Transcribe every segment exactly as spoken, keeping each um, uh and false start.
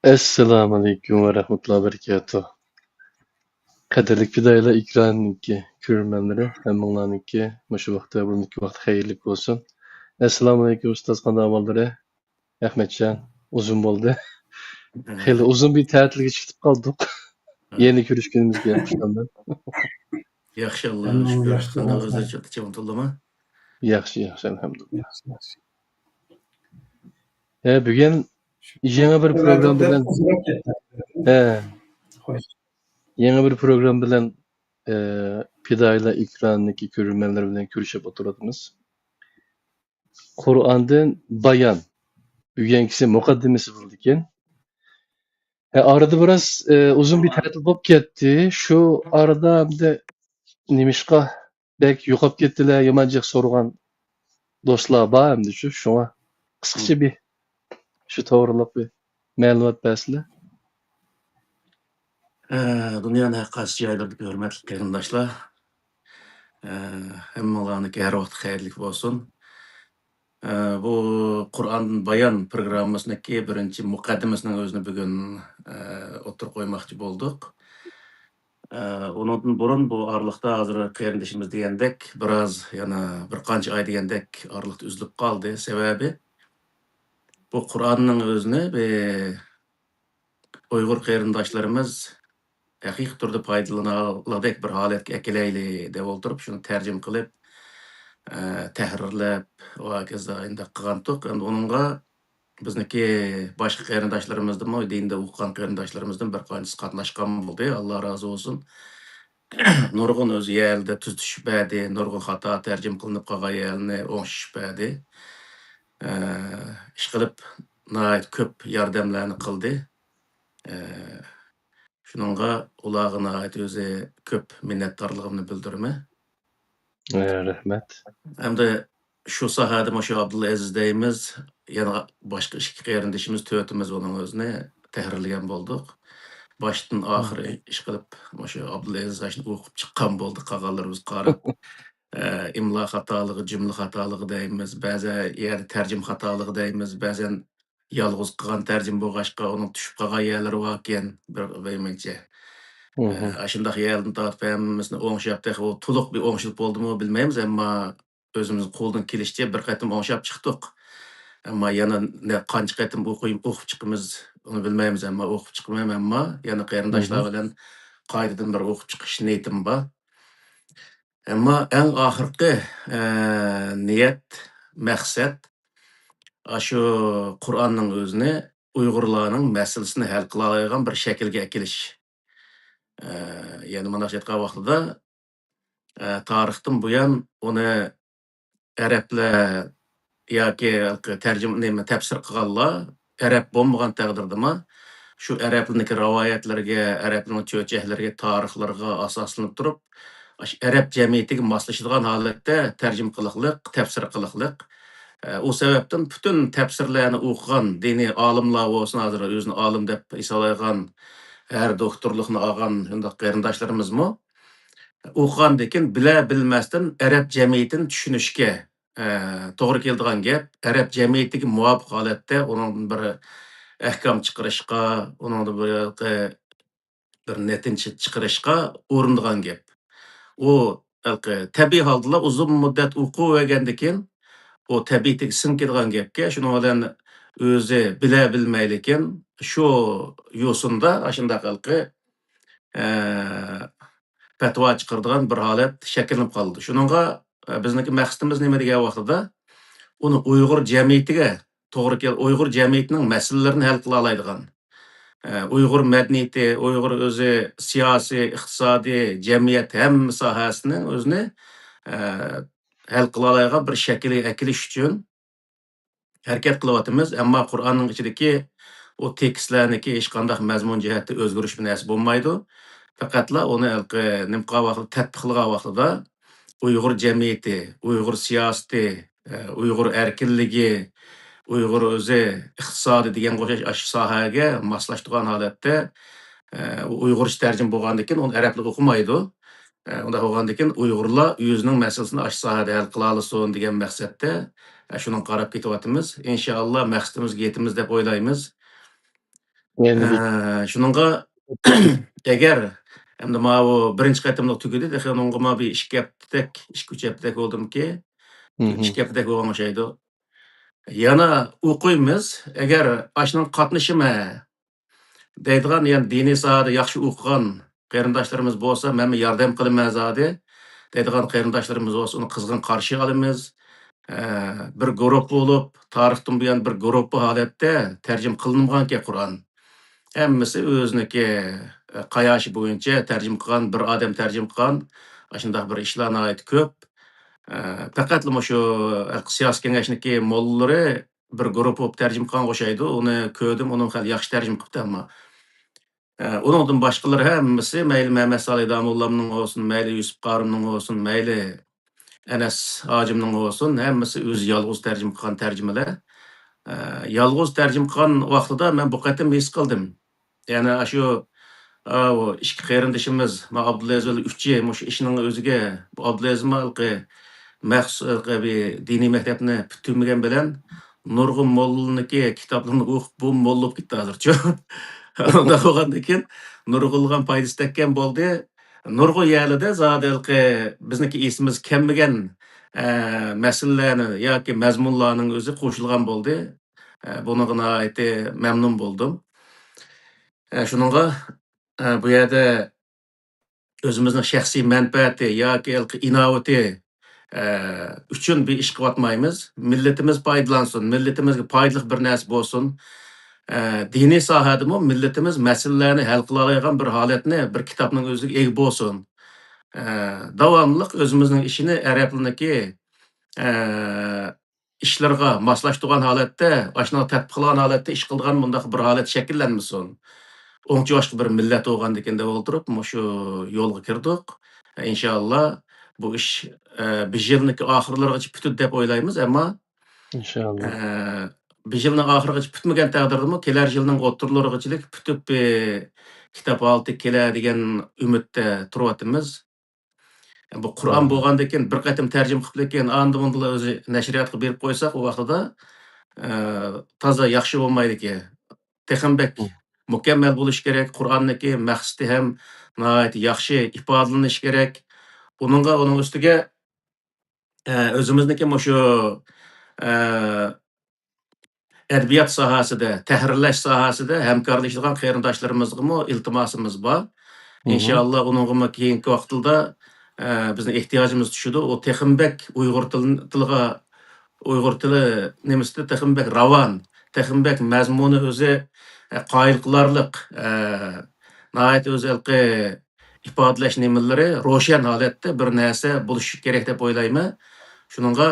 ئەسسالامۇئەلەيكۇم ۋە رەھمەتۇللاھى ۋە بەرىكاتۇھ. قەدىرلىك پىدائىيلار ئېكرانىدىكى كۆرۈرمەنلىرى، ھەممىڭلارنىڭكى مۇشۇ ۋاقتى ۋە بۇرۇنقى ۋاقتى خەيرلىك بولسۇن. ئەسسالامۇئەلەيكۇم ئۇستاز، قانداق ئەھۋاللىرى؟ ئەخمەتجان، ئۇزۇن بولدى. خېلى ئۇزۇن بىر تەتىلگە چىقىپ قالدۇق. يەنە كۆرۈشكىنىمىزگە خۇشالمەن. ياخشى، ئاللاغا شۈكۈر. قانداق ئۆزلەرچە، تېخىمۇ تولىمۇ؟ ياخشى، ياخشى، ئەلھەمدۇلىللا. ھە، بۈگۈن يېڭى بىر پروگرامما بىلەن، ھە، يېڭى بىر پروگرامما بىلەن، ئە، پىدائىيلار ئېكرانىدىكى كۆرۈرمەنلەر بىلەن كۆرۈشۈپ ئولتۇرۇۋاتىمىز. قۇرئاندىن بايان، بۈگۈنكىسى مۇقەددىمىسى بولىدىكەن. ھە، ئارىدا بىراز، ئە، ئۇزۇن بىر تەتىل بولۇپ كەتتى. شۇ ئارىدا ئەمدى نېمىشقا بەك يوقاپ كەتتىلە، يامان جىق سورىغان دوستلار بار ئەمدى شۇ. شۇڭا قىسقىچە بىر شۇ توغرىلىق بىر مەلۇمات بەرسىلە. ئە، دۇنيانىڭ ھەر قايسى جايلىرىدىكى ھۆرمەتلىك قېرىنداشلار، ئە، ھەممىڭلارنىڭكى ھەر ۋاقتى خەيرلىك بولسۇن. ئە، بۇ قۇرئان بايان پروگراممىسىنىڭكى بىرىنچى مۇقەددىمىسىنىڭ ئۆزىنى بۈگۈن، ئە، ئوتتۇرىغا قويماقچى بولدۇق. ئە، ئۇنىڭدىن بۇرۇن بۇ ئارىلىقتا ھازىر قېرىندىشىمىز دېگەندەك بىراز، يەنە بىر قانچە ئاي دېگەندەك ئارىلىقتا ئۈزۈلۈپ قالدى. سەۋەبى، بۇ قۇرئاننىڭ ئۆزىنى بىر ئۇيغۇر قېرىنداشلىرىمىز ھەقىقىي تۈردە پايدىلىنالىدەك بىر ھالەتكە ئەكېلەيلى دەپ ئولتۇرۇپ، شۇنى تەرجىمە قىلىپ، ئە، تەھرىرلەپ، ۋە ھاكازا ئىنداق قىلغانتۇق. ئەمدى ئۇنىڭغا بىزنىڭكى باشقا قېرىنداشلىرىمىزدىنمۇ، دىندا ئوقۇغان قېرىنداشلىرىمىزدىن بىر قانچىسى قاتناشقان بولدى. ئاللا رازى بولسۇن. نۇرغۇن ئۆزى يەرلىدە تۈزىتىشىپ بەردى، نۇرغۇن خاتا تەرجىمە قىلىنىپ قالغان يەرلىرىنى ئوڭشىتىپ بەردى. ئە، ئىشقىلىپ ناھايىتى كۆپ ياردەملەرنى قىلدى. ئە، شۇنىڭغا ئۇلارغا ناھايىتى ئۆزى كۆپ مىننەتدارلىقىمنى بىلدۈرىمەن. ئە، رەھمەت. ھەمدە شۇ ساھەدە مۇشۇ ئابدۇلئەزىز دەيمىز، يەنە باشقا ئىككى قېرىندىشىمىز، تۆتىمىز ئۇنىڭ ئۆزىنى تەھرىرلىگەن بولدۇق. باشتىن ئاخىر ئىشقىلىپ مۇشۇ ئابدۇلئەزىز ئاشۇنى ئوقۇپ چىققان بولدى، قالغانلىرىمىز قاراپ. ئە، ئىملا خاتالىقى، جۈملە خاتالىقى دەيمىز، بەزى يەردە تەرجىمە خاتالىقى دەيمىز، بەزەن يالغۇز قىلغان تەرجىمە بولغاچقا، ئۇنىڭ چۈشۈپ قالغان يەرلىرى باركەن، بىر، بىر مەنچە. ئە، ئاشۇنداق يەردىن تارتىپ ھەممىسىنى ئوڭشاپ، تېخى ئۇ تولۇق بىر ئوڭشىلىپ بولدىمۇ بىلمەيمىز، ئەمما ئۆزىمىز قولدىن كېلىشىچە بىر قېتىم ئوڭشاپ چىقتۇق. ئەمما يەنە نە-، قانچە قېتىم ئوقۇي-، ئوقۇپ چىقىمىز، ئۇنى بىلمەيمىز، ئەمما ئوقۇپ چىقىمەن، ئەمما يەنە قېرىنداشلار بىلەن قايتىدىن بىر ئوقۇپ چىقىش نىيىتىم بار. ئەمما ئەڭ ئاخىرقى، ئە، نىيەت، مەقسەت، ئاشۇ قۇرئاننىڭ ئۆزىنى ئۇيغۇرلارنىڭ مەسىلىسىنى ھەل قىلالايدىغان بىر شەكىلگە ئەكېلىش. ئە، يەنى مۇنداق ئېيتقان ۋاقتىدا، ئە، تارىختىن بۇيان ئۇنى ئەرەبلەر ياكى تەرجىمە، نېمە، تەپسىر قىلغانلار ئەرەب بولمىغان تەقدىردىمۇ، شۇ ئەرەبلەرنىڭكى رىۋايەتلىرىگە، ئەرەبلەرنىڭ چۆچەكلىرىگە، تارىخلىرىغا ئاساسلىنىپ تۇرۇپ، ئاشۇ ئەرەب جەمئىيىتىگە ماسلىشىدىغان ھالەتتە تەرجىمە قىلىقلىق، تەپسىر قىلىقلىق. ئە، ئۇ سەۋەبتىن پۈتۈن تەپسىرلەرنى ئوقۇغان دىنىي ئالىملار بولسۇن، ھازىر ئۆزىنى ئالىم دەپ ھېسابلايدىغان، ھەر دوكتورلۇقنى ئالغان شۇنداق قېرىنداشلىرىمىزمۇ ئوقۇغاندىكىن بىلە بىلمەستىن ئەرەب جەمئىيىتىنى چۈشىنىشكە، ئە، توغرا كېلىدىغان گەپ. ئەرەب جەمئىيىتىگە مۇۋاپىق ھالەتتە ئۇنىڭدىن بىر ئەھكام چىقىرىشقا، ئۇنىڭدىن بىر، بىر نەتىجە چىقىرىشقا ئۇرۇنىدىغان گەپ. ئۇ ھېلىقى تەبىئىي ھالدىلا ئۇزۇن مۇددەت ئوقۇۋەرگەندىكىن، ئۇ تەبىئىتىگە سىڭىپ كېتىدىغان گەپكەن. شۇنىڭ بىلەن ئۆزى بىلە بىلمەيلىكىن شۇ يوسۇندا ئاشۇنداق ھېلىقى، ئە، پەتىۋا چىقىرىدىغان بىر ھالەت شەكىللىنىپ قالىدۇ. شۇنىڭغا، ئە، بىزنىڭكى مەقسىتىمىز نېمە دېگەن ۋاقتىدا، ئۇنى ئۇيغۇر جەمئىيىتىگە توغرا كېل-، ئۇيغۇر جەمئىيىتىنىڭ مەسىلىلىرىنى ھەل قىلالايدىغان، ئە، ئۇيغۇر مەدەنىيىتى، ئۇيغۇر ئۆزى سىياسىي، ئىقتىسادىي، جەمئىيەت ھەممە ساھەسىنىڭ ئۆزىنى، ئە، ھەل قىلالايدىغان بىر شەكىلگە ئەكېلىش ئۈچۈن ھەرىكەت قىلىۋاتىمىز. ئەمما قۇرئاننىڭ ئىچىدىكى ئۇ تېكىستلەرنىڭكى ھېچقانداق مەزمۇن جەھەتتە ئۆزگىرىش بىر نەرسە بولمايدۇ. پەقەتلا ئۇنى ھېلىقى نېمە قىلغان ۋاقتىدا، تەتبىق قىلغان ۋاقتىدا ئۇيغۇر جەمئىيىتى، ئۇيغۇر سىياسىتى، ئە، ئۇيغۇر ئەركىنلىكى، ئۇيغۇر ئۆزى ئىقتىسادى دېگەنگە ئوخشاش ئاشۇ ساھەگە ماسلاشتۇرغان ھالەتتە، ئە، ئۇ ئۇيغۇرچە تەرجىمە بولغاندىكىن ئۇنى ئەرەبلەر ئوقۇمايدۇ. ئە، ئۇنداق بولغاندىكىن ئۇيغۇرلار ئۆزىنىڭ مەسىلىسىنى ئاشۇ ساھەدە ھەل قىلالىسۇن دېگەن مەقسەتتە، ئە، شۇنىڭغا قاراپ كېتىۋاتىمىز. ئىنشائاللا مەقسىتىمىزگە يېتىمىز دەپ ئويلايمىز. ئە، شۇنىڭغا ئەگەر ئەمدى ماۋۇ بىرىنچى قېتىملىق تۈگىدى، تېخى ئۇنىڭغىمۇ بىر ئىككى ھەپتىدەك، ئىككى، ئۈچ ھەپتىدەك بولدىمىكى؟ ئىككى ھەپتىدەك بولغان ئوخشايدۇ. يەنە ئوقۇيمىز، ئەگەر ئاشۇنىڭ قاتنىشىمەن دەيدىغان، يەنى دىنىي ساھەدە ياخشى ئوقۇغان قېرىنداشلىرىمىز بولسا، مەنمۇ ياردەم قىلىمەن زادى دەيدىغان قېرىنداشلىرىمىز بولسا، ئۇنى قىزغىن قارشى ئالىمىز. ئە، بىر گۇرۇپپا بولۇپ، تارىختىن بۇيان بىر گۇرۇپپا ھالەتتە تەرجىمە قىلىنمىغانكەن قۇرئان. ھەممىسى ئۆزىنىڭكى، ئە، قاياشى بويىچە تەرجىمە قىلغان، بىر ئادەم تەرجىمە قىلغان، ئاشۇنداق بىر ئىشلار ناھايىتى كۆپ. ئە، پەقەتلا مۇشۇ سىياسىي كېڭەشنىڭكى موللىلىرى بىر گۇرۇپپا بولۇپ تەرجىمە قىلغان ئوخشايدۇ. ئۇنى كۆردۈم، ئۇنىڭ خېلى ياخشى تەرجىمە قىپتۇ ئەمما. ئە، ئۇنىڭدىن باشقىلىرى ھەممىسى، مەيلى مەمەت سالى داموللامنىڭ بولسۇن، مەيلى يۈسۈپ قارىمنىڭ بولسۇن، مەيلى ئەنەس ھاجىمنىڭ بولسۇن، ھەممىسى ئۆزى يالغۇز تەرجىمە قىلغان تەرجىمىلەر. ئە، يالغۇز تەرجىمە قىلغان ۋاقتىدا مەن بۇ قېتىم ھېس قىلدىم. يەنى ئاشۇ، ئاۋۇ ئىككى قېرىندىشىمىز، ما ئابدۇلئەزىز بىلەن ئۈچى، مۇشۇ ئىشنىڭ ئۆزىگە، بۇ ئابدۇلئەزىزمۇ ھېلىقى مەخسۇس ھېلىقى بىر دىنىي مەكتەپنى پۈتتۈرمىگەن بىلەن نۇرغۇن موللىنىڭكى كىتابلىرىنى ئوقۇپ، بۇ موللا بولۇپ كېتىپتۇ ھازىرچۇ. ئۇنداق بولغاندىن كېيىن نۇرغۇنلىغان پايدىسى تەگكەن بولدى. نۇرغۇن يەرلىدە زادى ھېلىقى بىزنىڭكى ئېسىمىز كەلمىگەن، ئە، مەسىلىلەرنى ياكى مەزمۇنلارنىڭ ئۆزى قوشۇلغان بولدى. ئە، بۇنىڭغا ناھايىتى مەمنۇن بولدۇم. ئە، شۇنىڭغا، ئە، بۇ يەردە ئۆزىمىزنىڭ شەخسىي مەنپەئەتى ياكى ھېلىقى ئىناۋىتى، ئە، ئۈچۈن بىر ئىش قىلىۋاتمايمىز. مىللىتىمىز پايدىلانسۇن، مىللىتىمىزگە پايدىلىق بىر نەرسە بولسۇن. ئە، دىنىي ساھەدىمۇ مىللىتىمىز مەسىلىلەرنى ھەل قىلالايدىغان بىر ھالەتنى بىر كىتابنىڭ ئۆزىگە ئىگە بولسۇن. ئە، داۋاملىق ئۆزىمىزنىڭ ئىشىنى ئەرەبلەرنىڭكى، ئە، ئىشلىرىغا ماسلاشتۇرغان ھالەتتە، ئاشۇنىڭغا تەتبىق قىلغان ھالەتتە ئىش قىلىدىغان مۇنداق بىر ھالەت شەكىللەنمىسۇن. ئوڭچۇۋاشقا بىر مىللەت بولغاندىكىن دەپ ئولتۇرۇپ، مۇشۇ يولغا كىردۇق. ئىنشائاللا، بۇ ئىش، ئە، بىر يىلنىڭكى ئاخىرلىرىغىچە پۈتىدۇ دەپ ئويلايمىز، ئەمما، ئىنشائاللا. ئە، بىر يىلنىڭ ئاخىرىغىچە پۈتمىگەن تەقدىردىمۇ، كېلەر يىلنىڭ ئوتتۇرىلىرىغىچىلىك پۈتۈپ، ئە، كىتاب ھالىتىگە كېلەر دېگەن ئۈمىدتە تۇرۇۋاتىمىز. بۇ قۇرئان بولغاندىن كېيىن بىر قېتىم تەرجىمە قىلىپ، لېكىن ئاندىن مۇندىلا ئۆزى نەشرىياتقا بېرىپ قويساق، ئۇ ۋاقتىدا، ئە، تازا ياخشى بولمايدىكەن. تېخىمۇ بەك مۇكەممەل بولۇشى كېرەك. قۇرئاننىڭكى مەقسىتى ھەم ناھايىتى ياخشى ئىپادىلىنىشى كېرەك. ئۇنىڭغا، ئۇنىڭ ئۈستىگە، ئە، ئۆزىمىزنىڭكى مۇشۇ، ئە، ئەدەبىيات ساھەسىدە، تەھرىرلەش ساھەسىدە ھەمكارلىشىدىغان قېرىنداشلىرىمىزغىمۇ ئىلتىماسىمىز بار. ئىنشائاللا، ئۇنىڭغىمۇ كېيىنكى ۋاقىتلاردا، ئە، بىزنىڭ ئېھتىياجىمىز چۈشىدۇ. ئۇ تېخىمۇ بەك ئۇيغۇر تىل-، تىلىغا، ئۇيغۇر تىلى نېمىسىدە تېخىمۇ بەك راۋان، تېخىمۇ بەك مەزمۇنى ئۆزى، ئە، قايىل قىلارلىق، ئە، ناھايىتى ئۆزى ھېلىقى ئىپادىلەش نېمىلىرى روشەن ھالەتتە بىر نەرسە بولۇشى كېرەك دەپ ئويلايمەن. شۇنىڭغا،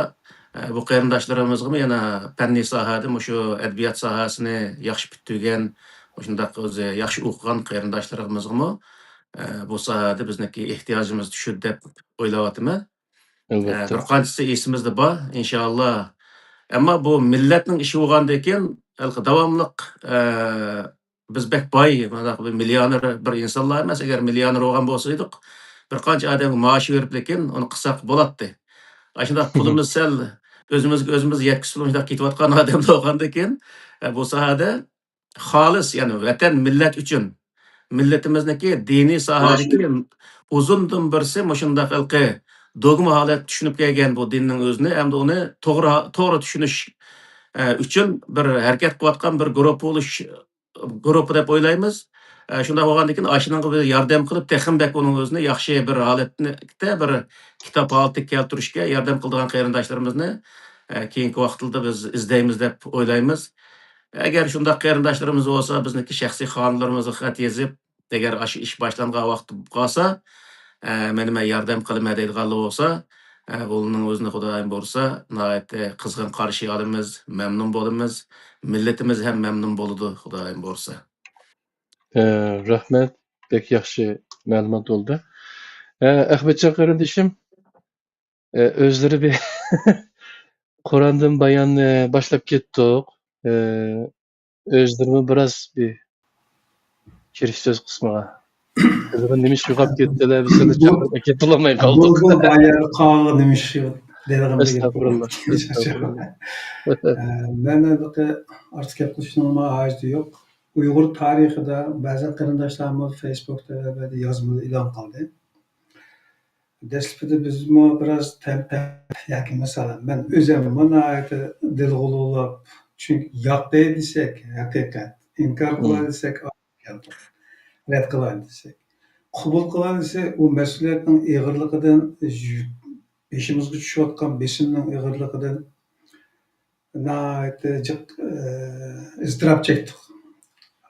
ئە، بۇ قېرىنداشلىرىمىزغىمۇ يەنە پەننىي ساھەدە مۇشۇ ئەدەبىيات ساھەسىنى ياخشى پۈتتۈرگەن، مۇشۇنداق ئۆزى ياخشى ئوقۇغان قېرىنداشلىرىمىزغىمۇ، ئە، بۇ ساھەدە بىزنىڭكى ئېھتىياجىمىز چۈشىدۇ دەپ ئويلاۋاتىمەن. ئە، بىر قانچىسى ئېسىمىزدە بار، ئىنشائاللا. ئەمما بۇ مىللەتنىڭ ئىشى بولغاندىن كېيىن، ھېلىقى داۋاملىق، ئە، بىز بەك باي، مۇنداق بىر مىليونېر بىر ئىنسانلار ئەمەس. ئەگەر مىليونېر بولغان بولسا ئىدۇق، بىر قانچە ئادەمگە مائاش بېرىپ، لېكىن ئۇنى قىلساق بولاتتى. ئاشۇنداق پۇلىمىز سەل ئۆزىمىزگە ئۆزىمىز يەتكۈزۈپ مۇشۇنداق كېتىۋاتقان ئادەملەر بولغاندىن كېيىن، ئە، بۇ ساھەدە خالىس، يەنى ۋەتەن، مىللەت ئۈچۈن، مىللىتىمىزنىڭكى دىنىي ساھەدىكى ئۇزۇندىن بىرسى مۇشۇنداق ھېلىقى دوگما ھالەتتە چۈشىنىپ كەلگەن بۇ دىننىڭ ئۆزىنى، ئەمدى ئۇنى توغرا، توغرا چۈشىنىش، ئە، ئۈچۈن بىر ھەرىكەت قىلىۋاتقان بىر گۇرۇپپا بولۇش، گۇرۇپپا دەپ ئويلايمىز. ئە، شۇنداق بولغاندىن كېيىن، ئاشۇنىڭغا بىر ياردەم قىلىپ، تېخىمۇ بەك ئۇنىڭ ئۆزىنى ياخشى بىر ھالەتتە، بىر كىتاب ھالىتىگە كەلتۈرۈشكە ياردەم قىلىدىغان قېرىنداشلىرىمىزنى، ئە، كېيىنكى ۋاقىتلاردا بىز ئىزدەيمىز دەپ ئويلايمىز. ئەگەر شۇنداق قېرىنداشلىرىمىز بولسا، بىزنىڭكى شەخسىي خانىلىرىمىزغا خەت يېزىپ، ئەگەر ئاشۇ ئىش باشلانغان ۋاقىت قالسا، ئە، مەن، مەن ياردەم قىلىمەن دەيدىغانلار بولسا، ئە، بۇنىڭ ئۆزىنى خۇدايىم بۇيرۇسا، ناھايىتى قىزغىن قارشى ئالىمىز، مەمنۇن بولىمىز، مىللىتىمىز ھەم مەمنۇن بولىدۇ، خۇدايىم بۇيرۇسا. ئە، رەھمەت، بەك ياخشى مەلۇمات بولدى. ئە، ئەخمەتجان قېرىندىشىم، ئە، ئۆزلىرى بىر قۇراندىن باياننى باشلاپ كەتتۇق. ئە، ئۆزلىرىمۇ بىراز بىر كىرىش سۆز قىسمىغا. ئۆزلىرى نېمە ئىش يوقاپ كەتتىلە، بىز سەل چاقىرىپ كېتىلمەي قالدۇق. بولدى، بايا قاغا نېمە ئىش يوق دەيدىغان بىر گەپ. ئەستەغپۇرۇللا، ئەستەغپۇرۇللا. ئە، مەن ھېلىقى ئارتۇق گەپ قىلىشنىڭمۇ ھاجىتى يوق. ئۇيغۇر تارىخىدا بەزى قېرىنداشلارمۇ فېيسبۇكتا ۋە بەزى يازمىدا ئېلان قىلدى. دەسلىپىدە بىزمۇ بىراز تەنقىد ياكى مەسىلەن، مەن ئۆزۈممۇ ناھايىتى دىلغۇلۇلاپ، چۈنكى ياقتى دېسەك ھەقىقەت، ئىنكار قىلاي دېسەك ئايەت، رەت قىلاي دېسەك، قوبۇل قىلاي دېسەك، ئۇ مەسئۇلىيەتنىڭ ئېغىرلىقىدىن، بېشىمىزغا چۈشۈۋاتقان بېسىمنىڭ ئېغىرلىقىدىن ناھايىتى جىق، ئىزتىراپ چەكتۇق.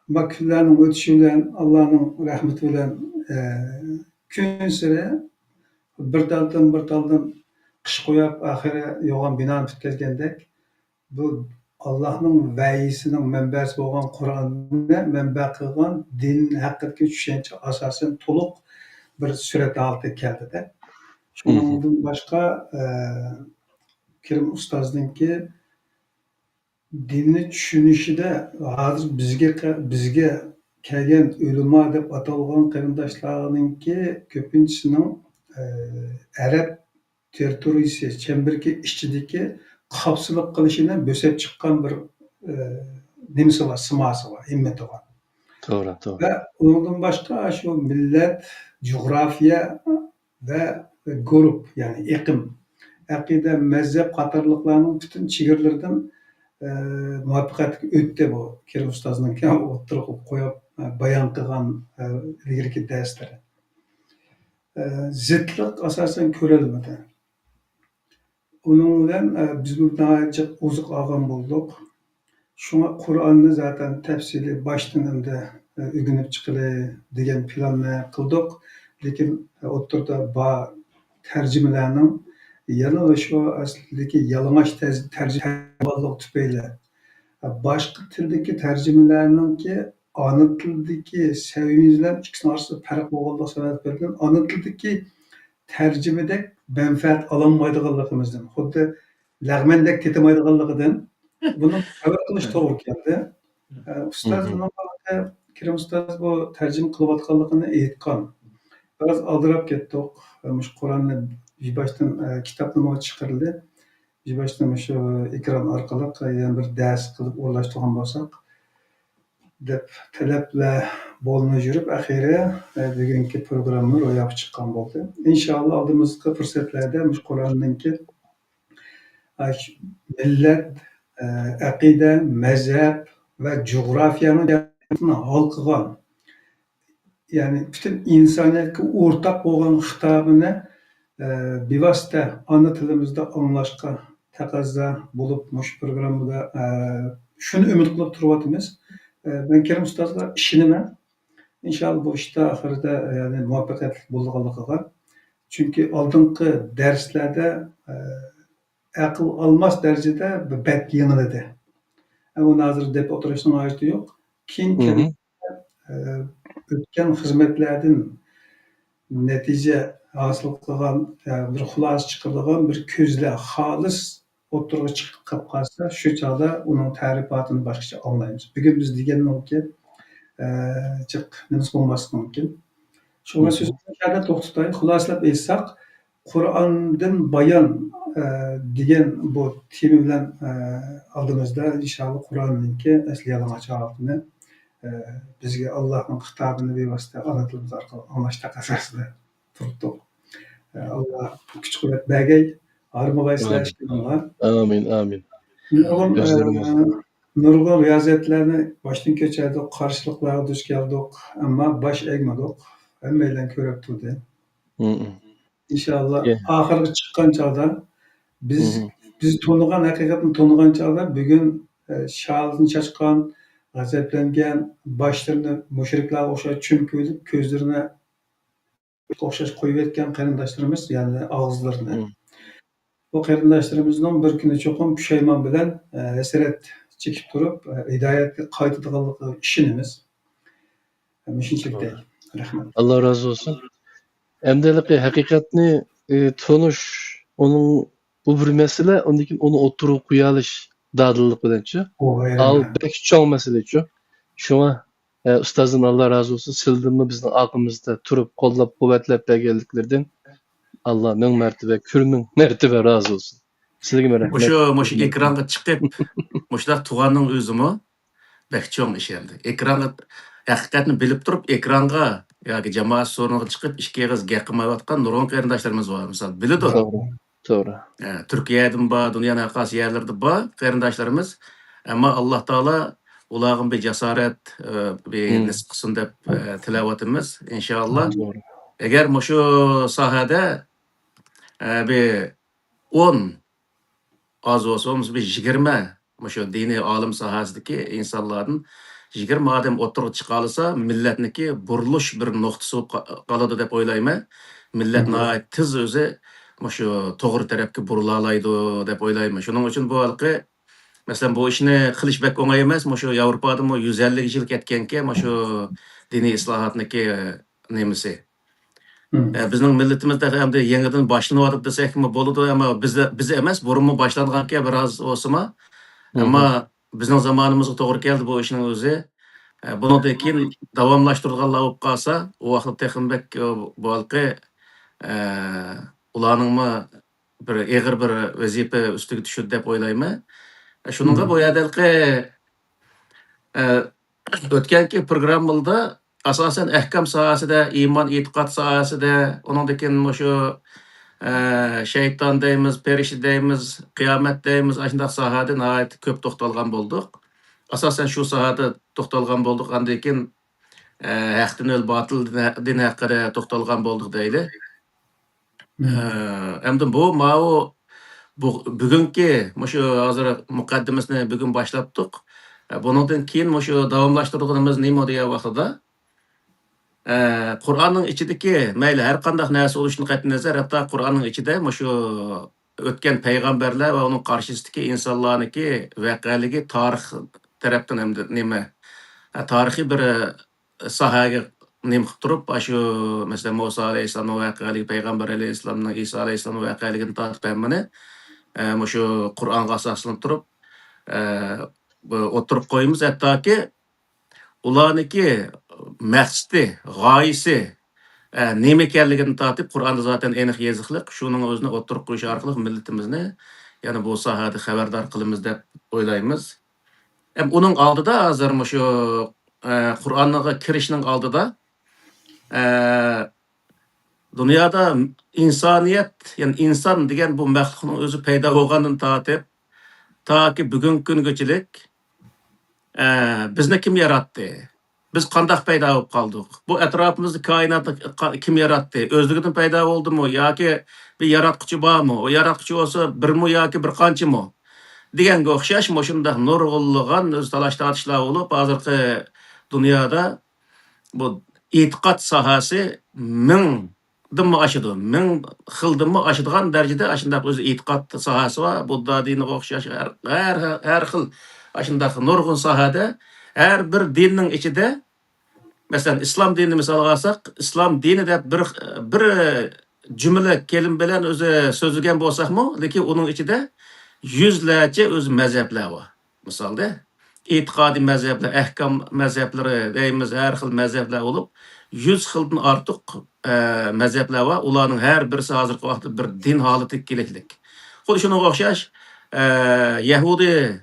ئەمما كۈنلەرنىڭ ئۆتۈشى بىلەن، ئاللانىڭ رەھمىتى بىلەن، كۈنسېرى بىر تالدىن بىر تالدىن قىش قويۇپ، ئاخىرى يوغان بىنانى پۈتكۈزگەندەك، بۇ ئاللانىڭ ۋەھىيسىنىڭ مەنبەسى بولغان قۇرئاننى مەنبە قىلغان دىن ھەققىدىكى چۈشەنچە ئاساسەن تولۇق بىر سۈرەت ھالىتىگە كەلدى-دە. شۇنىڭدىن باشقا، ئە، كېرىم ئۇستازنىڭكى دىننى چۈشىنىشىدە ھازىر بىزگە قە-، بىزگە كەلگەن ئۆلىما دەپ ئاتالغان قېرىنداشلارنىڭكى كۆپىنچىسىنىڭ، ئە، ئەرەب تېررىتورىيىسى چەمبىرىكى ئىچىدىكى قاپسىلىق قىلىشىنى بۆسۈپ چىققان بىر، ئە، نېمىسى بار، سىماسى بار، ھىممىتى بار. توغرا، توغرا. ۋە ئۇنىڭدىن باشقا شۇ مىللەت، جۇغراپىيە ۋە گۇرۇپ، يەنى ئېقىم، ئەقىدە، مەزھەپ قاتارلىقلارنىڭ پۈتۈن چېگرىلىرىدىن، ئە، مۇۋەپپەقىيەتلىك ئۆتتى بۇ كېرىم ئۇستازنىڭكى ئوتتۇرىغا قويۇپ، ئە، بايان قىلغان، ئە، ئىلگىرىكى دەرسلىرى. ئە، زىتلىق ئاساسەن كۆرۈلمىدى. ئۇنىڭ بىلەن، ئە، بىزمۇ ناھايىتى جىق ئوزۇق ئالغان بولدۇق. شۇڭا قۇرئاننى زاتەن تەپسىلىي باشتىن ئەمدى، ئە، ئۆگىنىپ چىقىلى دېگەن پىلاننى قىلدۇق. لېكىن، ئە، ئوتتۇرىدا بار تەرجىمىلەرنىڭ يەنە شۇ ئەسلىدىكى يالىڭاچ تەز-، تەرجىمە بولغانلىقى تۈپەيلى، ئە، باشقا تىلدىكى تەرجىمىلەرنىڭكى ئانا تىلدىكى سەۋىيىمىز بىلەن ئىككىسىنىڭ ئارىسىدا پەرق بولغانلىقى سەۋەبىدىن، ئانا تىلدىكى تەرجىمىدەك مەنپەئەت ئالالمايدىغانلىقىمىزدىن، خۇددى لەغمەندەك تېتىمايدىغانلىقىدىن بۇنى خەۋەر قىلىش توغرا كەلدى. ئە، ئۇستاز مھم. بۇنىڭغا، كېرىم ئۇستاز بۇ تەرجىمە قىلىۋاتقانلىقىنى ئېيتقان. بىراز ئالدىراپ كەتتۇق. ئە، مۇشۇ قۇرئاننى باشتىن، ئە، كىتابنىمۇ چىقىرىلدى. بىر باشتا مۇشۇ ئېكران ئارقىلىق يەنە بىر دەرس قىلىپ ئورۇنلاشتۇرغان بولساق دەپ تەلەپلەر بولۇنۇپ يۈرۈپ، ئەخىرى، ئە، بۈگۈنكى پروگرامما روياپقا چىققان بولدى. ئىنشائاللا، ئالدىمىزدىكى پۇرسەتلەردە مۇشۇ قۇرئاننىڭكى، ئە، شۇ مىللەت، ئە، ئەقىدە، مەزھەپ ۋە جۇغراپىيەنىڭ ھالقىغان يەنى پۈتۈن ئىنسانىيەتكە ئورتاق بولغان خىتابىنى، ئە، بىۋاسىتە ئانا تىلىمىزدا ئاڭلاشقا تەقەززا بولۇپ، مۇشۇ پروگراممىدا، ئە، شۇنى ئۈمىد قىلىپ تۇرۇۋاتىمىز. ئە، مەن كېرىم ئۇستازغا ئىشىنىمەن. ئىنشائاللا، بۇ ئىشتا ئاخىرىدا، يەنى مۇۋەپپەقىيەتلىك بولىدىغانلىقىغا. چۈنكى ئالدىنقى دەرسلەردە، ئە، ئەقىل ئالماس دەرىجىدە بەك يېڭىلىدى. ئۇنى ھازىر دەپ ئولتۇرۇشنىڭ ھاجىتى يوق. كېيىن مھم. كېلىپ، ئە، ئۆتكەن خىزمەتلەردىن نەتىجە ھاسىل قىلغان، ئە، بىر خۇلاسە چىقىرىدىغان بىر كۆزلەر خالىس ئوتتۇرىغا چىقىپ قالسا، شۇ چاغدا ئۇنىڭ تەرىپاتىنى باشقىچە ئاڭلايمىز. بۈگۈن بىز دېگەننىڭكى، ئە، جىق نېمىسى بولماسلىقى مۇمكىن. شۇڭا مھم. سۆزىمىزنى شۇ يەردە توختىتاي. خۇلاسىلەپ ئېيتساق، قۇرئاندىن بايان، ئە، دېگەن بۇ تېما بىلەن، ئە، ئالدىمىزدا ئىنشائاللا قۇرئاننىڭكى ئەسلى يالىڭاچ ھالىتىنى، ئە، بىزگە ئاللاھنىڭ خىتابىنى بىۋاسىتە ئانا تىلىمىز ئارقىلىق ئاڭلاش تەقەززاسىدا تۇرۇپتۇق. ئە، ئاللا كۈچ-قۇۋۋەت بەرگەي، ھارمىغايسىلەر ئامىن. ئىشلىرىڭلار. ئامىن، ئامىن. نۇرغۇن، ئۆزلىرىڭىز. ئە، نۇرغۇن رىيازەتلەرنى باشتىن كەچۈردۇق، قارشىلىقلارغا دۇچ كەلدۇق، ئەمما باش ئەگمىدۇق. ھەممەيلەن كۆرۈپ تۇردى. مم. ئىنشائاللا، ئاخىرغا چىققان چاغدا بىز، مم. بىز تونۇغان ھەقىقەتنى تونۇغان چاغدا بۈگۈن، ئە، شالىسىنى چاچقان، غەزەپلەنگەن، باشلىرىنى مۇشرىكلارغا ئوخشاش چۈمكۈۋېلىپ، كۆزلىرىنى ئوخشاش قويۇۋەتكەن قېرىنداشلىرىمىز، يەنى ئاغزىلىرىنى. مم. بۇ قېرىنداشلىرىمىزنىڭ بىر كۈنى چوقۇم پۇشايمان بىلەن، ئە، ھەسرەت چېكىپ تۇرۇپ، ئە، ھىدايەتكە قايتىدىغانلىقىغا ئىشىنىمىز. مۇشۇنچىلىك دەي. رەھمەت. ئاللا رازى بولسۇن. ئەمدى ھېلىقى ھەقىقەتنى، ئى، تونۇش، ئۇنىڭ، بۇ بىر مەسىلە، ئۇندىن كېيىن ئۇنى ئوتتۇرىغا قويالىش دادىللىق بىلەنچۇ. ئۇ ئايرى. ئاۋۇ بەك چوڭ مەسىلىچۇ. شۇڭا، ئە، ئۇستازدىن ئاللا رازى بولسۇن، سىلىدىنمۇ بىزنىڭ ئارقىمىزدا تۇرۇپ، قوللاپ، قۇۋۋەتلەپ بەرگەنلىكلىرىدىن ئاللا مىڭ مەرتىبە، كۈرمىڭ مەرتىبە رازى بولسۇن. سىلىگىمۇ رەھمەت. مۇشۇ، مۇشۇ ئېكرانغا چىقىپ، مۇشۇنداق تۇغاننىڭ ئۆزىمۇ بەك چوڭ ئىش ئەمدى. ئېكرانغا، ھەقىقەتنى بىلىپ تۇرۇپ، ئېكرانغا ياكى جامائەت سورۇنىغا چىقىپ، ئىككى ئېغىز گەپ قىلمايۋاتقان نۇرغۇن قېرىنداشلىرىمىز بار. مىسال، بىلىدۇ. توغرا، توغرا. ئە، تۈركىيەدىمۇ بار، دۇنيانىڭ ھەر قايسى يەرلىرىدە بار قېرىنداشلىرىمىز. ئەمما ئاللا تائالا ئۇلارغا بىر جاسارەت، ئە، بىر نېسىپ قىلسۇن دەپ، ئە، تىلەۋاتىمىز، ئىنشائاللا. توغرا. ئەگەر مۇشۇ ساھەدە، ئە، بىر ئون، ئاز بولسا بولمىسا بىر يىگىرمە مۇشۇ دىنىي ئالىم ساھەسىدىكى ئىنسانلاردىن يىگىرمە ئادەم ئوتتۇرىغا چىقالىسا، مىللەتنىكى بۇرۇلۇش بىر نۇقتىسى بولۇپ قا-، قالىدۇ دەپ ئويلايمەن. مىللەت ناھايىتى تېز ئۆزى مۇشۇ توغرا تەرەپكە بۇرۇلالايدۇ دەپ ئويلايمەن. شۇنىڭ ئۈچۈن بۇ ھېلىقى، مەسىلەن، بۇ ئىشنى قىلىش بەك ئوڭاي ئەمەس. مۇشۇ ياۋروپادىمۇ يۈز ئەللىك يىل كەتكەنكەن، مۇشۇ دىنىي ئىسلاھاتنىكى نېمىسى. ئە، بىزنىڭ مىللىتىمىزدە ئەمدى يېڭىدىن باشلىنىۋاتىدۇ دېسەكمۇ بولىدۇ، ئەمما بىز، بىز ئەمەس، بۇرۇنمۇ باشلانغانكەن بىراز بولسىمۇ. ئەمما بىزنىڭ زامانىمىزغا توغرا كەلدى بۇ ئىشنىڭ ئۆزى. ئە، بۇنىڭدىن كېيىن داۋاملاشتۇرىدىغانلار بولۇپ قالسا، ئۇ ۋاقىتتا تېخىمۇ بەك، ئە، بۇ ھېلىقى، ئە، ئۇلارنىڭمۇ بىر ئېغىر بىر ۋەزىپە ئۈستىگە چۈشىدۇ دەپ ئويلايمەن. ئە، شۇنىڭغا بۇ يەردە ھېلىقى، ئە، ئۆتكەنكى پروگراممىلاردا ئاساسەن ئەھكام ساھەسىدە، ئىمان، ئېتىقاد ساھەسىدە، ئۇنىڭدىن كېيىن مۇشۇ، ئە، شەيتان دەيمىز، پەرىشتە دەيمىز، قىيامەت دەيمىز، ئاشۇنداق ساھەدە ناھايىتى كۆپ توختالغان بولدۇق. ئاساسەن شۇ ساھەدە توختالغان بولدۇق. ئاندىن كېيىن، ئە، ھەق دىن ۋە باتىل دىن، دىن ھەققىدە توختالغان بولدۇق دەيلى. ئە، ئەمدى بۇ، ماۋۇ، بۇ، بۈگۈنكى مۇشۇ ھازىر مۇقەددىمىسىنى بۈگۈن باشلاپتۇق. ئە، بۇنىڭدىن كېيىن مۇشۇ داۋاملاشتۇرىدىغىنىمىز نېمە دېگەن ۋاقتىدا، ئە، قۇرئاننىڭ ئىچىدىكى مەيلى ھەر قانداق نەرسە بولۇشىدىن قەتئىينەزەر، ھەتتا قۇرئاننىڭ ئىچىدە مۇشۇ ئۆتكەن پەيغەمبەرلەر ۋە ئۇنىڭ قارشىسىدىكى ئىنسانلارنىڭكى ۋەقەلىكى تارىخ تەرەپتىن ھەمدە نېمە، ئە، تارىخىي بىر ساھەگە نېمە قىلىپ تۇرۇپ، ئاشۇ، مەسىلەن، مۇسا ئەلەيھىسسالامنىڭ ۋەقەلىكى، پەيغەمبەر ئەلەيھىسسالامنىڭ، ئىسا ئەلەيھىسسالامنىڭ ۋەقەلىكىدىن تارتىپ ھەممىنى، ئە، مۇشۇ قۇرئانغا ئاساسلىنىپ تۇرۇپ، ئە، بۇ ئوتتۇرىغا قويىمىز. ھەتتاكى ئۇلارنىڭكى مەقسىتى، غايىسى، ئە، نېمە ئىكەنلىكىدىن تارتىپ قۇرئاندا زاتەن ئېنىق يېزىقلىق، شۇنىڭ ئۆزىنى ئوتتۇرىغا قويۇش ئارقىلىق مىللىتىمىزنى يەنە بۇ ساھەدە خەۋەردار قىلىمىز دەپ ئويلايمىز. ھەم ئۇنىڭ ئالدىدا ھازىر مۇشۇ، ئە، قۇرئانغا كىرىشنىڭ ئالدىدا، ئە، دۇنيادا ئىنسانىيەت، يەنى ئىنسان دېگەن بۇ مەخلۇقنىڭ ئۆزى پەيدا بولغاندىن تارتىپ، تاكى بۈگۈنكى كۈنگىچىلىك، ئە، بىزنى كىم ياراتتى؟ بىز قانداق پەيدا بولۇپ قالدۇق؟ بۇ ئەتراپىمىزدا كائىناتتا قا-، كىم ياراتتى؟ ئۆزلۈكىدىن پەيدا بولدىمۇ ياكى بىر ياراتقۇچى بارمۇ؟ ئۇ ياراتقۇچى بولسا بىرمۇ ياكى بىر قانچىمۇ؟ دېگەنگە ئوخشاش مۇشۇنداق نۇرغۇنلىغان ئۆزى تالاش-تارتىشلار بولۇپ، ھازىرقى دۇنيادا بۇ ئېتىقاد ساھەسى مىڭدىنمۇ ئاشىدۇ. مىڭ خىلدىنمۇ ئاشىدىغان دەرىجىدە ئاشۇنداق ئۆزى ئېتىقاد ساھەسى بار. بۇددا دىنىغا ئوخشاش ھەر، ھەر، ھەر خىل ئاشۇنداق نۇرغۇن ساھەدە ھەر بىر دىننىڭ ئىچىدە، مەسىلەن، ئىسلام دىنىنى مىسالغا ئالساق، ئىسلام دىنى دەپ بىر، بىر جۈملە كەلىمە بىلەن ئۆزى سۆزلىگەن بولساقمۇ، لېكىن ئۇنىڭ ئىچىدە يۈزلەرچە ئۆزى مەزھەپلەر بار. مىسالدا، ئېتىقادىي مەزھەپلەر، ئەھكام مەزھەپلىرى دەيمىز، ھەر خىل مەزھەپلەر بولۇپ، يۈز خىلدىن ئارتۇق، ئە، مەزھەپلەر بار. ئۇلارنىڭ ھەر بىرسى ھازىرقى ۋاقىتتا بىر دىن ھالىتىگە كېلىشلىك. خۇددى شۇنىڭغا ئوخشاش، ئە، يەھۇدىي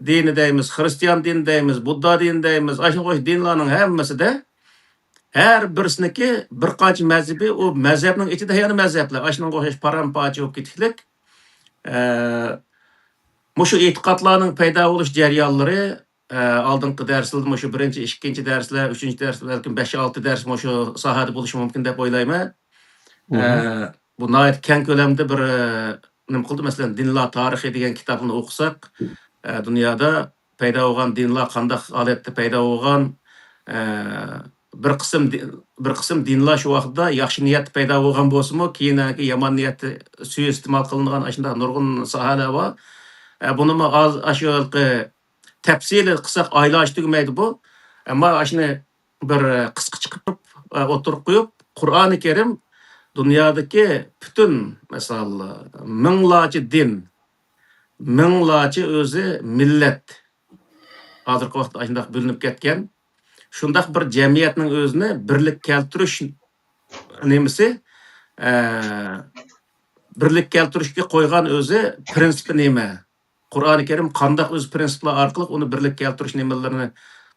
دىنى دەيمىز، خىرىستىيان دىنى دەيمىز، بۇددا دىنى دەيمىز، ئاشۇنىڭغا ئوخشاش دىنلارنىڭ ھەممىسىدە ھەر بىرسىنىڭكى بىر قانچە مەزھىپى، ئۇ مەزھەپنىڭ ئىچىدە يەنە مەزھەپلەر، ئاشۇنىڭغا ئوخشاش پارام-پارچە بولۇپ كېتىشلىك. ئە، مۇشۇ ئېتىقادلارنىڭ پەيدا بولۇش جەريانلىرى، ئە، ئالدىنقى دەرسلەردە مۇشۇ بىرىنچى، ئىككىنچى دەرسلەر، ئۈچىنچى دەرس، بەلكىم بەش، ئالتە دەرس مۇشۇ ساھەدە بولۇشى مۇمكىن دەپ ئويلايمەن. ئە، بۇ ناھايىتى كەڭ كۆلەمدە بىر، ئە، نېمە قىلدى، مەسىلەن، دىنلار تارىخى دېگەن كىتابنى ئوقۇساق، ئە، دۇنيادا پەيدا بولغان دىنلار قانداق ھالەتتە پەيدا بولغان، ئە، بىر قىسىم دى-، بىر قىسىم دىنلار شۇ ۋاقىتتا ياخشى نىيەتتە پەيدا بولغان بولسىمۇ، كېيىن يامان نىيەتتە سۇيىئىستېمال قىلىنغان ئاشۇنداق نۇرغۇن ساھەلەر بار. ئە، بۇنىمۇ ئاز، ئاشۇ ھېلىقى تەپسىلىي قىلساق ئايلانچە تۈگىمەيدۇ بۇ. ئەمما ئاشۇنى بىر قىسقىچە قىلىپ، ئوتتۇرىغا قويۇپ، قۇرئانى كەرىم دۇنيادىكى پۈتۈن، مىسال، مىڭلارچە دىن، مىڭلارچە ئۆزى مىللەت، ھازىرقى ۋاقىتتا ئاشۇنداق بۆلۈنۈپ كەتكەن، شۇنداق بىر جەمئىيەتنىڭ ئۆزىنى بىرلىككە كەلتۈرۈش نېمىسى، ئە، بىرلىككە كەلتۈرۈشكە قويغان ئۆزى پىرىنسىپى نېمە؟ قۇرئانى كەرىم قانداق ئۆز پىرىنسىپلار ئارقىلىق ئۇنى بىرلىككە كەلتۈرۈش نېمىلىرىنى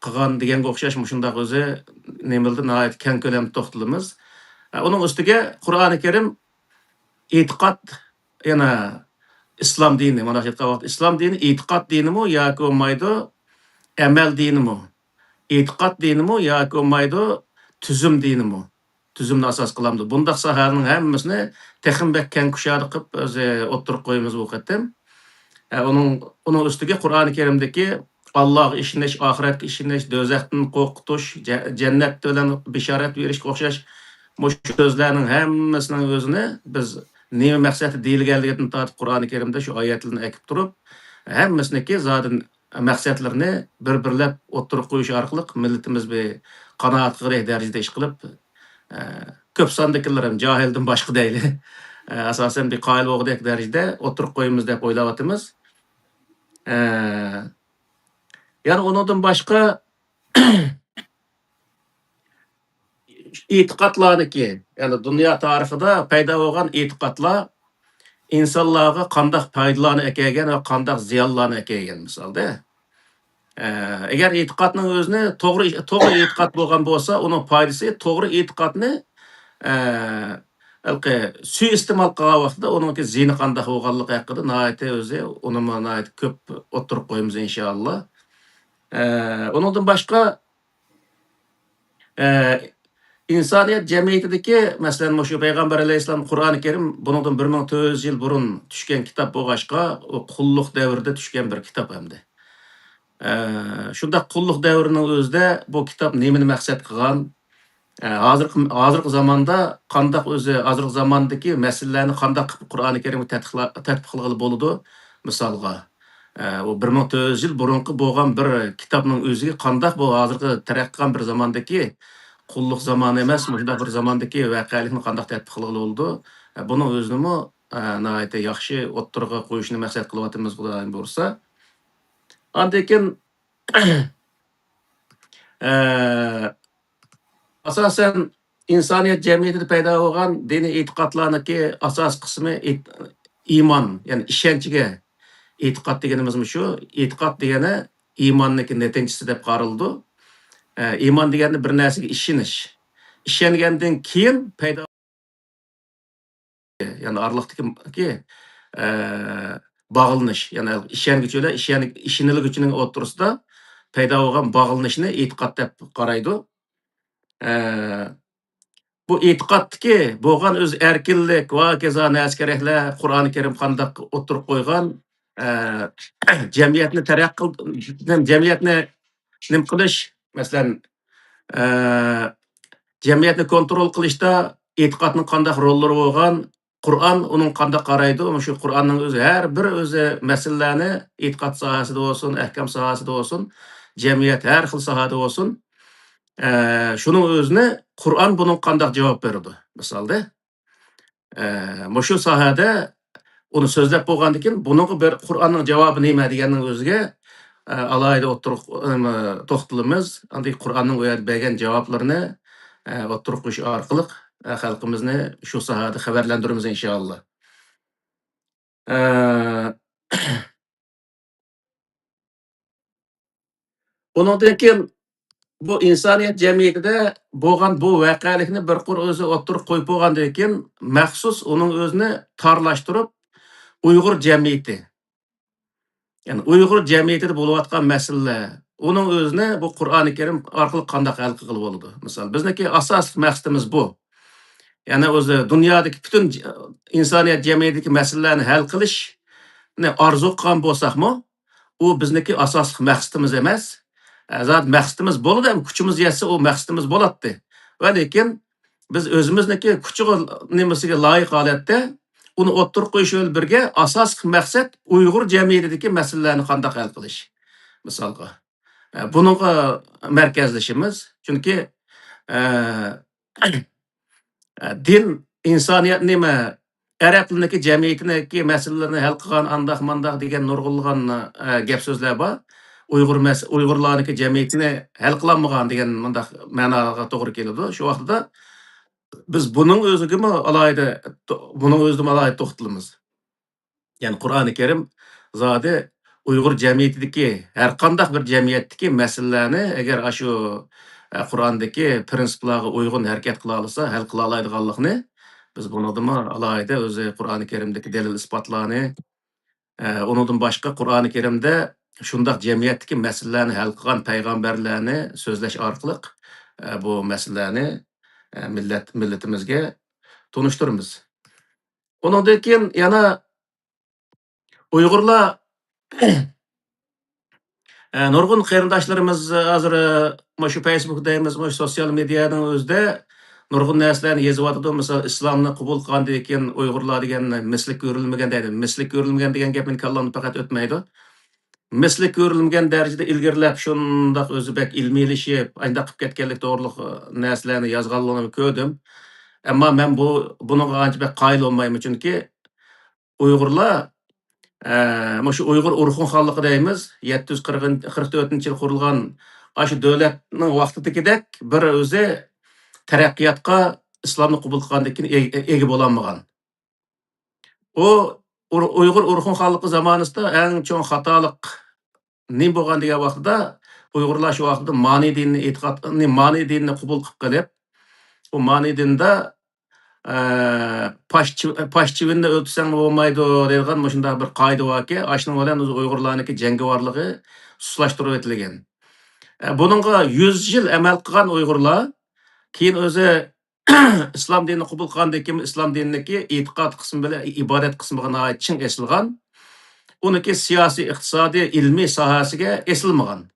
قىلغان دېگەنگە ئوخشاش مۇشۇنداق ئۆزى نېمىلىدە ناھايىتى كەڭ كۆلەمدە توختىلىمىز. ئۇنىڭ ئۈستىگە قۇرئانى كەرىم ئېتىقاد، يەنە ئىسلام دىنى، مانا ئېيتقان ۋاقىت ئىسلام دىنى ئېتىقاد دىنىمۇ ياكى بولمايدۇ، ئەمەل دىنىمۇ؟ ئېتىقاد دىنىمۇ ياكى بولمايدۇ، تۈزۈم دىنىمۇ؟ تۈزۈمنى ئاساس قىلامدۇ؟ بۇنداق ساھەلەرنىڭ ھەممىسىنى تېخىمۇ بەك كەڭ كۇشادە قىلىپ ئۆزى ئوتتۇرىغا قويىمىز بۇ قېتىم. ئە، ئۇنىڭ، ئۇنىڭ ئۈستىگە قۇرئانى كەرىمدىكى ئاللاغا ئىشىنىش، ئاخىرەتكە ئىشىنىش، دوزاختىن قورقۇتۇش، جە-، جەننەت بىلەن بېشارەت بېرىشكە ئوخشاش مۇشۇ سۆزلەرنىڭ ھەممىسىنىڭ ئۆزىنى بىز نېمە مەقسەتتە دېيىلگەنلىكىدىن تارتىپ قۇرئانى كەرىمدە شۇ ئايەتلەرنى ئەكىپ تۇرۇپ، ھەممىسىنىڭكى زادى مەقسەتلىرىنى بىر-بىرلەپ ئوتتۇرىغا قويۇش ئارقىلىق مىللىتىمىز بىر قانائەت قىلغۇدەك دەرىجىدە ئىش قىلىپ، ئە، كۆپ ساندىكىلىرىم جاھىلدىن باشقا دەيلى، ئە، ئاساسەن بىر قايىل بولغۇدەك دەرىجىدە ئوتتۇرىغا قويىمىز دەپ ئويلاۋاتىمىز. ئە، يەنە ئۇنىڭدىن باشقا ئېتىقادلارنىكى، يەنى دۇنيا تارىخىدا پەيدا بولغان ئېتىقادلار ئىنسانلارغا قانداق پايدىلارنى ئەكەلگەن ۋە قانداق زىيانلارنى ئەكەلگەن، مىسالدا. ئە، ئەگەر ئېتىقادنىڭ ئۆزىنى توغرا، توغرا ئېتىقاد بولغان بولسا، ئۇنىڭ پايدىسى، توغرا ئېتىقادنى، ئە، ھېلىقى سۇيىئىستېمال قىلغان ۋاقتىدا ئۇنىڭكى زىيىنى قانداق بولغانلىقى ھەققىدە ناھايىتى ئۆزى ئۇنىمۇ ناھايىتى كۆپ ئوتتۇرىغا قويىمىز، ئىنشائاللا. ئە، ئۇنىڭدىن باشقا، ئە، ئىنسانىيەت جەمئىيىتىدىكى، مەسىلەن، مۇشۇ پەيغەمبەر ئەلەيھىسسالام قۇرئانى كەرىم بۇنىڭدىن بىر مىڭ تۆت يۈز يىل بۇرۇن چۈشكەن كىتاب بولغاچقا، ئۇ قۇللۇق دەۋرىدە چۈشكەن بىر كىتاب ئەمدى. ئە، شۇنداق قۇللۇق دەۋرىنىڭ ئۆزىدە بۇ كىتاب نېمىنى مەقسەت قىلغان؟ ئە، ھازىرقى، ھازىرقى زاماندا قانداق ئۆزى، ھازىرقى زاماندىكى مەسىلىلەرنى قانداق قىلىپ قۇرئانى كەرىمگە تەتبىقلا-، تەتبىق قىلغىلى بولىدۇ؟ مىسالغا، ئە، ئۇ بىر مىڭ تۆت يۈز يىل بۇرۇنقى بولغان بىر كىتابنىڭ ئۆزىگە قانداق بۇ ھازىرقى تەرەققىي قىلغان بىر زاماندىكى قۇللۇق زامانى ئەمەس، مۇشۇنداق بىر زاماندىكى ۋەقەلىكنى قانداق تەتبىق قىلغىلى بولىدۇ؟ ئە، بۇنىڭ ئۆزىنىمۇ، ئە، ناھايىتى ياخشى ئوتتۇرىغا قويۇشنى مەقسەت قىلىۋاتىمىز، خۇدايىم بۇيرۇسا. ئاندىن كېيىن، ئە، ئاساسەن، ئىنسانىيەت جەمئىيىتىدە پەيدا بولغان دىنىي ئېتىقادلارنىڭكى ئاساسىي قىسمى ئېت-، ئىمان، يەنى ئىشەنچكە ئېتىقاد دېگىنىمىزمۇ شۇ. ئېتىقاد دېگەنى ئىماننىڭكى نەتىجىسى دەپ قارىلىدۇ. ئە، ئىمان دېگەننى بىر نەرسىگە ئىشىنىش. ئىشەنگەندىن كېيىن پەيدا يەنى ئارىلىقتىكى، ئە، باغلىنىش، يەنى ئىشەنگۈچى بىلەن ئىشەن-، ئىشىنىلگۈچىنىڭ ئوتتۇرىسىدا پەيدا بولغان باغلىنىشنى ئېتىقاد دەپ قارايدۇ. ئە، بۇ ئېتىقادتىكى بولغان ئۆز ئەركىنلىك ۋە ھاكازا نەرسە كېرەكلەر، قۇرئانى كەرىم قانداق ئوتتۇرىغا قويغان، ئە، جەمئىيەتنى تەرەققىي قىل-، جەمئىيەتنى نېمە قىلىش، مەسىلەن، ئە، جەمئىيەتنى كونترول قىلىشتا ئېتىقادنىڭ قانداق روللىرى بولغان، قۇرئان ئۇنىڭ قانداق قارايدۇ، مۇشۇ قۇرئاننىڭ ئۆزى ھەر بىر ئۆزى مەسىلىلەرنى ئېتىقاد ساھەسىدە بولسۇن، ئەھكام ساھەسىدە بولسۇن، جەمئىيەت ھەر خىل ساھەدە بولسۇن، ئە، شۇنىڭ ئۆزىنى قۇرئان بۇنىڭغا قانداق جاۋاب بېرىدۇ؟ مىسالدا، ئە، مۇشۇ ساھەدە ئۇنى سۆزلەپ بولغاندىن كېيىن، بۇنىڭغا بىر قۇرئاننىڭ جاۋابى نېمە دېگەننىڭ ئۆزىگە، ئە، ئالاھىدە ئوتتۇرىغا، ئەم، توختىلىمىز. ئاندىن قۇرئاننىڭ ئۇ يەردە بەرگەن جاۋابلىرىنى، ئە، ئوتتۇرىغا قويۇش ئارقىلىق، ئە، خەلقىمىزنى شۇ ساھەدە خەۋەرلەندۈرىمىز، ئىنشائاللا. ئە، ئۇنىڭدىن كېيىن بۇ ئىنسانىيەت جەمئىيىتىدە بولغان بۇ ۋەقەلىكنى بىر قۇر ئۆزى ئوتتۇرىغا قويۇپ بولغاندىن كېيىن، مەخسۇس ئۇنىڭ ئۆزىنى تارلاشتۇرۇپ، ئۇيغۇر جەمئىيىتى، يەنى ئۇيغۇر جەمئىيىتىدە بولۇۋاتقان مەسىلىلەر، ئۇنىڭ ئۆزىنى بۇ قۇرئانى كەرىم ئارقىلىق قانداق ھەل قىلغىلى بولىدۇ؟ مىسال، بىزنىڭكى ئاساسلىق مەقسىتىمىز بۇ. يەنى ئۆزى دۇنيادىكى پۈتۈن ج-، ئىنسانىيەت جەمئىيىتىدىكى مەسىلىلەرنى ھەل قىلىشنى ئارزۇ قىلغان بولساقمۇ، ئۇ بىزنىڭكى ئاساسلىق مەقسىتىمىز ئەمەس. ئە، زادى مەقسىتىمىز بولىدۇ، ھەم كۈچىمىز يەتسە ئۇ مەقسىتىمىز بولاتتى. ۋە لېكىن بىز ئۆزىمىزنىڭكى كۈچىگە، نېمىسىگە لايىق ھالەتتە ئۇنى ئوتتۇرىغا قويۇش بىلەن بىرگە ئاساسلىق مەقسەت ئۇيغۇر جەمئىيىتىدىكى مەسىلىلەرنى قانداق ھەل قىلىش، مىسالغا. ئە، بۇنىڭغا مەركەزلىشىمىز. چۈنكى، ئە، ئە، دىن ئىنسانىيەتنى نېمە، ئەرەبلەرنىڭكى جەمئىيىتىنىڭكى مەسىلىلىرىنى ھەل قىلغان، ئانداق مانداق دېگەن نۇرغۇنلىغان، ئە، گەپ سۆزلەر بار. ئۇيغۇر مەس-، ئۇيغۇرلارنىڭكى جەمئىيىتىنى ھەل قىلالمىغان دېگەن مۇنداق مەناغا توغرا كېلىدۇ. شۇ ۋاقتىدا بىز بۇنىڭ ئۆزىگىمۇ ئالاھىدە، بۇنىڭ ئۆزىدىمۇ ئالاھىدە توختىلىمىز. يەنى قۇرئانى كەرىم زادى ئۇيغۇر جەمئىيىتىدىكى، ھەر قانداق بىر جەمئىيەتتىكى مەسىلىلەرنى ئەگەر ئاشۇ، ئە، قۇرئاندىكى پىرىنسىپلارغا ئۇيغۇن ھەرىكەت قىلالىسا، ھەل قىلالايدىغانلىقىنى بىز بۇنىڭدىمۇ ئالاھىدە ئۆزى قۇرئانى كەرىمدىكى دەلىل-ئىسپاتلارنى، ئە، ئۇنىڭدىن باشقا قۇرئانى كەرىمدە شۇنداق جەمئىيەتتىكى مەسىلىلەرنى ھەل قىلغان پەيغەمبەرلەرنى سۆزلەش ئارقىلىق، ئە، بۇ مەسىلىلەرنى، ئە، مىللەت، مىللىتىمىزگە تونۇشتۇرىمىز. ئۇنىڭدىن كېيىن يەنە ئۇيغۇرلار، ئە، نۇرغۇن قېرىنداشلىرىمىز ھازىر، ئە، مۇشۇ فېيسبۇك دەيمىز، مۇشۇ سوتسىيال مېدىيانىڭ ئۆزىدە نۇرغۇن نەرسىلەرنى يېزىۋاتىدۇ. مىسال، ئىسلامنى قوبۇل قىلغاندىن كېيىن ئۇيغۇرلار دېگەن مىسلى كۆرۈلمىگەن دەيدۇ. مىسلى كۆرۈلمىگەن دېگەن گەپ مېنىڭ كاللامدىن پەقەت ئۆتمەيدۇ. مىسلى كۆرۈلمىگەن دەرىجىدە ئىلگىرىلەپ، شۇنداق ئۆزى بەك ئىلمىيلىشىپ، ئانداق قىلىپ كەتكەنلىك توغرۇلۇق، ئە، نەرسىلەرنى يازغانلىقىنى كۆردۈم. ئەمما مەن بۇ، بۇنىڭغا ئانچە بەك قايىل بولمايمەن، چۈنكى ئۇيغۇرلار، ئە، مۇشۇ ئۇيغۇر ئورخۇن خانلىقى دەيمىز، يەتتە يۈز قىرىق، قىرىق تۆتىنچى يىل قۇرۇلغان ئاشۇ دۆلەتنىڭ ۋاقتىدىكىدەك بىر ئۆزى تەرەققىياتقا ئىسلامنى قوبۇل قىلغاندىن كېيىن ئىگە، ئىگە بولالمىغان. ئۇ ئۇر-، ئۇيغۇر ئورخۇن خانلىقى زامانىسىدا ئەڭ چوڭ خاتالىق نېمە بولغان دېگەن ۋاقتىدا، ئۇيغۇرلار شۇ ۋاقتىدا مانى دىنىنى ئېتىقاد، مانى دىنىنى قوبۇل قىلىپ قېلىپ، ئۇ مانى دىندا، ئە، پاش چىۋ-، پاش چىۋىننى ئۆلتۈرسەڭ بولمايدۇ دەيدىغان مۇشۇنداق بىر قائىدە باركى، ئاشۇنىڭ بىلەن ئۇيغۇرلارنىڭكى جەڭگىۋارلىقى سۇسلاشتۇرۇۋېتىلگەن. ئە، بۇنىڭغا يۈز يىل ئەمەل قىلغان ئۇيغۇرلار كېيىن ئۆزى ئىسلام دىنىنى قوبۇل قىلغاندىن كېيىن، ئىسلام دىنىنىڭكى ئېتىقاد قىسمى بىلەن ئىبادەت قىسمىغا ناھايىتى چىڭ ئېسىلغان. ئۇنىڭكى سىياسىي، ئىقتىسادىي، ئىلمىي ساھەسىگە ئېسىلمىغان.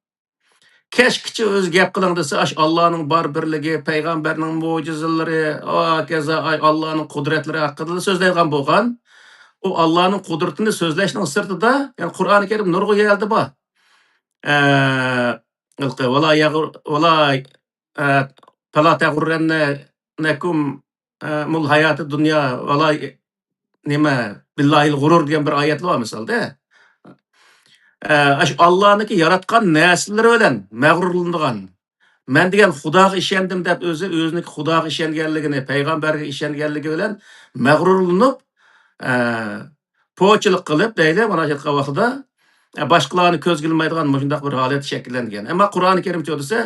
كەچكىچە ئۆزى گەپ قىلىڭ دېسە، ئاشۇ ئاللانىڭ بار بىرلىكى، پەيغەمبەرنىڭ مۆجىزىلىرى، ھاكازا، ئاي، ئاللانىڭ قۇدرەتلىرى ھەققىدىلا سۆزلەيدىغان بولغان. ئۇ ئاللانىڭ قۇدرىتىنى سۆزلەشنىڭ سىرتىدا، يەنى قۇرئانى كەرىم نۇرغۇن يەردە بار. ئە، ھېلىقى، ۋالا يەغۇر-، ۋالا، ئە، پەلا تەغۇررەننەكۇم، ئە، مۇل ھاياتى دۇنيا، ۋالا، نېمە، بىللاھىل غۇرۇر دېگەن بىر ئايەتلا بار مىسالدا. ئە، ئاشۇ ئاللانىڭكى ياراتقان نەرسىلىرى بىلەن مەغرۇرلىنىدىغان، مەن دېگەن خۇداغا ئىشەندىم دەپ ئۆزى، ئۆزىنىڭكى خۇداغا ئىشەنگەنلىكىنى، پەيغەمبەرگە ئىشەنگەنلىكى بىلەن مەغرۇرلىنىپ، ئە، پوچىلىق قىلىپ دەيلى، مانا شۇ قىلغان ۋاقتىدا، ئە، باشقىلارنى كۆزگە ئىلمايدىغان مۇشۇنداق بىر ھالەت شەكىللەنگەن. ئەمما قۇرئانى كەرىمچە دېسە،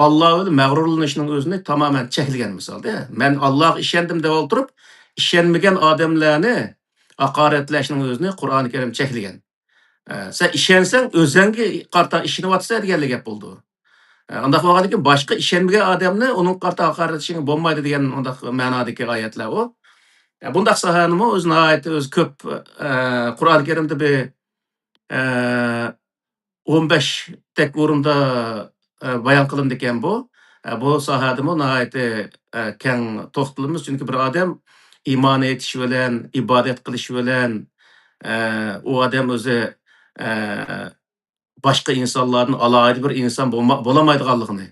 ئاللا بىلەن مەغرۇرلىنىشنىڭ ئۆزىنى تامامەن چەكلىگەن مىسالدا. مەن ئاللاغا ئىشەندىم دەپ ئولتۇرۇپ، ئىشەنمىگەن ئادەملەرنى ھاقارەتلەشنىڭ ئۆزىنى قۇرئانى كەرىم چەكلىگەن. ئە، سەن ئىشەنسەڭ، ئۆزەڭگە قارىتا ئىشىنىۋاتىسەن دېگەنلا گەپ بولىدۇ. ئە، ئانداق بولغاندىكىن باشقا ئىشەنمىگەن ئادەمنى ئۇنىڭغا قارىتا ھاقارەتلىشىڭ بولمايدۇ دېگەن ئۇنداق مەنادىكى ئايەتلەر ئۇ. ئە، بۇنداق ساھەنىمۇ ئۆزى ناھايىتى ئۆزى كۆپ، ئە، قۇرئانى كەرىمدە بىر، ئە، ئون بەشتەك ئورۇندا، ئە، بايان قىلىنىدىكەن بۇ. ئە، بۇ ساھەدىمۇ ناھايىتى، ئە، كەڭ توختىلىمىز. چۈنكى بىر ئادەم ئىمان ئېيتىش بىلەن، ئىبادەت قىلىش بىلەن، ئە، ئۇ ئادەم ئۆزى، ئە، باشقا ئىنسانلاردىن ئالاھىدە بىر ئىنسان بولما-، بولالمايدىغانلىقىنى،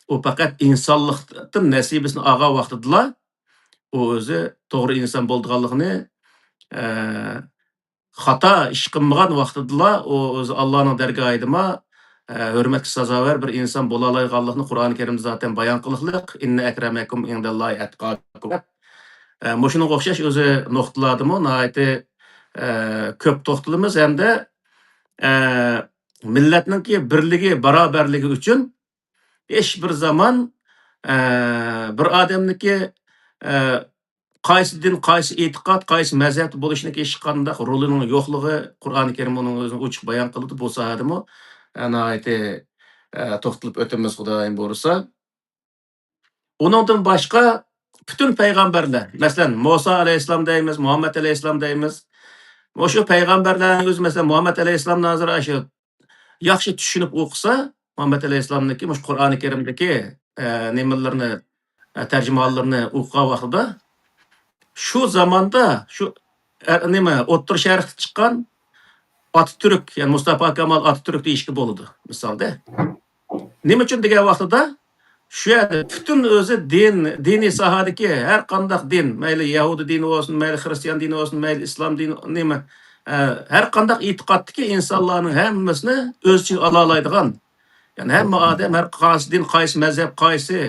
ئۇ پەقەت ئىنسانلىقتىن نەسىبىسىنى ئالغان ۋاقتىدىلا ئۇ ئۆزى توغرا ئىنسان بولىدىغانلىقىنى، ئە، خاتا ئىش قىلمىغان ۋاقتىدىلا ئۇ ئۆزى ئاللانىڭ دەرگاھىدىما، ئە، ھۆرمەتكە سازاۋەر بىر ئىنسان بولالايدىغانلىقىنى قۇرئانى كەرىمدە زاتەن بايان قىلىقلىق، «ئىننە ئەكرەمەكۇم ئىندەللاھى ئەتقاكۇم» دەپ. ئە، مۇشۇنىڭغا ئوخشاش ئۆزى نۇقتىلاردىمۇ ناھايىتى، ئە، كۆپ توختىلىمىز ھەمدە، ئە، مىللەتنىڭكى بىرلىكى، باراۋەرلىكى ئۈچۈن ھېچ بىر زامان، ئە، بىر ئادەمنىڭكى، ئە، قايسى دىن، قايسى ئېتىقاد، قايسى مەزھەپتە بولۇشنىڭكى ھېچقانداق رولىنىڭ يوقلۇقى، قۇرئانى كەرىم ئۇنىڭ ئۆزىنى ئوچۇق بايان قىلىدۇ. بۇ ساھەدىمۇ، ئە، ناھايىتى، ئە، توختىلىپ ئۆتىمىز، خۇدايىم بۇيرۇسا. ئۇنىڭدىن باشقا پۈتۈن پەيغەمبەرلەر، مەسىلەن، مۇسا ئەلەيھىسسالام دەيمىز، مۇھەممەد ئەلەيھىسسالام دەيمىز. مۇشۇ پەيغەمبەرلەرنىڭ ئۆزى، مەسىلەن، مۇھەممەد ئەلەيھىسسالامنى ھازىر ئاشۇ ياخشى چۈشىنىپ ئوقۇسا، مۇھەممەد ئەلەيھىسسالامنىڭكى مۇشۇ قۇرئانى كەرىمدىكى، ئە، نېمىلىرىنى، ئە، تەرجىمىھاللىرىنى ئوقۇغان ۋاقتىدا، شۇ زاماندا شۇ، ئە، نېمە، ئوتتۇرا شەرقتە چىققان ئاتاتۈرك، يەنى مۇستافا كامال ئاتاتۈرك دېيىشكە بولىدۇ، مىسالدا. نېمە ئۈچۈن دېگەن ۋاقتىدا، شۇ يەردە پۈتۈن ئۆزى دىن، دىنىي ساھەدىكى ھەر قانداق دىن، مەيلى يەھۇدىي دىنى بولسۇن، مەيلى خىرىستىيان دىنى بولسۇن، مەيلى ئىسلام دىنى، نېمە، ئە، ھەر قانداق ئېتىقادتىكى ئىنسانلارنىڭ ھەممىسىنى ئۆز ئىچىگە ئالالايدىغان، يەنى ھەممە ئادەم، ھەر قايسى دىن، قايسى مەزھەپ، قايسى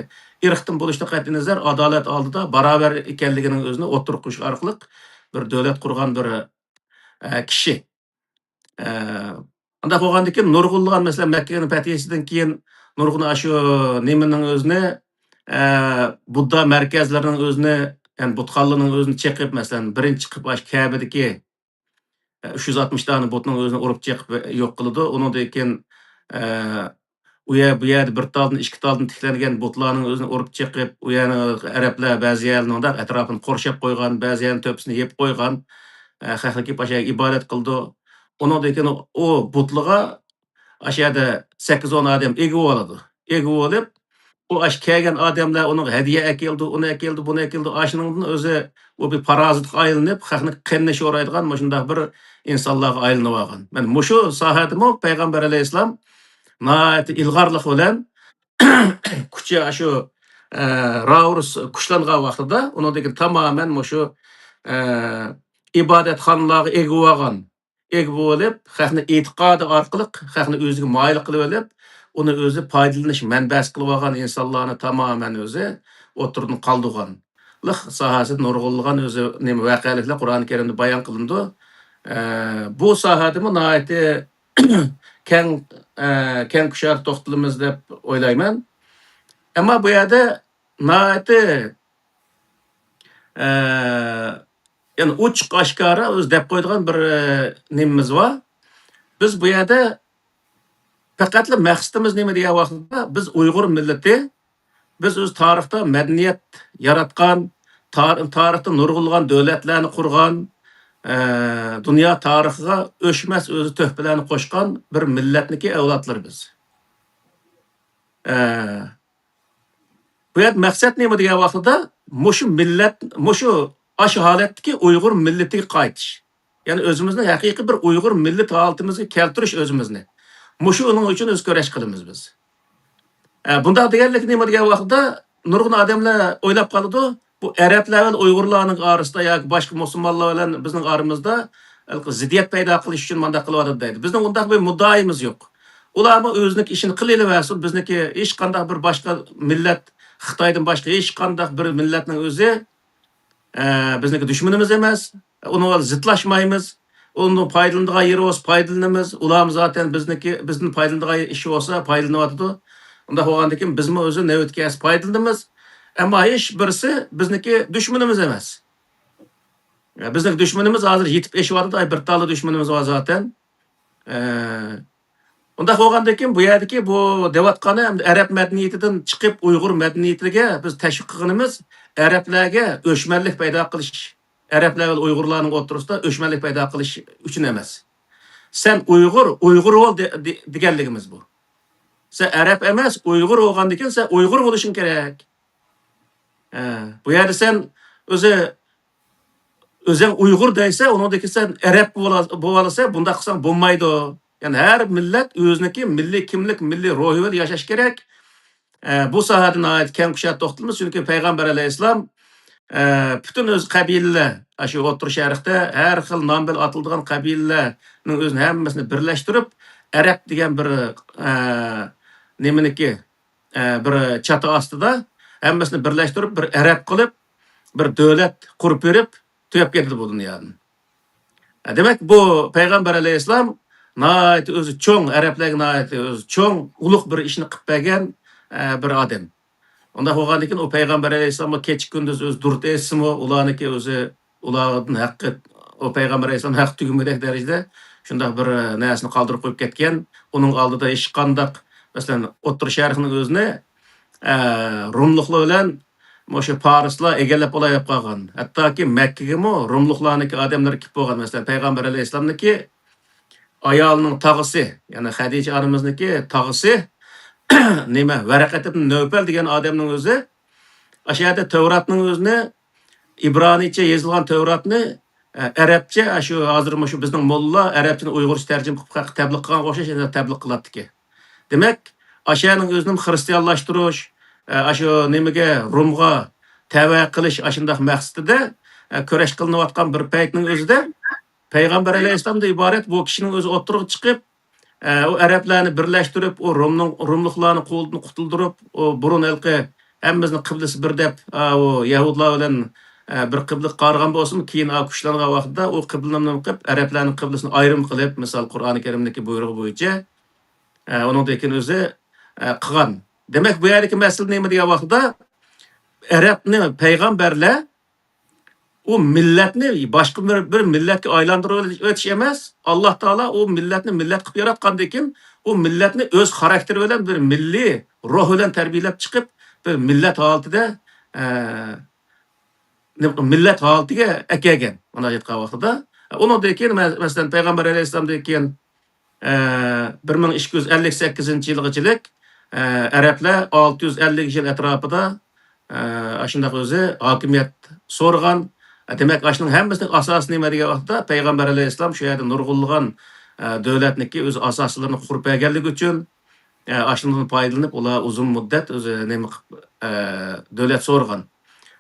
ئىرقتىن بولۇشىدىن قەتئىينەزەر، ئادالەت ئالدىدا باراۋەر ئىكەنلىكىنىڭ ئۆزىنى ئوتتۇرىغا قويۇش ئارقىلىق بىر دۆلەت قۇرغان بىر، ئە، كىشى. ئە، ئۇنداق بولغاندىن كېيىن نۇرغۇنلىغان، مەسىلەن، مەككىنىڭ پەتھىسىدىن كېيىن نۇرغۇن ئاشۇ نېمىنىڭ ئۆزىنى، ئە، بۇددا مەركەزلىرىنىڭ ئۆزىنى، يەنى بۇتخانىلىرىنىڭ ئۆزىنى چېقىپ، مەسىلەن، بىرىنچى چىقىپ ئاشۇ كەبىدىكى، ئە، ئۈچ يۈز ئاتمىش دانە بۇتنىڭ ئۆزىنى ئۇرۇپ چېقىپ يوق قىلىدۇ. ئۇنىڭدىن كېيىن، ئە، ئۇ يەر، بۇ يەردە بىر تالدىن، ئىككى تالدىن تىكلەنگەن بۇتلارنىڭ ئۆزىنى ئۇرۇپ چېقىپ، ئۇ يەرنى ئەرەبلەر بەزى يەرلەرنىڭ ئەتراپىنى قورشاپ قويغان، بەزى يەرنىڭ تۆپىسىنى يېپىپ قويغان، ئە، خەقنىڭ كېلىپ ئاشۇ يەرگە ئىبادەت قىلىدۇ. ئۇنىڭدىن كېيىن ئۇ بۇتلىغا ئاشۇ يەردە سەككىز ئون ئادەم ئىگە بولىدۇ. ئىگە بولۇپ، ئۇ ئاشۇ كەلگەن ئادەملەر ئۇنىڭغا ھەدىيە ئەكېلىدۇ، ئۇنى ئەكېلىدۇ، بۇنى ئەكېلىدۇ. ئاشۇنىڭدىن ئۆزى ئۇ بىر پارازىتقا ئايلىنىپ، خەقنى قېنىنى شورايدىغان مۇشۇنداق بىر ئىنسانلارغا ئايلىنىۋالغان. مانا مۇشۇ ساھەدىمۇ پەيغەمبەر ئەلەيھىسسالام ناھايىتى ئىلغارلىق بىلەن كۈچى ئاشۇ، ئە، راۋرۇس كۈچلەنگەن ۋاقتىدا ئۇنىڭدىن كېيىن تامامەن مۇشۇ، ئە، ئىبادەتخانىلارغا ئىگە بولغان، ئىگە بولۇپ، خەقنى ئېتىقادى ئارقىلىق خەقنى ئۆزىگە مايىل قىلىۋېلىپ، ئۇنى ئۆزى پايدىلىنىش مەنبەسى قىلىۋالغان ئىنسانلارنى تامامەن ئۆزى ئوتتۇرىدىن قالدۇرغانلىق ساھەسىدە نۇرغۇنلىغان ئۆزى نېمە ۋەقەلىكلەر قۇرئان كەرىمدە بايان قىلىنىدۇ. ئە، بۇ ساھەدىمۇ ناھايىتى كەڭ، ئە، كەڭ كۇشار توختىلىمىز دەپ ئويلايمەن. ئەمما بۇ يەردە ناھايىتى، ئە، يەنى ئوچۇق ئاشكارا ئۆزى دەپ قويىدىغان بىر، ئە، نېمىمىز بار. بىز بۇ يەردە پەقەتلا مەقسىتىمىز نېمە دېگەن ۋاقىتتا، بىز ئۇيغۇر مىللىتى، بىز ئۆز تارىختا مەدەنىيەت ياراتقان، تار-، تارىختا نۇرغۇنلىغان دۆلەتلەرنى قۇرغان، ئە، دۇنيا تارىخىغا ئۆچمەس ئۆزى تۆھپىلەرنى قوشقان بىر مىللەتنىكى ئەۋلادلىرى بىز. ئە، بۇ يەردە مەقسەت نېمە دېگەن ۋاقتىدا، مۇشۇ مىللەت، مۇشۇ ئاشۇ ھالەتتىكى ئۇيغۇر مىللىتىگە قايتىش. يەنى ئۆزىمىزنى ھەقىقىي بىر ئۇيغۇر مىللىتى ھالىتىمىزگە كەلتۈرۈش ئۆزىمىزنى. مۇشۇ ئۇنىڭ ئۈچۈن ئۆز كۈرەش قىلىمىز بىز. ئە، بۇنداق دېگەنلىك نېمە دېگەن ۋاقىتتا، نۇرغۇن ئادەملەر ئويلاپ قالىدۇ، بۇ ئەرەبلەر بىلەن ئۇيغۇرلارنىڭ ئارىسىدا ياكى باشقا مۇسۇلمانلار بىلەن بىزنىڭ ئارىمىزدا ھېلىقى زىددىيەت پەيدا قىلىش ئۈچۈن مانداق قىلىۋاتىدۇ دەيدۇ. بىزنىڭ ئۇنداق بىر مۇددىئايىمىز يوق. ئۇلارمۇ ئۆزىنىڭكى ئىشىنى قىلىۋەرسۇن، بىزنىڭكى ھېچقانداق بىر باشقا مىللەت، خىتايدىن باشقا ھېچقانداق بىر مىللەتنىڭ ئۆزى، ئە، بىزنىڭكى دۈشمىنىمىز ئەمەس. ئۇنىڭ بىلەن زىتلاشمايمىز. ئۇنىڭ پايدىلىنىدىغان يېرى بولسا پايدىلىنىمىز. ئۇلارمۇ زاتەن بىزنىڭكى، بىزدىن پايدىلىنىدىغان ئىشى بولسا پايدىلىنىۋاتىدۇ. ئۇنداق بولغاندىكىن بىزمۇ ئۆزى نۆۋەتكە كەلسە پايدىلىنىمىز. ئەمما ھېچ بىرسى بىزنىڭكى دۈشمىنىمىز ئەمەس. بىزنىڭ دۈشمىنىمىز ھازىر يېتىپ ئېشىۋاتىدۇ، ئاي، بىر تاللا دۈشمىنىمىز بار زاتەن. ئە، ئۇنداق بولغاندىن كېيىن بۇ يەردىكى بۇ دەۋاتقىنى ئەمدى ئەرەب مەدەنىيىتىدىن چىقىپ ئۇيغۇر مەدەنىيىتىگە بىز تەشۋىق قىلغىنىمىز ئەرەبلەرگە ئۆچمەنلىك پەيدا قىلىش، ئەرەبلەر ۋە ئۇيغۇرلارنىڭ ئوتتۇرىسىدا ئۆچمەنلىك پەيدا قىلىش ئۈچۈن ئەمەس. سەن ئۇيغۇر، ئۇيغۇر بول دە-، دە-، دېگەنلىكىمىز بۇ. سەن ئەرەب ئەمەس، ئۇيغۇر بولغاندىكىن سەن ئۇيغۇر بولۇشۇڭ كېرەك. ئە، بۇ يەردە سەن ئۆزى، ئۆزۈڭ ئۇيغۇر دەيسە، ئۇنىڭدىكى سەن ئەرەب بولا-، بولالىسا، بۇنداق قىلساڭ بولمايدۇ. يەنى ھەر مىللەت ئۆزىنىڭكى مىللىي كىملىك، مىللىي روھى بىلەن ياشاش كېرەك. ئە، بۇ ساھەدە ناھايىتى كەڭ كۇشار توختىلىمىز، چۈنكى پەيغەمبەر ئەلەيھىسسالام، ئە، پۈتۈن ئۆز قەبىلىلەر، ئاشۇ ئوتتۇرا شەرقتە ھەر خىل نام بىلەن ئاتىلىدىغان قەبىلىلەرنىڭ ئۆزىنى ھەممىسىنى بىرلەشتۈرۈپ، ئەرەب دېگەن بىر، ئە، نېمىنىكى، ئە، بىر چاتا ئاستىدا ھەممىسىنى بىرلەشتۈرۈپ، بىر ئەرەب قىلىپ، بىر دۆلەت قۇرۇپ بېرىپ، تۈگەپ كېتىدۇ بۇ دۇنيادىن. ئە، دېمەك، بۇ پەيغەمبەر ئەلەيھىسسالام ناھايىتى ئۆزى چوڭ، ئەرەبلەرگە ناھايىتى ئۆزى چوڭ، ئۇلۇغ بىر ئىشنى قىلىپ بەرگەن، ئە، بىر ئادەم. ئۇنداق بولغاندىكىن، ئۇ پەيغەمبەر ئەلەيھىسسالاممۇ كېچە-كۈندۈز ئۆزى دۇرۇت ئېيتسىمۇ، ئۇلارنىڭكى ئۆزى، ئۇلاردىن ھەققى، ئۇ پەيغەمبەر ئەلەيھىسسالام ھەققى تۈگىمىگۈدەك دەرىجىدە شۇنداق بىر نەرسىنى قالدۇرۇپ قويۇپ كەتكەن. ئۇنىڭ ئالدىدا ھېچقانداق، مەسىلەن، ئوتتۇرا شەرقنىڭ ئۆزىنى، ئە، روملۇقلار بىلەن مۇشۇ پارسلار ئىگىلەپ بولاياپ قالغان. ھەتتاكى مەككىگىمۇ روملۇقلارنىڭكى ئادەملىرى كېلىپ بولغان. مەسىلەن، پەيغەمبەر ئەلەيھىسسالامنىڭكى ئايالىنىڭ تاغىسى، يەنى خەدىجە ئانىمىزنىڭكى تاغىسى، نېمە، ۋەرەقەت ئىبن نەۋپەل دېگەن ئادەمنىڭ ئۆزى ئاشۇ يەردە تەۋراتنىڭ ئۆزىنى، ئىبرانىيچە يېزىلغان تەۋراتنى، ئە، ئەرەبچە، ئاشۇ ھازىر مۇشۇ بىزنىڭ موللا ئەرەبچىنى ئۇيغۇرچە تەرجىمە قىلىپ خەققە تەبلىغ قىلغانغا ئوخشاش يەنە تەبلىغ قىلاتتىكەن. دېمەك، ئاشۇ يەرنىڭ ئۆزىنى خىرىستىيانلاشتۇرۇش، ئە، ئاشۇ نېمىگە، رومغا تەۋە قىلىش، ئاشۇنداق مەقسىتىدە، ئە، كۈرەش قىلىنىۋاتقان بىر پەيتنىڭ ئۆزىدە پەيغەمبەر ئەلەيھىسسالامدىن ئىبارەت بۇ كىشىنىڭ ئۆزى ئوتتۇرىغا چىقىپ، ئە، ئۇ ئەرەبلەرنى بىرلەشتۈرۈپ، ئۇ رومنىڭ، روملۇقلارنى قولىدىن قۇتۇلدۇرۇپ، ئۇ بۇرۇن ھېلىقى ھەممىمىزنىڭ قىبلىسى بىر دەپ، ئە، ئۇ يەھۇدلار بىلەن، ئە، بىر قىبلىگە قارىغان بولسىمۇ، كېيىن ئا كۈچلەنگەن ۋاقىتتا ئۇ قىبلىنى نېمە قىلىپ، ئەرەبلەرنىڭ قىبلىسىنى ئايرىم قىلىپ، مىسال، قۇرئانى كەرىمدىكى بۇيرۇغى بويىچە، ئە، ئۇنىڭدىن كېيىن ئۆزى، ئە، قىلغان. دېمەك، بۇ يەردىكى مەسىلە نېمە دېگەن ۋاقىتتا، ئەرەبنى پەيغەمبەرلەر ئۇ مىللەتنى باشقا بىر، بىر مىللەتكە ئايلاندۇرۇپ ئۆتۈش ئەمەس، ئاللا تائالا ئۇ مىللەتنى مىللەت قىلىپ ياراتقاندىن كېيىن، ئۇ مىللەتنى ئۆز خاراكتېرى بىلەن، بىر مىللىي روھ بىلەن تەربىيەلەپ چىقىپ، بىر مىللەت ھالىتىدە، ئە، نېمە، مىللەت ھالىتىگە ئەكەلگەن، مۇنداق ئېيتقان ۋاقتىدا. ئۇنىڭدىن كېيىن، مە-، مەسىلەن، پەيغەمبەر ئەلەيھىسسالامدىن كېيىن، ئە، بىر مىڭ ئىككى يۈز ئەللىك سەككىزىنچى يىلغىچىلىك، ئە، ئەرەبلەر ئالتە يۈز ئەللىك يىل ئەتراپىدا، ئە، ئاشۇنداق ئۆزى ھاكىمىيەت سورىغان. دېمەك، ئاشۇنىڭ ھەممىسىنىڭ ئاساسى نېمە دېگەن ۋاقىتتا، پەيغەمبەر ئەلەيھىسسالام شۇ يەردە نۇرغۇنلىغان، ئە، دۆلەتنىكى ئۆز ئاساسلىرىنى قۇرۇپ بەرگەنلىكى ئۈچۈن، ئە، ئاشۇنىڭدىن پايدىلىنىپ، ئۇلار ئۇزۇن مۇددەت ئۆزى نېمە قىلىپ، ئە، دۆلەت سورىغان.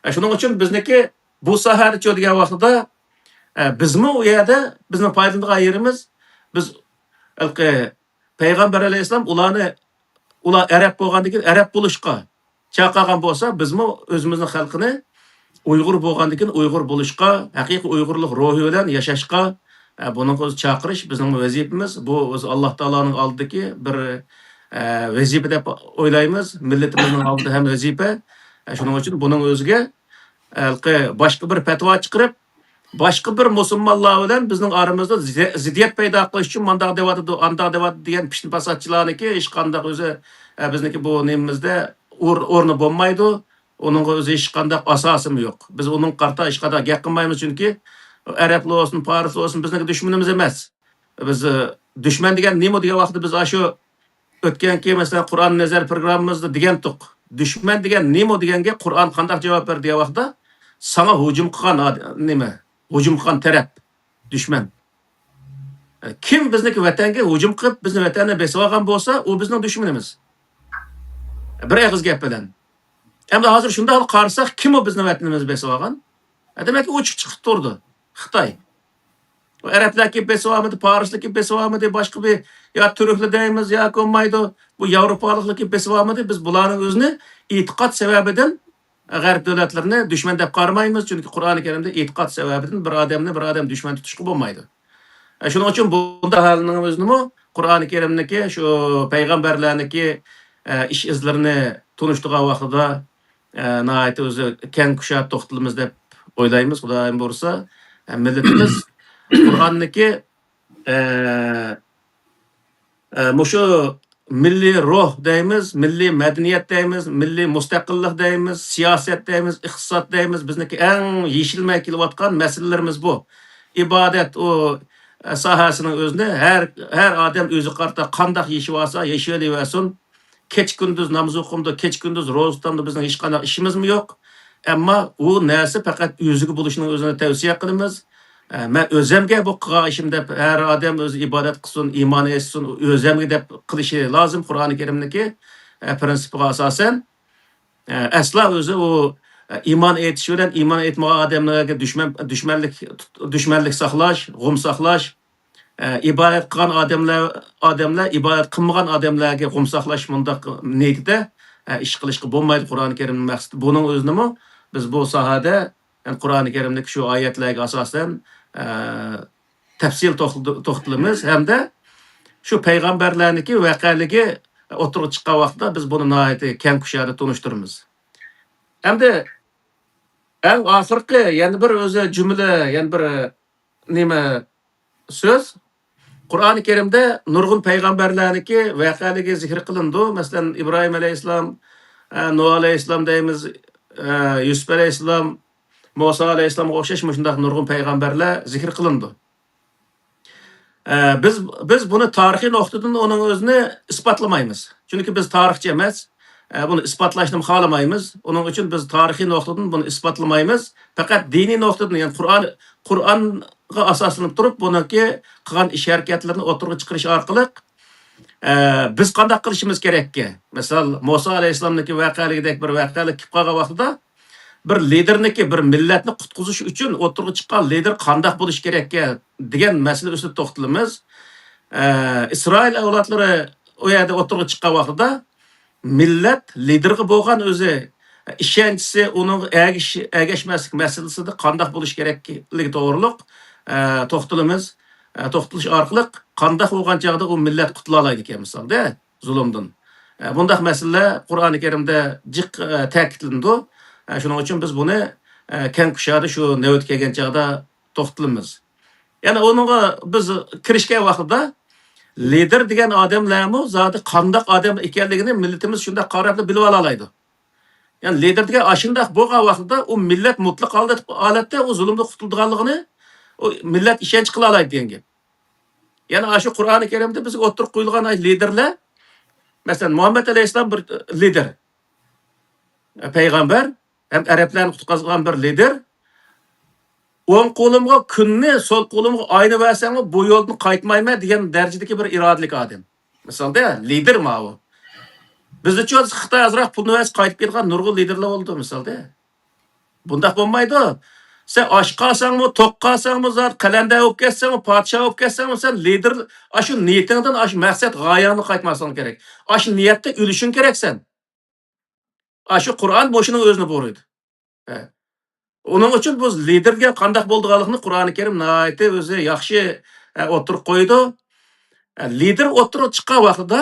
ئە، شۇنىڭ ئۈچۈن بىزنىكى بۇ ساھەدىچۇ دېگەن ۋاقتىدا، ئە، بىزمۇ ئۇ يەردە بىزنىڭ پايدىلىنىدىغان يېرىمىز، بىز ھېلىقى پەيغەمبەر ئەلەيھىسسالام ئۇلارنى، ئۇلار ئەرەب بولغاندىن كېيىن ئەرەب بولۇشقا چاقىرغان بولسا، بىزمۇ ئۆزىمىزنىڭ خەلقىنى ئۇيغۇر بولغاندىن كېيىن ئۇيغۇر بولۇشقا، ھەقىقىي ئۇيغۇرلۇق روھى بىلەن ياشاشقا، ئە، بۇنىڭغا ئۆزى چاقىرىش بىزنىڭ ۋەزىپىمىز. بۇ ئۆزى ئاللا تائالانىڭ ئالدىدىكى بىر، ئە، ۋەزىپە دەپ ئويلايمىز. مىللىتىمىزنىڭ ئالدىدا ھەم ۋەزىپە. ئە، شۇنىڭ ئۈچۈن بۇنىڭ ئۆزىگە، ھېلىقى باشقا بىر پەتىۋا چىقىرىپ، باشقا بىر مۇسۇلمانلار بىلەن بىزنىڭ ئارىمىزدا زى-، زىددىيەت پەيدا قىلىش ئۈچۈن مانداق دەۋاتىدۇ، ئانداق دەۋاتىدۇ دېگەن پىتنە پاساتچىلارنىڭكى ھېچقانداق ئۆزى، ئە، بىزنىڭكى بۇ نېمىمىزدە ئور-، ئورنى بولمايدۇ. ئۇنىڭغا ئۆزى ھېچقانداق ئاساسىمۇ يوق. بىز ئۇنىڭغا قارىتا ھېچقانداق گەپ قىلمايمىز، چۈنكى ئەرەبلەر بولسۇن، پارسلار بولسۇن، بىزنىڭكى دۈشمىنىمىز ئەمەس. بىز، ئە، دۈشمەن دېگەن نېمە دېگەن ۋاقىتتا بىز ئاشۇ ئۆتكەنكى، مەسىلەن، قۇرئان نەزەر پروگراممىمىزدا دېگەنتۇق. دۈشمەن دېگەن نېمە دېگەنگە قۇرئان قانداق جاۋاب بەردى دېگەن ۋاقىتتا، ساڭا ھۇجۇم قىلغان ئاد-، نېمە؟ ھۇجۇم قىلغان تەرەپ دۈشمەن. كىم بىزنىڭكى ۋەتەنگە ھۇجۇم قىلىپ، بىزنىڭ ۋەتەننى بېسىۋالغان بولسا، ئۇ بىزنىڭ دۈشمىنىمىز. بىر ئېغىز گەپ بىلەن. ئەمدى ھازىر شۇنداق قارىساق، كىم ئۇ بىزنىڭ ۋەتىنىمىزنى بېسىۋالغان؟ دېمەك، ئوچۇق چىقىپ تۇرىدۇ. خىتاي. ئۇ ئەرەبلەر كېلىپ بېسىۋالمىدى، پارسلار كېلىپ بېسىۋالمىدى، باشقا بىر يا تۈركلەر دەيمىز ياكى بولمايدۇ، بۇ ياۋروپالىقلار كېلىپ بېسىۋالمىدى. بىز بۇلارنىڭ ئۆزىنى ئېتىقاد سەۋەبىدىن غەرب دۆلەتلىرىنى دۈشمەن دەپ قارىمايمىز، چۈنكى قۇرئانى كەرىمدە ئېتىقاد سەۋەبىدىن بىر ئادەمنى بىر ئادەم دۈشمەن تۇتۇشقا بولمايدۇ. ئە، شۇنىڭ ئۈچۈن بۇنداق ھالنىڭ ئۆزىنىمۇ قۇرئانى كەرىمدىكى شۇ پەيغەمبەرلەرنىڭكى، ئە، ئىش ئىزلىرىنى تونۇشتۇرغان ۋاقتىدا، ئە، ناھايىتى ئۆزى كەڭ كۇشادە توختىلىمىز دەپ ئويلايمىز. خۇدايىم بۇيرۇسا، ئە، مىللىتىمىز قۇرئاندىكى، ئە، ئە، مۇشۇ مىللىي روھ دەيمىز، مىللىي مەدەنىيەت دەيمىز، مىللىي مۇستەقىللىق دەيمىز، سىياسەت دەيمىز، ئىقتىساد دەيمىز، بىزنىڭكى ئەڭ يېشىلمەي كېلىۋاتقان مەسىلىلىرىمىز بۇ. ئىبادەت ئۇ، ئە، ساھەسىنىڭ ئۆزىنى ھەر، ھەر ئادەم ئۆزىگە قارىتا قانداق يېشىۋالسا، يېشىۋېلىۋەرسۇن. كېچە-كۈندۈز ناماز ئوقۇمدۇ، كېچە-كۈندۈز روزا تۇتامدۇ، بىزنىڭ ھېچقانداق ئىشىمىزمۇ يوق. ئەمما ئۇ نەرسە پەقەت ئۆزىگە بولۇشنىڭ ئۆزىنى تەۋسىيە قىلىمىز. ئە، مەن ئۆزەمگە بۇ قىلغان ئىشىم دەپ، ھەر ئادەم ئۆزى ئىبادەت قىلسۇن، ئىمان ئېيتسۇن، ئۆزەمگە دەپ قىلىشى لازىم. قۇرئانى كەرىمنىڭكى، ئە، پىرىنسىپىغا ئاساسەن، ئە، ئەسلا ئۆزى ئۇ، ئە، ئىمان ئېيتىش بىلەن ئىمان ئېيتمىغان ئادەملەرگە دۈشمەن، دۈشمەنلىك، دۈشمەنلىك ساقلاش، غۇم ساقلاش، ئە، ئىبادەت قىلغان ئادەملەر، ئادەملەر ئىبادەت قىلمىغان ئادەملەرگە غۇم ساقلاش، مۇنداق نىيىتىدە، ئە، ئىش قىلىشقا بولمايدۇ. قۇرئانى كەرىمنىڭ مەقسىتى بۇنىڭ ئۆزىنىمۇ بىز بۇ ساھەدە، يەنى قۇرئانى كەرىمدىكى شۇ ئايەتلەرگە ئاساسەن، ئە، تەپسىل توختىلىدۇ-، توختىلىمىز ھەمدە شۇ پەيغەمبەرلەرنىڭكى ۋەقەلىكى ئوتتۇرىغا چىققان ۋاقىتتا بىز بۇنى ناھايىتى كەڭ كۇشادە تونۇشتۇرىمىز. ئەمدى ئەڭ ئاخىرقى يەنە بىر ئۆزى جۈملە، يەنە بىر نېمە سۆز؟ قۇرئانى كەرىمدە نۇرغۇن پەيغەمبەرلەرنىڭكى ۋەقەلىكى زىكىر قىلىنىدۇ. مەسىلەن، ئىبراھىم ئەلەيھىسسالام، ئە، نۇھ ئەلەيھىسسالام دەيمىز، ئە، يۈسۈپ ئەلەيھىسسالام، مۇسا ئەلەيھىسسالامغا ئوخشاش مۇشۇنداق نۇرغۇن پەيغەمبەرلەر زىكىر قىلىنىدۇ. ئە، بىز، بىز بۇنى تارىخىي نۇقتىدىن ئۇنىڭ ئۆزىنى ئىسپاتلىمايمىز. چۈنكى بىز تارىخچى ئەمەس. ئە، بۇنى ئىسپاتلاشنىمۇ خالىمايمىز. ئۇنىڭ ئۈچۈن بىز تارىخىي نۇقتىدىن بۇنى ئىسپاتلىمايمىز. پەقەت دىنىي نۇقتىدىن، يەنى قۇرئان، قۇرئانغا ئاساسلىنىپ تۇرۇپ، بۇنىڭكى قىلغان ئىش ھەرىكەتلىرىنى ئوتتۇرىغا چىقىرىش ئارقىلىق، ئە، بىز قانداق قىلىشىمىز كېرەككە؟ مىسال، مۇسا ئەلەيھىسسالامنىڭكى ۋەقەلىكىدەك بىر ۋەقەلىك كېلىپ قالغان ۋاقتىدا، بىر لىدېرنىكى، بىر مىللەتنى قۇتقۇزۇش ئۈچۈن ئوتتۇرىغا چىققان لىدېر قانداق بولۇشى كېرەككە دېگەن مەسىلە ئۈستىدە توختىلىمىز. ئە، ئىسرائىل ئەۋلادلىرى ئۇ يەردە ئوتتۇرىغا چىققان ۋاقتىدا مىللەت لىدېرغا بولغان ئۆزى، ئىشەنچىسى ئۇنىڭغا ئەگىش-، ئەگەشمەسلىك مەسىلىسىدە قانداق بولۇش كېرەكلىكى توغرۇلۇق، ئە، توختىلىمىز. ئە، توختىلىش ئارقىلىق قانداق بولغان چاغدا ئۇ مىللەت قۇتۇلالايدىكەن، مىسالدا، زۇلۇمدىن. ئە، بۇنداق مەسىلىلەر قۇرئانى كەرىمدە جىق، ئە، تەكىتلىنىدۇ. ئە، شۇنىڭ ئۈچۈن بىز بۇنى، ئە، كەڭ كۇشادە شۇ نۆۋەت كەلگەن چاغدا توختىلىمىز. يەنى ئۇنىڭغا بىز كىرىشكەن ۋاقتىدا لىدېر دېگەن ئادەملەرمۇ زادى قانداق ئادەم ئىكەنلىكىنى مىللىتىمىز شۇنداق قاراپلا بىلىۋالالايدۇ. يەنى لىدېر دېگەن ئاشۇنداق بولغان ۋاقتىدا ئۇ مىللەت مۇتلەق ھالەت-، ھالەتتە ئۇ زۇلۇمدىن قۇتۇلىدىغانلىقىنى ئۇ مىللەت ئىشەنچ قىلالايدۇ دېگەن گەپ. يەنى ئاشۇ قۇرئانى كەرىمدە بىزگە ئوتتۇرىغا قويۇلغان ئاي لىدېرلەر، مەسىلەن، مۇھەممەد ئەلەيھىسسالام بىر لىدېر، پەيغەمبەر ھەم ئەرەبلەرنى قۇتقۇزغان بىر لىدېر. ئوڭ قولۇمغا كۈننى، سول قولۇمغا ئاينى بەرسەڭمۇ بۇ يولدىن قايتمايمەن دېگەن دەرىجىدىكى بىر ئىرادىلىك ئادەم. مىسالدا، لىدېر ماۋۇ. بىزدىچۇ خىتاي ئازراق پۇلنى بەرسە قايتىپ كېتىدىغان نۇرغۇن لىدېرلار بولىدۇ، مىسالدا. بۇنداق بولمايدۇ. سەن ئاچ قالساڭمۇ، توق قالساڭمۇ، زادى قەلەندەر بولۇپ كەتسەڭمۇ، پادىشاھ بولۇپ كەتسەڭمۇ، سەن لىدېر، ئاشۇ نىيىتىڭدىن، ئاشۇ مەقسەت غايەڭدىن قايتماسلىقىڭ كېرەك. ئاشۇ نىيەتتە ئۆلۈشۈڭ كېرەك سەن. ئاشۇ قۇرئان مۇشۇنىڭ ئۆزىنى بۇيرۇيدۇ. ھە. ئۇنىڭ ئۈچۈن بۇ لىدېرگە قانداق بولىدىغانلىقىنى قۇرئانى كەرىم ناھايىتى ئۆزى ياخشى، ئە، ئوتتۇرىغا قويىدۇ. ئە، لىدېر ئوتتۇرىغا چىققان ۋاقتىدا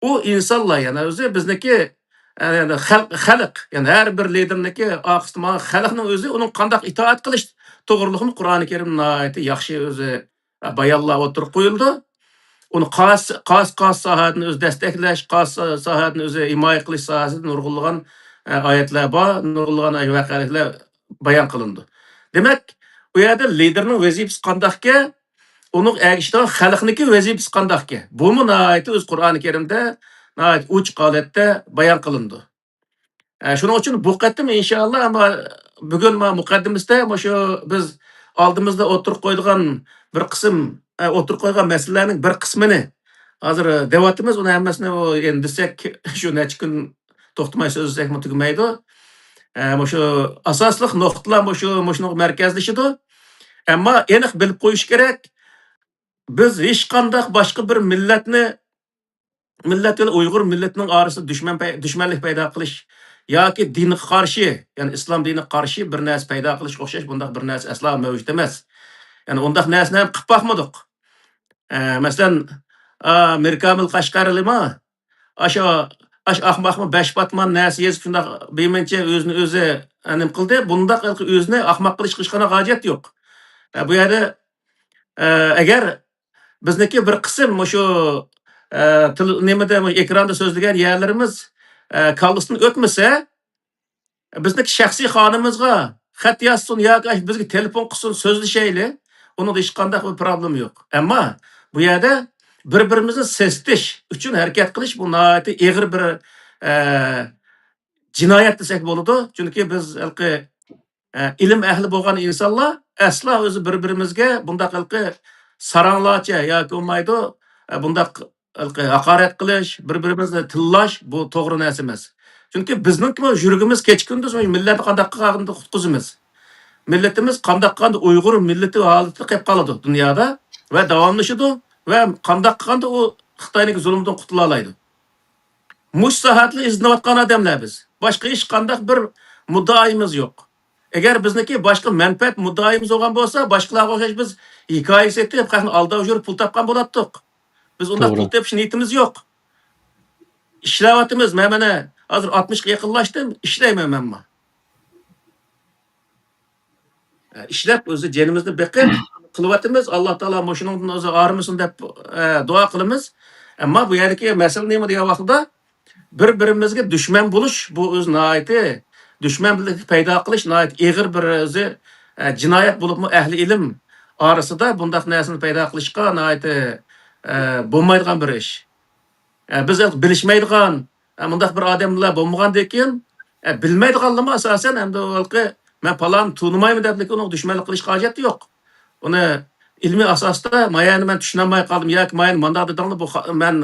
ئۇ ئىنسانلار يەنە ئۆزى بىزنىكى، ئە، يەنى خەلق، خەلق، يەنى ھەر بىر لىدېرنىكى ئارقىسىدا ماڭغان خەلقنىڭ ئۆزى ئۇنىڭ قانداق ئىتائەت قىلىش توغرىلىقىنى قۇرئانى كەرىم ناھايىتى ياخشى ئۆزى، ئە، بايانلار ئوتتۇرىغا قويۇلىدۇ. ئۇنى قاس، قاس، قاس ساھەدىن ئۆزى دەستەكلەش، قاس ساھەدىن ئۆزى ھىمايە قىلىش ساھەسىدە نۇرغۇنلىغان، ئە، ئايەتلەر بار، نۇرغۇنلىغان ۋەقەلىكلەر بايان قىلىنىدۇ. دېمەك، ئۇ يەردە لىدېرنىڭ ۋەزىپىسى قانداقكەن، ئۇنىڭ ئەگىشىدىغان خەلقنىڭكى ۋەزىپىسى قانداقكەن، بۇمۇ ناھايىتى ئۆز قۇرئانى كەرىمدە ناھايىتى ئوچۇق ھالەتتە بايان قىلىنىدۇ. ئە، شۇنىڭ ئۈچۈن بۇ قېتىم ئىنشائاللا، ئەمما بۈگۈن ما مۇقەددىمىسىدە مۇشۇ بىز ئالدىمىزدا ئوتتۇرىغا قويىدىغان بىر قىسىم، ئە، ئوتتۇرىغا قويغان مەسىلىلەرنىڭ بىر قىسمىنى ھازىر دەۋاتىمىز. ئۇنى ھەممىسىنى ئۇ ئەمدى دېسەك، شۇ نەچچە كۈن توختىماي سۆزلىسەكمۇ تۈگىمەيدۇ. ئە، مۇشۇ ئاساسلىق نۇقتىلار مۇشۇ، مۇشۇنىڭغا مەركەزلىشىدۇ. ئەمما ئېنىق بىلىپ قويۇش كېرەك، بىز ھېچقانداق باشقا بىر مىللەتنى، مىللەت بىلەن ئۇيغۇر مىللىتىنىڭ ئارىسىدا دۈشمەن پەي-، دۈشمەنلىك پەيدا قىلىش ياكى دىنغا قارشى، يەنى ئىسلام دىنىغا قارشى بىر نەرسە پەيدا قىلىشقا ئوخشاش بۇنداق بىر نەرسە ئەسلا مەۋجۇت ئەمەس. يەنى ئۇنداق نەرسىنى ھەم قىلىپ باقمىدۇق. ئە، مەسىلەن، ئا، مىركامىل قەشقەرلىما، ئاشۇ، ئاشۇ ئاخماقمۇ بەش پاتمان نەرسە يېزىپ، شۇنداق بىمەنچە ئۆزىنى ئۆزى، ئە، نېمە قىلدى؟ بۇنداق ئۆزىنى ئاخماق قىلىشقا ھېچقانداق ھاجەت يوق. ئە، بۇ يەردە، ئە، ئەگەر بىزنىڭكى بىر قىسىم مۇشۇ، ئە، تېل-، نېمىدە، مۇشۇ ئېكراندا سۆزلىگەن يەرلىرىمىز، ئە، كاللىسىدىن ئۆتمىسە، بىزنىڭكى شەخسىي خانىمىزغا خەت يازسۇن ياكى بىزگە تېلېفون قىلسۇن، سۆزلىشەيلى. ئۇنىڭدا ھېچقانداق بىر پروبلېما يوق. ئەمما بۇ يەردە بىر-بىرىمىزنى سېسىتىش ئۈچۈن ھەرىكەت قىلىش، بۇ ناھايىتى ئېغىر بىر، ئە، جىنايەت دېسەك بولىدۇ. چۈنكى بىز ھېلىقى، ئە، ئىلىم ئەھلى بولغان ئىنسانلار ئەسلا ئۆزى بىر-بىرىمىزگە بۇنداق ھېلىقى ساراڭلارچە ياكى بولمايدۇ، ئە، بۇنداق ھېلىقى ھاقارەت قىلىش، بىر-بىرىمىزنى تىللاش، بۇ توغرا نەرسە ئەمەس. چۈنكى بىزنىڭكىمۇ يۈرىكىمىز كېچە-كۈندۈز مۇشۇ مىللەتنى قانداق قىلغاندا قۇتقۇزىمىز. مىللىتىمىز قانداق قىلغاندا ئۇيغۇر مىللىتى ھالىتىدە قېلىپ قالىدۇ دۇنيادا ۋە داۋاملىشىدۇ ۋە قانداق قىلغاندا ئۇ خىتاينىڭكى زۇلۇمىدىن قۇتۇلالايدۇ. مۇشۇ ساھەدىلا ئىزدىنىۋاتقان ئادەملەر بىز. باشقا ھېچقانداق بىر مۇددىئايىمىز يوق. ئەگەر بىزنىڭكى باشقا مەنپەئەت مۇددىئايىمىز بولغان بولسا، باشقىلارغا ئوخشاش بىز ھېكايە سېتىپ، خەقنى ئالداپ يۈرۈپ پۇل تاپقان بولاتتۇق. بىز ئۇنداق توغرا. پۇل تېپىش نىيىتىمىز يوق. ئىشلەۋاتىمىز. مەن مانا ھازىر ئاتمىشقا يېقىنلاشتىم، ئىشلەيمەن مەنمۇ. ئە، ئىشلەپ، ئۆزى جېنىمىزنى بېقىپ قىلىۋاتىمىز. ئاللا تائالا مۇشۇنىڭدىن ئۆزى ئايرىمىسۇن دەپ، ئە، دۇئا قىلىمىز. ئەمما بۇ يەردىكى مەسىلە نېمە دېگەن ۋاقتىدا، بىر-بىرىمىزگە دۈشمەن بولۇش، بۇ ئۆزى ناھايىتى، دۈشمەنلىك پەيدا قىلىش ناھايىتى ئېغىر بىر ئۆزى، ئە، جىنايەت بولۇپمۇ ئەھلى ئىلىم ئارىسىدا بۇنداق نەرسىنى پەيدا قىلىشقا ناھايىتى، ئە، بولمايدىغان بىر ئىش. ئە، بىز بىلىشمەيدىغان، ئە، مۇنداق بىر ئادەملەر بولمىغاندىن كېيىن، ئە، بىلمەيدىغانلىرىمۇ ئاساسەن ئەمدى ھېلىقى مەن پالاننى تونۇمايمەن دەپلىكى ئۇنىڭغا دۈشمەنلىك قىلىشقا ھاجەت يوق. ئۇنى ئىلمىي ئاساستا مايەنى مەن چۈشىنەلمەي قالدىم ياكى مايەنى مانداق دېدىڭلار، بۇ خا-، مەن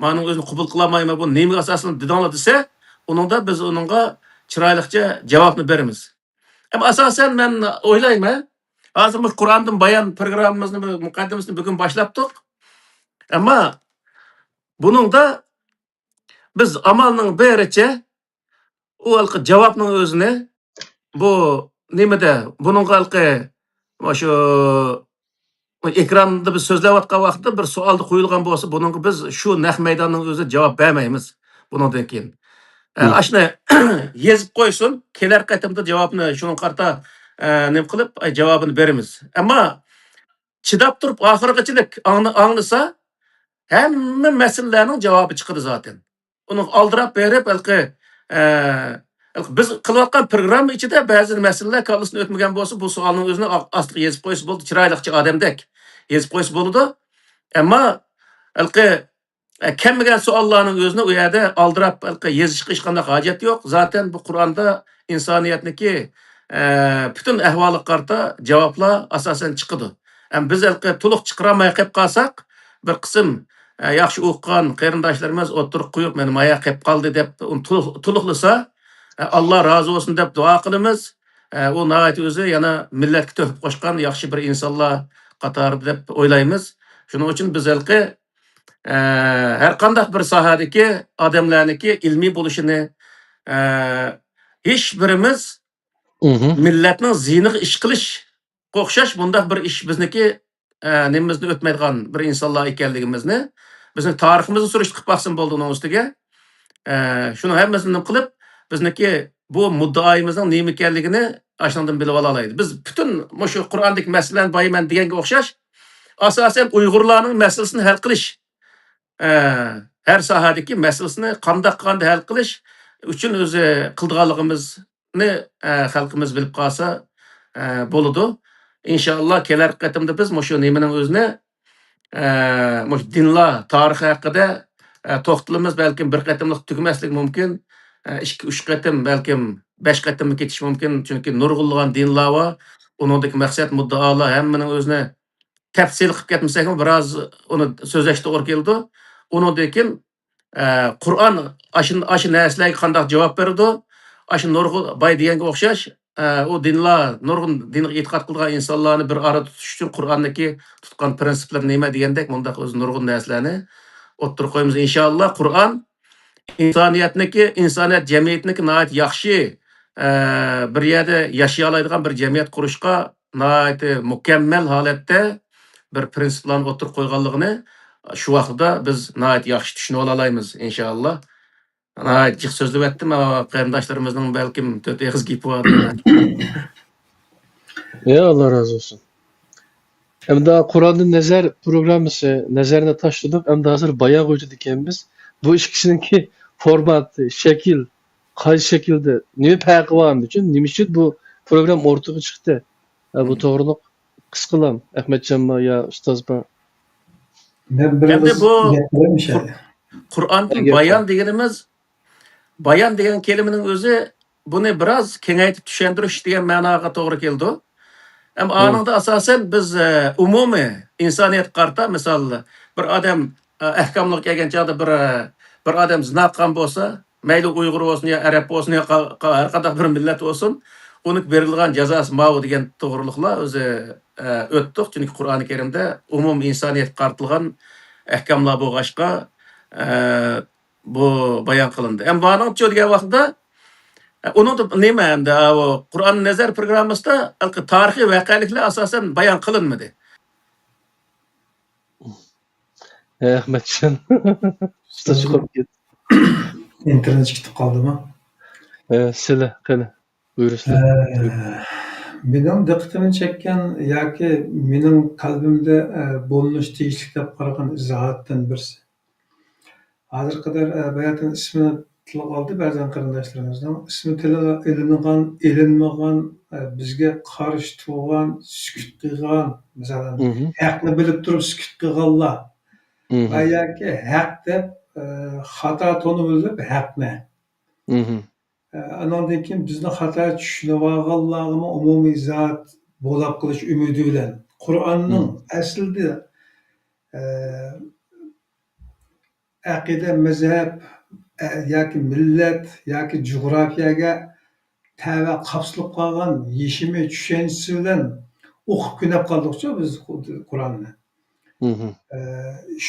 مانىڭ ئۆزىنى قوبۇل قىلالمايمەن، بۇ نېمىگە ئاساسەن دېدىڭلار دېسە، ئۇنىڭدا بىز ئۇنىڭغا چىرايلىقچە جاۋابنى بېرىمىز. ئەمما ئاساسەن مەن ئويلايمەن، ھازىر مۇشۇ قۇرئاندىن بايان پروگراممىمىزنى، مۇقەددىمىسىنى بۈگۈن باشلاپتۇق. ئەمما بۇنىڭدا بىز ئامالنىڭ بېرىچە، بۇ ھېلىقى جاۋابنىڭ ئۆزىنى، بۇ نېمىدە، بۇنىڭغا ھېلىقى، مۇشۇ ئېكراندا بىز سۆزلەۋاتقان ۋاقىتتا بىر سوئالدا قويۇلغان بولسا، بۇنىڭغا بىز شۇ نەق مەيداننىڭ ئۆزىدە جاۋاب بەرمەيمىز بۇنىڭدىن كېيىن. ئە، مم. ئاشۇنى يېزىپ قويسۇن، كېلەر قېتىمدا جاۋابنى شۇنىڭغا قارىتا، ئە، نېمە قىلىپ، ئە، جاۋابىنى بېرىمىز. ئەمما چىداپ تۇرۇپ ئاخىرغىچىلىك ئاڭلا-، ئاڭلىسا، ھەممە مەسىلىلەرنىڭ جاۋابى چىقىدۇ زاتەن. ئۇنىڭ ئالدىراپ بېرىپ، ھېلىقى، ئە، ھېلىقى بىز قىلىۋاتقان پروگرامما ئىچىدە بەزى مەسىلىلەر كاللىسىدىن ئۆتمىگەن بولسا، بۇ سوئالنىڭ ئۆزىنى ئا-، ئاستىغا يېزىپ قويسا بولىدۇ، چىرايلىقچە ئادەمدەك يېزىپ قويسا بولىدۇ. ئەمما ھېلىقى، ئە، كەلمىگەن سوئاللارنىڭ ئۆزىنى ئۇ يەردە ئالدىراپ، ھېلىقى يېزىشقا ھېچقانداق ھاجەت يوق. زاتەن بۇ قۇرئاندا ئىنسانىيەتنىكى، ئە، پۈتۈن ئەھۋالىغا قارىتا جاۋابلار ئاساسەن چىقىدۇ. ئەمما بىز ھېلىقى تولۇق چىقىرالماي قېلىپ قالساق، بىر قىسىم، ئە، ياخشى ئوقۇغان قېرىنداشلىرىمىز ئوتتۇرىغا قويۇپ، مانا، مايا قېلىپ قالدى دەپ، ئۇنى تولۇق-، تولۇقلىسا، ئە، ئاللا رازى بولسۇن دەپ دۇئا قىلىمىز. ئە، ئۇ ناھايىتى ئۆزى يەنە مىللەتكە تۆھپە قوشقان ياخشى بىر ئىنسانلار قاتارىدا دەپ ئويلايمىز. شۇنىڭ ئۈچۈن بىز ھېلىقى، ئە، ھەر قانداق بىر ساھەدىكى ئادەملەرنىڭكى ئىلمىي بولۇشىنى، ئە، ھېچ بىرىمىز مىللەتنىڭ زىيىنىغا ئىش قىلىش ئوخشاش بۇنداق بىر ئىش بىزنىڭكى، ئە، نېمىمىزنى ئۆتمەيدىغان بىر ئىنسانلار ئىكەنلىكىمىزنى، بىزنىڭ تارىخىمىزنى سۈرۈشتە قىلىپ باقسىمۇ بولىدۇ ئۇنىڭ ئۈستىگە. ئە، شۇنىڭ ھەممىسىنى نېمە قىلىپ، بىزنىڭكى بۇ مۇددىئايىمىزنىڭ نېمە ئىكەنلىكىنى ئاشۇنىڭدىن بىلىپ ئالالايدۇ. بىز پۈتۈن مۇشۇ قۇرئاندىكى مەسىلىلەرنى بايىمەن دېگەنگە ئوخشاش، ئاساسەن ئۇيغۇرلارنىڭ مەسىلىسىنى ھەل قىلىش، ئە، ھەر ساھەدىكى مەسىلىسىنى قانداق قىلغاندا ھەل قىلىش ئۈچۈن ئۆزى قىلىدىغانلىقىمىزنى، ئە، خەلقىمىز بىلىپ قالسا، ئە، بولىدۇ. ئىنشائاللا، كېلەر قېتىمدا بىز مۇشۇ نېمىنىڭ ئۆزىنى، ئە، مۇشۇ دىنلار تارىخى ھەققىدە، ئە، توختىلىمىز. بەلكىم بىر قېتىملىق تۈگىمەسلىكى مۇمكىن. ئە، ئىككى، ئۈچ قېتىم، بەلكىم بەش قېتىممۇ كېتىشى مۇمكىن. چۈنكى نۇرغۇنلىغان دىنلار بار. ئۇنىڭدىكى مەقسەت، مۇددىئالار ھەممىنىڭ ئۆزىنى تەپسىلىي قىلىپ كەتمىسەكمۇ، بىراز ئۇنى سۆزلەش توغرا كېلىدۇ. ئۇنىڭدىن كېيىن، ئە، قۇرئان ئاشۇ، ئاشۇ نەرسىلەرگە قانداق جاۋاب بېرىدۇ؟ ئاشۇ نۇرغۇن باي دېگەنگە ئوخشاش، ئە، ئۇ دىنلار، نۇرغۇن دىنغا ئېتىقاد قىلىدىغان ئىنسانلارنى بىر ئارىدا تۇتۇش ئۈچۈن قۇرئاندىكى تۇتقان پىرىنسىپلىرى نېمە دېگەندەك مۇنداق ئۆزى نۇرغۇن نەرسىلەرنى ئوتتۇرىغا قويىمىز. ئىنشائاللا، قۇرئان ئىنسانىيەتنىكى، ئىنسانىيەت جەمئىيىتىنىڭكى ناھايىتى ياخشى، ئە، بىر يەردە ياشىيالايدىغان بىر جەمئىيەت قۇرۇشقا ناھايىتى مۇكەممەل ھالەتتە بىر پىرىنسىپلارنى ئوتتۇرىغا قويغانلىقىنى شۇ ۋاقىتتا بىز ناھايىتى ياخشى چۈشىنىۋالالايمىز، ئىنشائاللا. ناھايىتى جىق سۆزلىۋەتتىم، ئەمما قېرىنداشلىرىمىزنىڭ بەلكىم تۆت ئېغىز گېپى بار. يا، ئاللا رازى بولسۇن. ئەمدى قۇرئاندىن نەزەر پروگراممىسى، نەزەرنى تاشلىدۇق، ئەمدى ھازىر بايانغا ئۆتىدىكەنمىز. بۇ ئىككىسىنىڭكى فورماتى، شەكىل، قايسى شەكىلدە، نېمە پەرقى بار ئەمدى؟ نېمە ئۈچۈن بۇ پروگرامما ئورتىغا چىقتى؟ ھە، بۇ توغرىلىق قىسقىلا ئەخمەتجانمۇ يا ئۇستاز بار؟ مەن بىر ئېغىز بۇ گەپ قىلىمىشە. قۇر-، قۇرئاندىن بايان دېگىنىمىز، بايان دېگەن كەلىمىنىڭ ئۆزى بۇنى بىراز كېڭەيتىپ چۈشەندۈرۈش دېگەن مەناغا توغرا كېلىدۇ. ئەمما ئانىڭدا ئاساسەن بىز، ئە، ئومۇمىي ئىنسانىيەتكە قارىتا، مىسال، بىر ئادەم، ئە، ئەھكاملىققا كەلگەن چاغدا بىر، ئە، بىر ئادەم زىنا قىلغان بولسا، مەيلى ئۇيغۇر بولسۇن يا ئەرەب بولسۇن يا قا-، قا-، ھەر قانداق بىر مىللەت بولسۇن، ئۇنىڭ بېرىلىدىغان جازاسى ماۋۇ دېگەن توغرىلىقلار ئۆزى، ئە، ئۆتتۇق. چۈنكى قۇرئانى كەرىمدە ئومۇمىي ئىنسانىيەتكە قارىتىلغان ئەھكاملار بولغاچقا، ئە، بۇ بايان قىلىندى. ئەمما بۇنىڭچۇ دېگەن ۋاقىتتا، ئە، ئۇنىڭدا نېمە ئەمدى، ئاۋۇ قۇرئان نەزەر پروگراممىسىدا ھېلىقى تارىخىي ۋەقەلىكلەر ئاساسەن بايان قىلىنمىدى. ئەخمەتجان. ئۇستا چىقىپ كەتتى. ئىنتېرنېت كېتىپ قالدىمۇ؟ ئە، سىلە، قېنى، بۇيرۇسىلە. ئە، مېنىڭ دىققىتىمنى چەككەن ياكى مېنىڭ قەلبىمدە، ئە، بولۇنۇشى تېگىشلىك دەپ قارىغان ئىزاھاتتىن بىرسى. ھازىرغا قەدەر، ئە، باياتىن ئىسمىنى تىلغا ئالدى بەزەن قېرىنداشلىرىمىزنىڭ. ئىسمى تىلغا ئېلىنغان، ئېلىنمىغان، ئە، بىزگە قارشى تۇرغان، سۈكۈت قىلغان، مىسالەن، ھەقنى بىلىپ تۇرۇپ سۈكۈت قىلغانلار ۋە ياكى ھەق دەپ، ئە، خاتا تونۇۋېلىپ ھەقنى. ئە، ئاناندىن كېيىن بىزنى خاتا چۈشىنىۋالغانلارغىمۇ ئومۇمىي ئىزاھات بولاپ قېلىش ئۈمىدى بىلەن قۇرئاننىڭ ئەسلىدە، ئە، ئەقىدە، مەزھەپ، ئە، ياكى مىللەت ياكى جۇغراپىيەگە تەۋە قاپسىلىپ قالغان يېشىمى چۈشەنچىسى بىلەن ئوقۇپ كۆنۈپ قالدۇقچۇ بىز قۇرئاننى. ئە،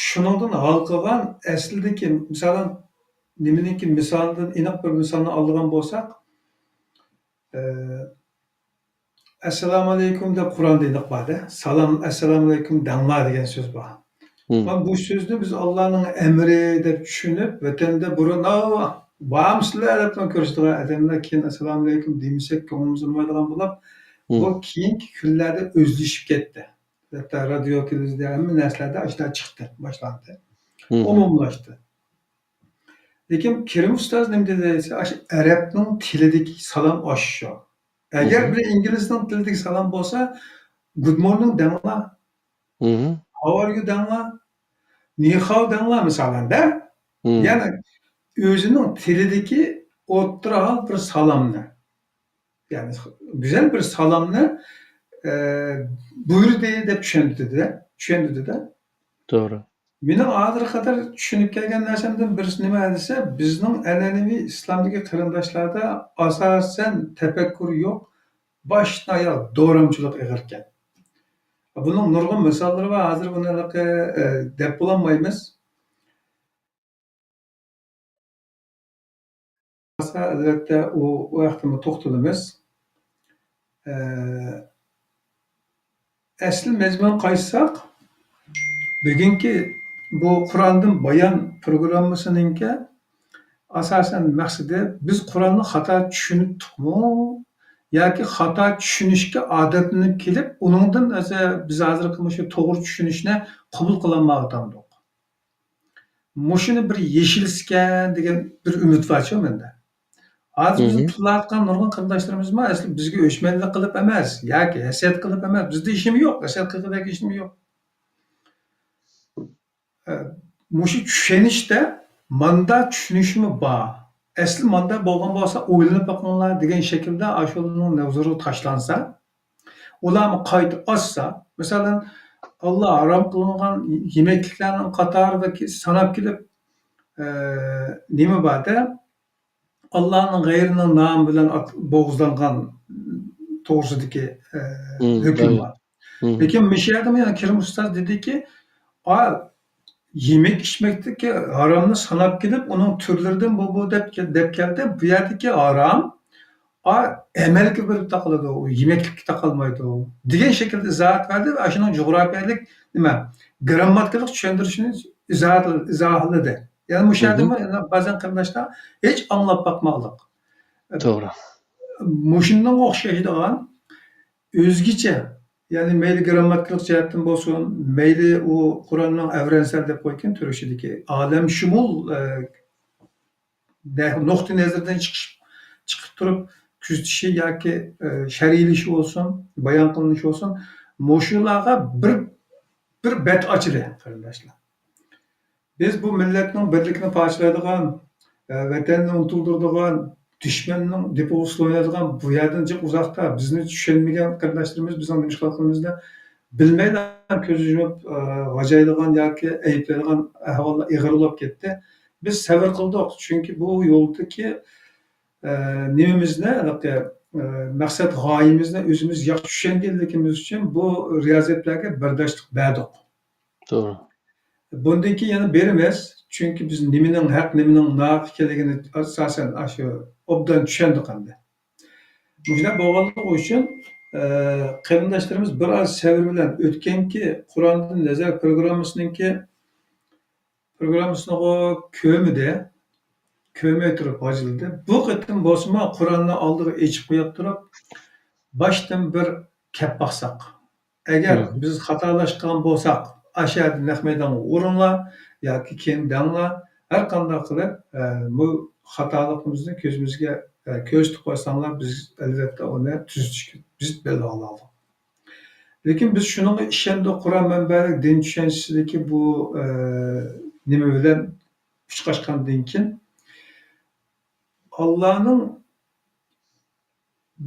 شۇنىڭدىن ھالقىغان ئەسلىدىكى، مىسالەن، نېمىنىڭكى مىسالىدىن، ئېنىق بىر مىسالنى ئالىدىغان بولساق، ئە، «ئەسسالامۇئەلەيكۇم» دەپ قۇرئاندا ئېنىق بار-دە، «سالام، ئەسسالامۇئەلەيكۇم دەڭلار» دېگەن سۆز بار. مم. مانا بۇ سۆزنى بىز ئاللانىڭ ئەمرى دەپ چۈشىنىپ، ۋەتەندە بۇرۇن، «ئاۋۇ، بارمۇسىلەر؟» دەپ كۆرۈشىدىغان ئادەملەر كېيىن «ئەسسالامۇئەلەيكۇم» دېمىسەك كۆڭلىمىز ئۇنىمايدىغان بولۇپ، مم. بۇ كېيىنكى كۈنلەردە ئۆزلىشىپ كەتتى. ھەتتا رادىيو، تېلېۋىزىيە، ھەممە نەرسىلەردە ئاشۇنداق چىقتى، باشلاندى. مم. ئومۇملاشتى. لېكىن كېرىم ئۇستاز نېمە دېدى دېسە، ئاشۇ ئەرەبنىڭ تىلىدىكى سالام ئاشۇ. ئەگەر مم. بىر ئىنگلىزنىڭ تىلىدىكى سالام بولسا، «Good morning» دەڭلار، مم. «How are you» دەڭلار، «Ni hao» دەڭلار، مىسالەن-دە. مم. يەنى ئۆزىنىڭ تىلىدىكى ئوتتۇرا ھال بىر سالامنى، يەنى گۈزەل بىر سالامنى، ئە، بۇيرۇدى دەپ چۈشەندۈردى-دە، چۈشەندۈردى-دە. توغرا. مېنىڭ ھازىرغا قەدەر چۈشىنىپ كەلگەن نەرسەمدىن بىرسى نېمە دېسە، بىزنىڭ ئەنئەنىۋى ئىسلامدىكى قېرىنداشلاردا ئاساسەن تەپەككۇر يوق، باشتىن ئاياغ دورامچىلىق ئېغىركەن. بۇنىڭ نۇرغۇن مىساللىرى بار، ھازىر بۇنى ھېلىقى، ئە، دەپ بولالمايمىز. ئەلۋەتتە، ئۇ، ئۇ ھەقتىمۇ توختىلىمىز. ئە، ئەسلى مەزمۇنغا قايتساق، بۈگۈنكى بۇ قۇرئاندىن بايان پروگراممىسىنىڭكى ئاساسەن مەقسىتى، بىز قۇرئاننى خاتا چۈشىنىپتۇقمۇ ياكى خاتا چۈشىنىشكە ئادەتلىنىپ كېلىپ، ئۇنىڭدىن ئۆزى بىز ھازىرقى مۇشۇ توغرا چۈشىنىشنى قوبۇل قىلالمايۋاتامدۇق؟ مۇشۇنى بىر يېشىلسىكەن دېگەن بىر ئۈمىد بارچۇ مەندە. ھازىر بىزنى مم. تىللاۋاتقان نۇرغۇن قېرىنداشلىرىمىزمۇ ئەسلى بىزگە ئۆچمەنلىك قىلىپ ئەمەس ياكى ھەسەت قىلىپ ئەمەس. بىزدە ھېچنېمە يوق، ھەسەت قىلغۇدەك ھېچنېمە يوق. ئە، مۇشۇ چۈشىنىشتە ماندا چۈشىنىشمۇ بار. ئەسلى ماندا بولغان بولسا ئويلىنىپ بېقىڭلار دېگەن شەكىلدە ئاشۇلارنىڭ ھۇزۇرىغا تاشلانسا، ئۇلارمۇ قايتا ئاچسا، مەسىلەن، ئاللا ھارام قىلغان يېمەكلىكلەرنىڭ قاتارىدىكى ساناپ كېلىپ، ئە، نېمە بار-دە، ئاللانىڭ غەيرىنىڭ نامى بىلەن ئات-، بوغۇزلانغان توغرىسىدىكى، ئە، مم، ھۆكۈم دايىم. بار. مم. لېكىن مۇشۇ يەردىمۇ يەنە كېرىم ئۇستاز دېدىكى، ئا، يېمەك ئىچمەكتىكى ھارامنى ساناپ كېلىپ، ئۇنىڭ تۈرلىرىدىن بۇ، بۇ دەپ، دەپ كەلدى. بۇ يەردىكى ھارام، ئا، ئەمەلگە بېرىپ تاقىلىدۇ، ئۇ يېمەكلىككە تاقالمايدۇ، دېگەن شەكىلدە ئىزاھات بەردى. ئاشۇنىڭ جۇغراپىيەلىك نېمە، گىرامماتىكىلىق چۈشەندۈرۈشىنى ئىزاھات-، ئىزاھلىدى. يەنى مۇشۇ مم. يەردىمۇ يەنە بەزەن قېرىنداشلار ھېچ ئاڭلاپ باقماقلىق. توغرا. مۇشۇنىڭغا ئوخشايدىغان ئۆزگىچە، يەنى مەيلى گىرامماتىكىلىق جەھەتتىن بولسۇن، مەيلى ئۇ قۇرئاننىڭ ئەۋرەنسەل دەپ قويغان تۈركچىدىكى ئالەمشۇمۇل، ئە، نە-، نۇقتىئى نەزىرىدىن چىقىش، چىقىپ تۇرۇپ كۆزىتىشى ياكى، ئە، شەرھلىشى بولسۇن، بايان قىلىنىشى بولسۇن، مۇشۇلارغا بىر، بىر بەت ئاچىدۇ، قېرىنداشلار. بىز بۇ مىللەتنىڭ بىرلىكىنى پارچىلايدىغان، ئە، ۋەتەننى ئۇنتۇلدۇرىدىغان، دۈشمەننىڭ دېپى ئۇسسۇلىنىدىغان، بۇ يەردىن جىق ئۇزاقتا بىزنى چۈشەنمىگەن قېرىنداشلىرىمىز بىزنىڭ نېمە ئىشلىۋاتقىنىمىزنى بىلمەيلا كۆز يۇمۇپ، ئە، غاجايدىغان ياكى ئەيىبلەيدىغان ئەھۋاللار ئېغىرلاپ كەتتى. بىز سەۋر قىلدۇق، چۈنكى بۇ يولدىكى، ئە، نېمىمىزنى، ھېلىقى، ئە، مەقسەت غايىمىزنى ئۆزىمىز ياخشى چۈشەنگەنلىكىمىز ئۈچۈن بۇ رىيازەتلەرگە بەرداشلىق بەردۇق. توغرا. بۇندىن كېيىن يەنە بېرىمىز. چۈنكى بىز نېمىنىڭ ھەق، نېمىنىڭ ناھەق ئىكەنلىكىنى ئاساسەن ئاشۇ ئوبدان چۈشەندۇق ئەمدى. مۇشۇنداق بولغانلىقى ئۈچۈن، ئە، قېرىنداشلىرىمىز بىر ئاز سەۋر بىلەن ئۆتكەنكى قۇرئاندىن نەزەر پروگراممىسىنىڭكى پروگراممىسىنىغۇ كۆرمىدى. كۆرمەي تۇرۇپ غاجىلىدى. بۇ قېتىم بولسىمۇ قۇرئاننى ئالدىغا ئېچىپ قويۇپ تۇرۇپ، باشتىن بىر كەپ باقساق. ئەگەر مم. بىز خاتالاشقان بولساق، ئاشۇ يەردە نەق مەيدانغا ئۇرۇڭلار ياكى كېيىن دەڭلار. ھەر قانداق قىلىپ، ئە، بۇ خاتالىقىمىزنى كۆزىمىزگە، ئە، كۆرسىتىپ قويساڭلار، بىز ئەلۋەتتە ئۇنى تۈزىتىشكە بىز بەل باغلايلى. لېكىن بىز شۇنىڭغا ئىشەندۇق، قۇرئان مەنبەلىك دىن چۈشەنچىسىدىكى بۇ، ئە، نېمە بىلەن ئۇچراشقاندىن كېيىن، ئاللانىڭ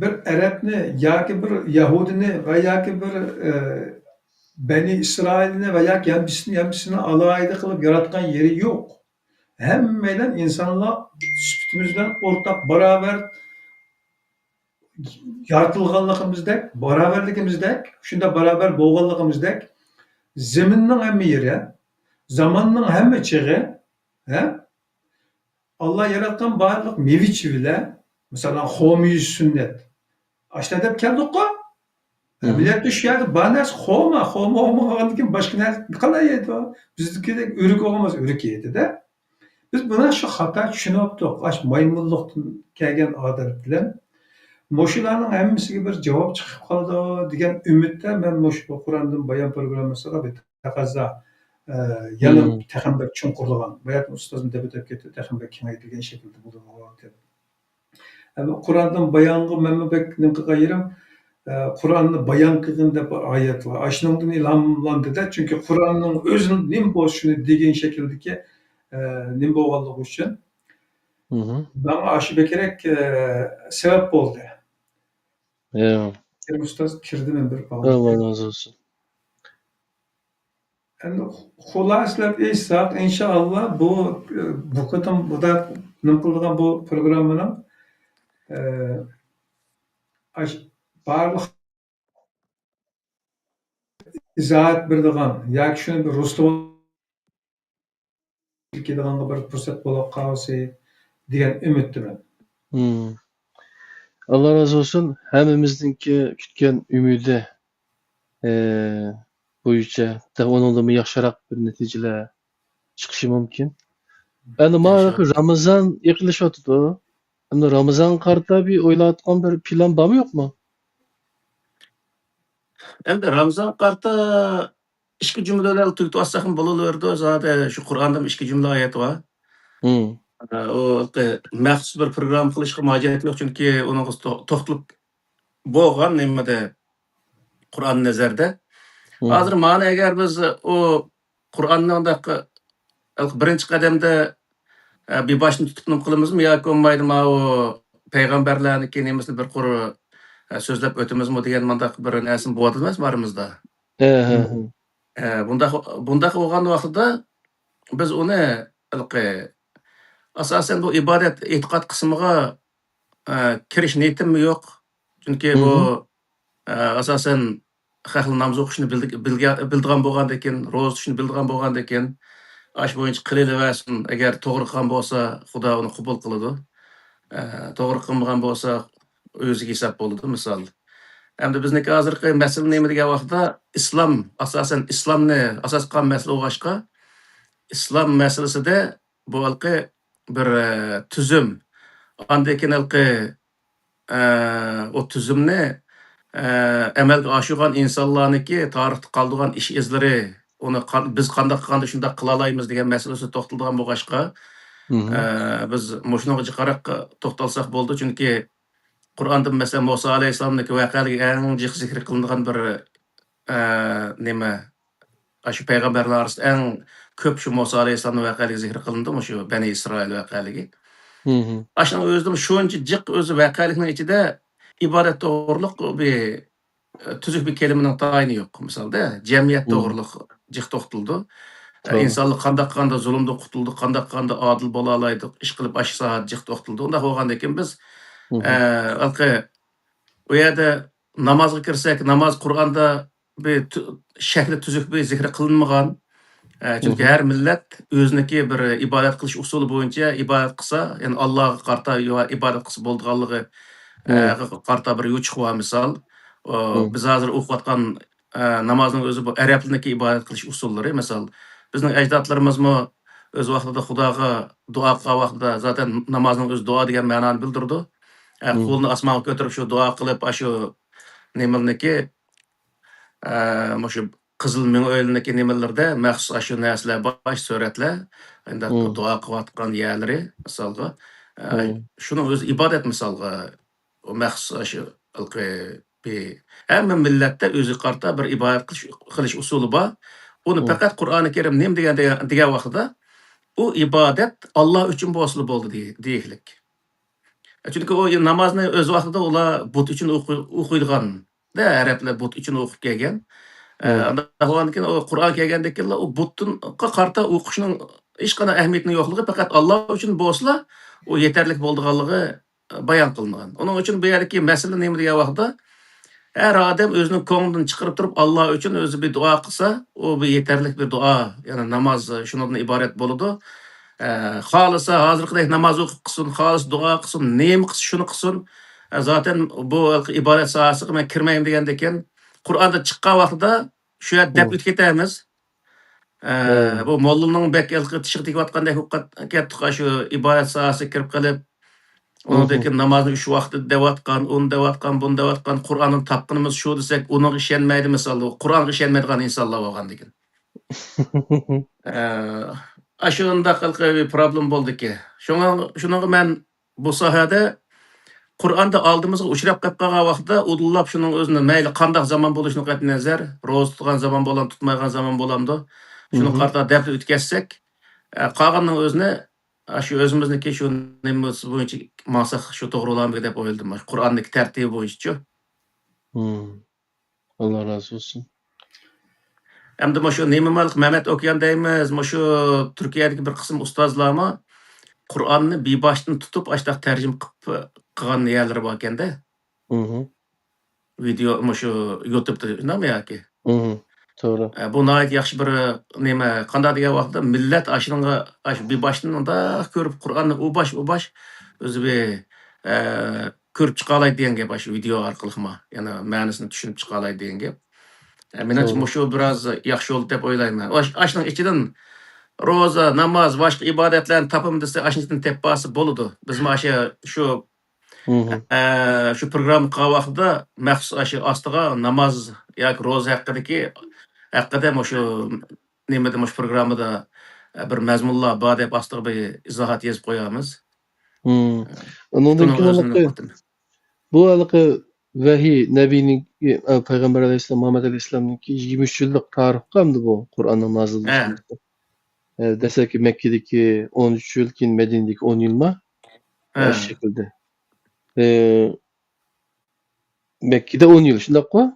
بىر ئەرەبنى ياكى بىر يەھۇدىينى ۋە ياكى بىر، ئە، بەنى ئىسرائىلنى ۋە ياكى ھەممىسىنى، ھەممىسىنى ئالاھىدە قىلىپ ياراتقان يېرى يوق. ھەممەيلەن ئىنسانلار سۈپىتىمىز بىلەن ئورتاق، باراۋەر يارىتىلغانلىقىمىزدەك، باراۋەرلىكىمىزدەك، شۇنداق باراۋەر بولغانلىقىمىزدەك، زېمىننىڭ ھەممە يېرى، زاماننىڭ ھەممە چېغى، ھە؟ ئاللا ياراتقان بارلىق مېۋە-چېۋىلەر، مىسالەن، خورما يېيىش سۈننەت. ئاشۇنداق دەپ كەلدۇققۇ؟ مم. ئەمەلىيەتتە شۇ يەردە بار نەرسە خورما. خورما بولمىغاندىن كېيىن باشقا نەرسە قانداق يەيدۇ؟ بىزدىكىدەك ئۆرۈك ئالغان بولسا ئۆرۈك يەيدۇ-دە. بىز بۇنى شۇ خاتا چۈشىنىۋاپتۇق. ئاش مايمۇنلۇقتىن كەلگەن ئادەت بىلەن مۇشۇلارنىڭ ھەممىسىگە بىر جاۋاب چىقىپ قالىدۇ دېگەن ئۈمىدتە مەن مۇشۇ قۇراندىن بايان پروگراممىسىغا بىر تەقەززا، ئە، يەنە مم. تېخىمۇ بەك چوڭقۇرلىغان، باياتىن ئۇستازمۇ دەپ ئۆتۈپ كەتتى، تېخىمۇ بەك كېڭەيتىلگەن شەكىلدە بولىدۇ دەپ. ئەمما قۇراندىن بايانغا مەنمۇ بەك نېمە قىلغان يېرىم، ئە، قۇراننى بايان قىلغىن دەپ بىر ئايەت بار. ئاشۇنىڭدىن ئىلھاملاندى-دە، چۈنكى قۇراننىڭ ئۆزى نېمە بولسا شۇنى دېگەن شەكىلدىكى، ئە، نېمە بولغانلىقى ئۈچۈن مم. ماڭا ئاشۇ بەكرەك، ئە، سەۋەب بولدى. يا. كېرىم ئۇستاز، كىردى، مەن بېرىپ باغلاپ ئاللا بېرەي. رازى بولسۇن. ئەمدى خۇلاسىلەپ ئېيتساق، ئىنشائاللا، بۇ، بۇ قېتىم بۇدا نېمە قىلىدىغان بۇ پروگراممىنىڭ، ئە، ئاش-، بارلىق ئىزاھات بېرىدىغان ياكى شۇنى بىر رۇسلىۋال كېلىدىغانغا بىر پۇرسەت بولۇپ قالسا دېگەن ئۈمىدتىمەن. مم. ئاللا رازى بولسۇن. ھەممىمىزنىڭكى كۈتكەن ئۈمىدى، ئى، بويىچە، تېخى ئۇنىڭدىنمۇ ياخشىراق بىر نەتىجىلەر چىقىشى مۇمكىن. ئەمدى مانا ئىنشاللا. رامىزان يېقىنلىشىۋاتىدۇ. ئەمدى رامىزانغا قارىتا بىر ئويلاۋاتقان بىر پىلان بارمۇ، يوقمۇ؟ ئەمدى رامىزانغا قارىتا ئىككى جۈملە بىلەن تۈگىتىۋاتساقمۇ بولۇۋېرىدۇ. زادى شۇ قۇرئاندا ئىككى جۈملە ئايەت بار. مم. ئە، ئۇ مەخسۇس بىر پروگرامما قىلىشقا ھاجەت يوق، چۈنكى ئۇنىڭغا تو-، توختىلىپ بولغان نېمىدە، قۇرئان نەزەردە. مم. ھازىر مانا ئەگەر بىز ئۇ قۇرئاننى ئۇنداق بىرىنچى قەدەمدە، ئە، بىباشنى تۇتۇپ نېمە قىلىمىزمۇ ياكى بولمايدۇ، ماۋۇ پەيغەمبەرلەرنىڭكى نېمىسىنى بىر قۇر، ئە، سۆزلەپ ئۆتىمىزمۇ دېگەن مۇنداق بىر نەرسىمۇ بولۇۋاتىدۇ ئەمەسمۇ ئارىمىزدا؟ ھە، ھە، ھە. ئە، بۇنداق، بۇنداق بولغان ۋاقتىدا بىز ئۇنى ھېلىقى، ئاساسەن بۇ ئىبادەت، ئېتىقاد قىسمىغا، ئە، كىرىش نىيىتىممۇ يوق. چۈنكى بۇ، مم. ئە، ئاساسەن خەقنىڭ ناماز ئوقۇشنى بىلدى-، بىلگە-، بىلىدىغان بولغاندىكىن، روزا تۇتۇشنى بىلىدىغان بولغاندىكىن، ئاشۇ بويىچە قىلىۋەرسۇن. ئەگەر توغرا قىلغان بولسا، خۇدا ئۇنى قوبۇل قىلىدۇ. ئە، توغرا قىلمىغان بولسا، ئۆزىگە ھېساب بولىدۇ، مىسال. ئەمدى بىزنىڭكى ھازىرقى مەسىلە نېمە دېگەن ۋاقىتتا، ئىسلام، ئاساسەن ئىسلامنى ئاساس قىلغان مەسىلە بولغاچقا، ئىسلام مەسىلىسىدە بۇ ھېلىقى بىر، ئە، تۈزۈم، ئاندىن كېيىن ھېلىقى، ئە، ئۇ تۈزۈمنى، ئە، ئەمەلگە ئاشۇرغان ئىنسانلارنىڭكى تارىختا قالدۇرغان ئىش ئىزلىرى، ئۇنى قان-، بىز قانداق قىلغاندا شۇنداق قىلالايمىز دېگەن مەسىلىسىگە توختىلىدىغان بولغاچقا، مم. ئە، بىز مۇشۇنىڭغا جىقراق توختالساق بولىدۇ، چۈنكى قۇرئاندا، مەسىلەن، مۇسا ئەلەيھىسسالامنىڭكى ۋەقەلىكى ئەڭ جىق زىكىر قىلىنىدىغان بىر، ئە، نېمە، ئاشۇ پەيغەمبەرلەر ئارىسىدا ئەڭ كۆپ شۇ مۇسا ئەلەيھىسسالامنىڭ ۋەقەلىكى زىكىر قىلىنىدۇ، مۇشۇ بەنى ئىسرائىل ۋەقەلىكى. مم. ئاشۇنىڭ ئۆزىدىمۇ شۇنچە جىق ئۆزى ۋەقەلىكنىڭ ئىچىدە ئىبادەت توغرۇلۇق بىر، ئە، تۈزۈك بىر كەلىمىنىڭ تايىنى يوق. مىسالدا، جەمئىيەت مم. توغرۇلۇق جىق توختىلىدۇ. ئە، توغرا. ئىنسانلار قانداق قىلغاندا زۇلۇمدىن قۇتۇلىدۇ، قانداق قىلغاندا ئادىل بولالايدۇ، ئىشقىلىپ ئاشۇ ساھەدە جىق توختىلىدۇ. ئۇنداق بولغاندىن كېيىن بىز، مم. ئە، ھېلىقى ئۇ يەردە نامازغا كىرسەك، ناماز قۇرئاندا بىر تۈ-، شەكلى تۈزۈك بىر زىكرى قىلىنمىغان. ئە، چۈنكى مم. ھەر مىللەت ئۆزىنىڭكى بىر ئىبادەت قىلىش ئۇسۇلى بويىچە ئىبادەت قىلسا، يەنى ئاللاغا قارىتا يا-، ئىبادەت قىلسا بولىدىغانلىقى، ئە، مم. قارىتا بىر يوچۇق بار، مىسال. ئۇ، مم. بىز ھازىر ئوقۇۋاتقان، ئە، نامازنىڭ ئۆزى بۇ ئەرەبلەرنىڭكى ئىبادەت قىلىش ئۇسۇللىرى، مىسال. بىزنىڭ ئەجدادلىرىمىزمۇ ئۆز ۋاقتىدا خۇداغا دۇئا قىلغان ۋاقتىدا زاتەن نامازنىڭ ئۆزى دۇئا دېگەن مەنانى بىلدۈرىدۇ. ئە، مم. قولىنى ئاسمانغا كۆتۈرۈپ شۇ دۇئا قىلىپ، ئاشۇ نېمىلىرىنىڭكى، ئە، مۇشۇ قىزىل مېڭە ئۆيلىرىنىڭكى نېمىلىرىدە مەخسۇس ئاشۇ نەرسىلەر بار، ئاشۇ سۈرەتلەر، ئانداق مم. دۇئا قىلىۋاتقان يەرلىرى، مىسالغا. ئە، مم. شۇنىڭ ئۆزى ئىبادەت، مىسالغا. ئۇ مەخسۇس ئاشۇ ھېلىقى بىر، ھەممە مىللەتتە ئۆزىگە قارىتا بىر ئىبادەت قىلىش، قىلىش ئۇسۇلى بار. ئۇنى مم. پەقەت قۇرئانى كەرىم نېمە دېگەن، دېگەن، دېگەن ۋاقتىدا، ئۇ ئىبادەت ئاللا ئۈچۈن بولسىلا بولدى دېي-، دېيىكلىك. چۈنكى ئۇ نامازنى ئۆز ۋاقتىدا ئۇلار بۇت ئۈچۈن ئوقۇ-، ئوقۇيدىغان، دە، ئەرەبلەر بۇت ئۈچۈن ئوقۇپ كەلگەن. ئە، مم. ئانداق بولغاندىن كېيىن ئۇ قۇرئان كەلگەندىن كېيىنلا ئۇ بۇتقا قارىتا ئوقۇشنىڭ ھېچقانداق ئەھمىيىتىنىڭ يوقلۇقى، پەقەت ئاللا ئۈچۈن بولسىلا، ئۇ يېتەرلىك بولىدىغانلىقى بايان قىلىنغان. ئۇنىڭ ئۈچۈن بۇ يەردىكى مەسىلە نېمە دېگەن ۋاقىتتا، ھەر ئادەم ئۆزىنىڭ كۆڭلىدىن چىقىرىپ تۇرۇپ، ئاللا ئۈچۈن ئۆزى بىر دۇئا قىلسا، ئۇ بىر يېتەرلىك بىر دۇئا، يەنى ناماز شۇنىڭدىن ئىبارەت بولىدۇ. ئە، خالىسا ھازىرقىدەك ناماز ئوقۇپ قىلسۇن، خالىسا دۇئا قىلسۇن، نېمە قىلسا شۇنى قىلسۇن. ئە، زاتەن بۇ ھېلىقى ئىبادەت ساھەسىگە مەن كىرمەيمەن دېگەندىكىن، قۇرئاندىن چىققان ۋاقتىدا شۇ يەردە دەپ ئۆتۈپ كېتەمىز. ئە، بۇ موللىنىڭ بەك ھېلىقى تېشىغا تېگىۋاتقاندەك بولۇپ قات-، كەتتۇق، شۇ ئىبادەت ساھەسىگە كىرىپ قېلىپ. ئۇنىڭدىن كېيىن نامازنى ئۈچ ۋاقتىدا دەۋاتقان، ئۇنى دەۋاتقان، بۇنى دەۋاتقان، قۇرئاندىن تاپقىنىمىز شۇ دېسەك، ئۇنىڭغا ئىشەنمەيدۇ، مىسالدا، قۇرئانغا ئىشەنمەيدىغان ئىنسانلار بولغاندىكىن. ئە، ئاشۇنداق ھېلىقى بىر پروبلېما بولدىكى. شۇڭا، شۇنىڭغا مەن بۇ ساھەدە قۇرئاندا ئالدىمىزغا ئۇچراپ قېلىپ قالغان ۋاقىتتا، ئۇدۇللاپ شۇنىڭ ئۆزىنى مەيلى قانداق زامان بولۇشىدىن قەتئىينەزەر، روزا تۇتقان زامان بولامدۇ، تۇتمايدىغان زامان بولامدۇ، شۇنىڭغا قارىتا دەپ ئۆتكەزسەك، ئە، قالغاننىڭ ئۆزىنى، ئە، شۇ ئۆزىمىزنىكى شۇ نېمىمىز بويىچە ماڭساق شۇ توغرا بولارمىكىن دەپ ئويلىدىم، مۇشۇ قۇرئاندىكى تەرتىپى بويىچە. ئاللا رازى بولسۇن. ئەمدى مۇشۇ نېمە مەمەت ئوكيان دەيمىز، مۇشۇ تۈركىيەدىكى بىر قىسىم ئۇستازلارمۇ قۇرئاننى بىباشتىن تۇتۇپ، ئاشتاق تەرجىمە قىلىپ، قىلغان يەرلىرى باركەندە. ۋىدېئو مۇشۇ يۇتۇبتا شۇنداقمۇ ياكى؟ توغرا. ئە، بۇ ناھايىتى ياخشى بىر نېمە، قانداق دېگەن ۋاقىتتا مىللەت ئاشۇنىڭغا، ئاشۇ بىباشتىن مۇنداق كۆرۈپ، قۇرئاننى ئۇ باش، ئۇ باش، ئۆزى بىر، ئە، كۆرۈپ چىقالايدۇ دېگەن گەپ، ئاشۇ ۋىدېئو ئارقىلىقمۇ. يەنە مەنىسىنى چۈشىنىپ چىقالايدۇ دېگەن گەپ. ئە، مېنىڭچە توغرا. مۇشۇ بىراز ياخشى بولدى دەپ ئويلايمەن. ئاش-، ئاشۇنىڭ ئىچىدىن روزا، ناماز، باشقا ئىبادەتلەرنى تاپىمەن دېسە، ئاشۇنىڭ ئىچىدىن تېپىپ بارسا بولىدۇ. بىزمۇ ئاشۇ شۇ ئە، شۇ پروگرامما قىلغان ۋاقتىدا مەخسۇس ئاشۇ ئاستىغا ناماز ياكى روزا ھەققىدىكى، ھەققىدە مۇشۇ نېمىدە، مۇشۇ پروگراممىدا، ئە، بىر مەزمۇنلار بار دەپ ئاستىغا بىر ئىزاھات يېزىپ قويامىز. ئە، ئۇنىڭدىن شۇنىڭ كېيىن ئۆزىنى ھېلىقى قىلدىم. بۇ ھېلىقى ۋەھىي نەبىينىڭكى، ئە، پەيغەمبەر ئەلەيھىسسالام، مۇھەممەد ئەلەيھىسسالامنىڭكى يىگىرمە ئۈچ يىللىق تارىخقۇ ئەمدى بۇ قۇرئاننىڭ نازىل بولۇشى. ئە، دەسلەپكى مەككىدىكى ئون ئۈچ يىل، كېيىن مەدىنىدىكى ئون يىلما؟ ئە، شۇ شەكىلدە. ئە، مەككىدە ئون يىل، شۇنداققۇ؟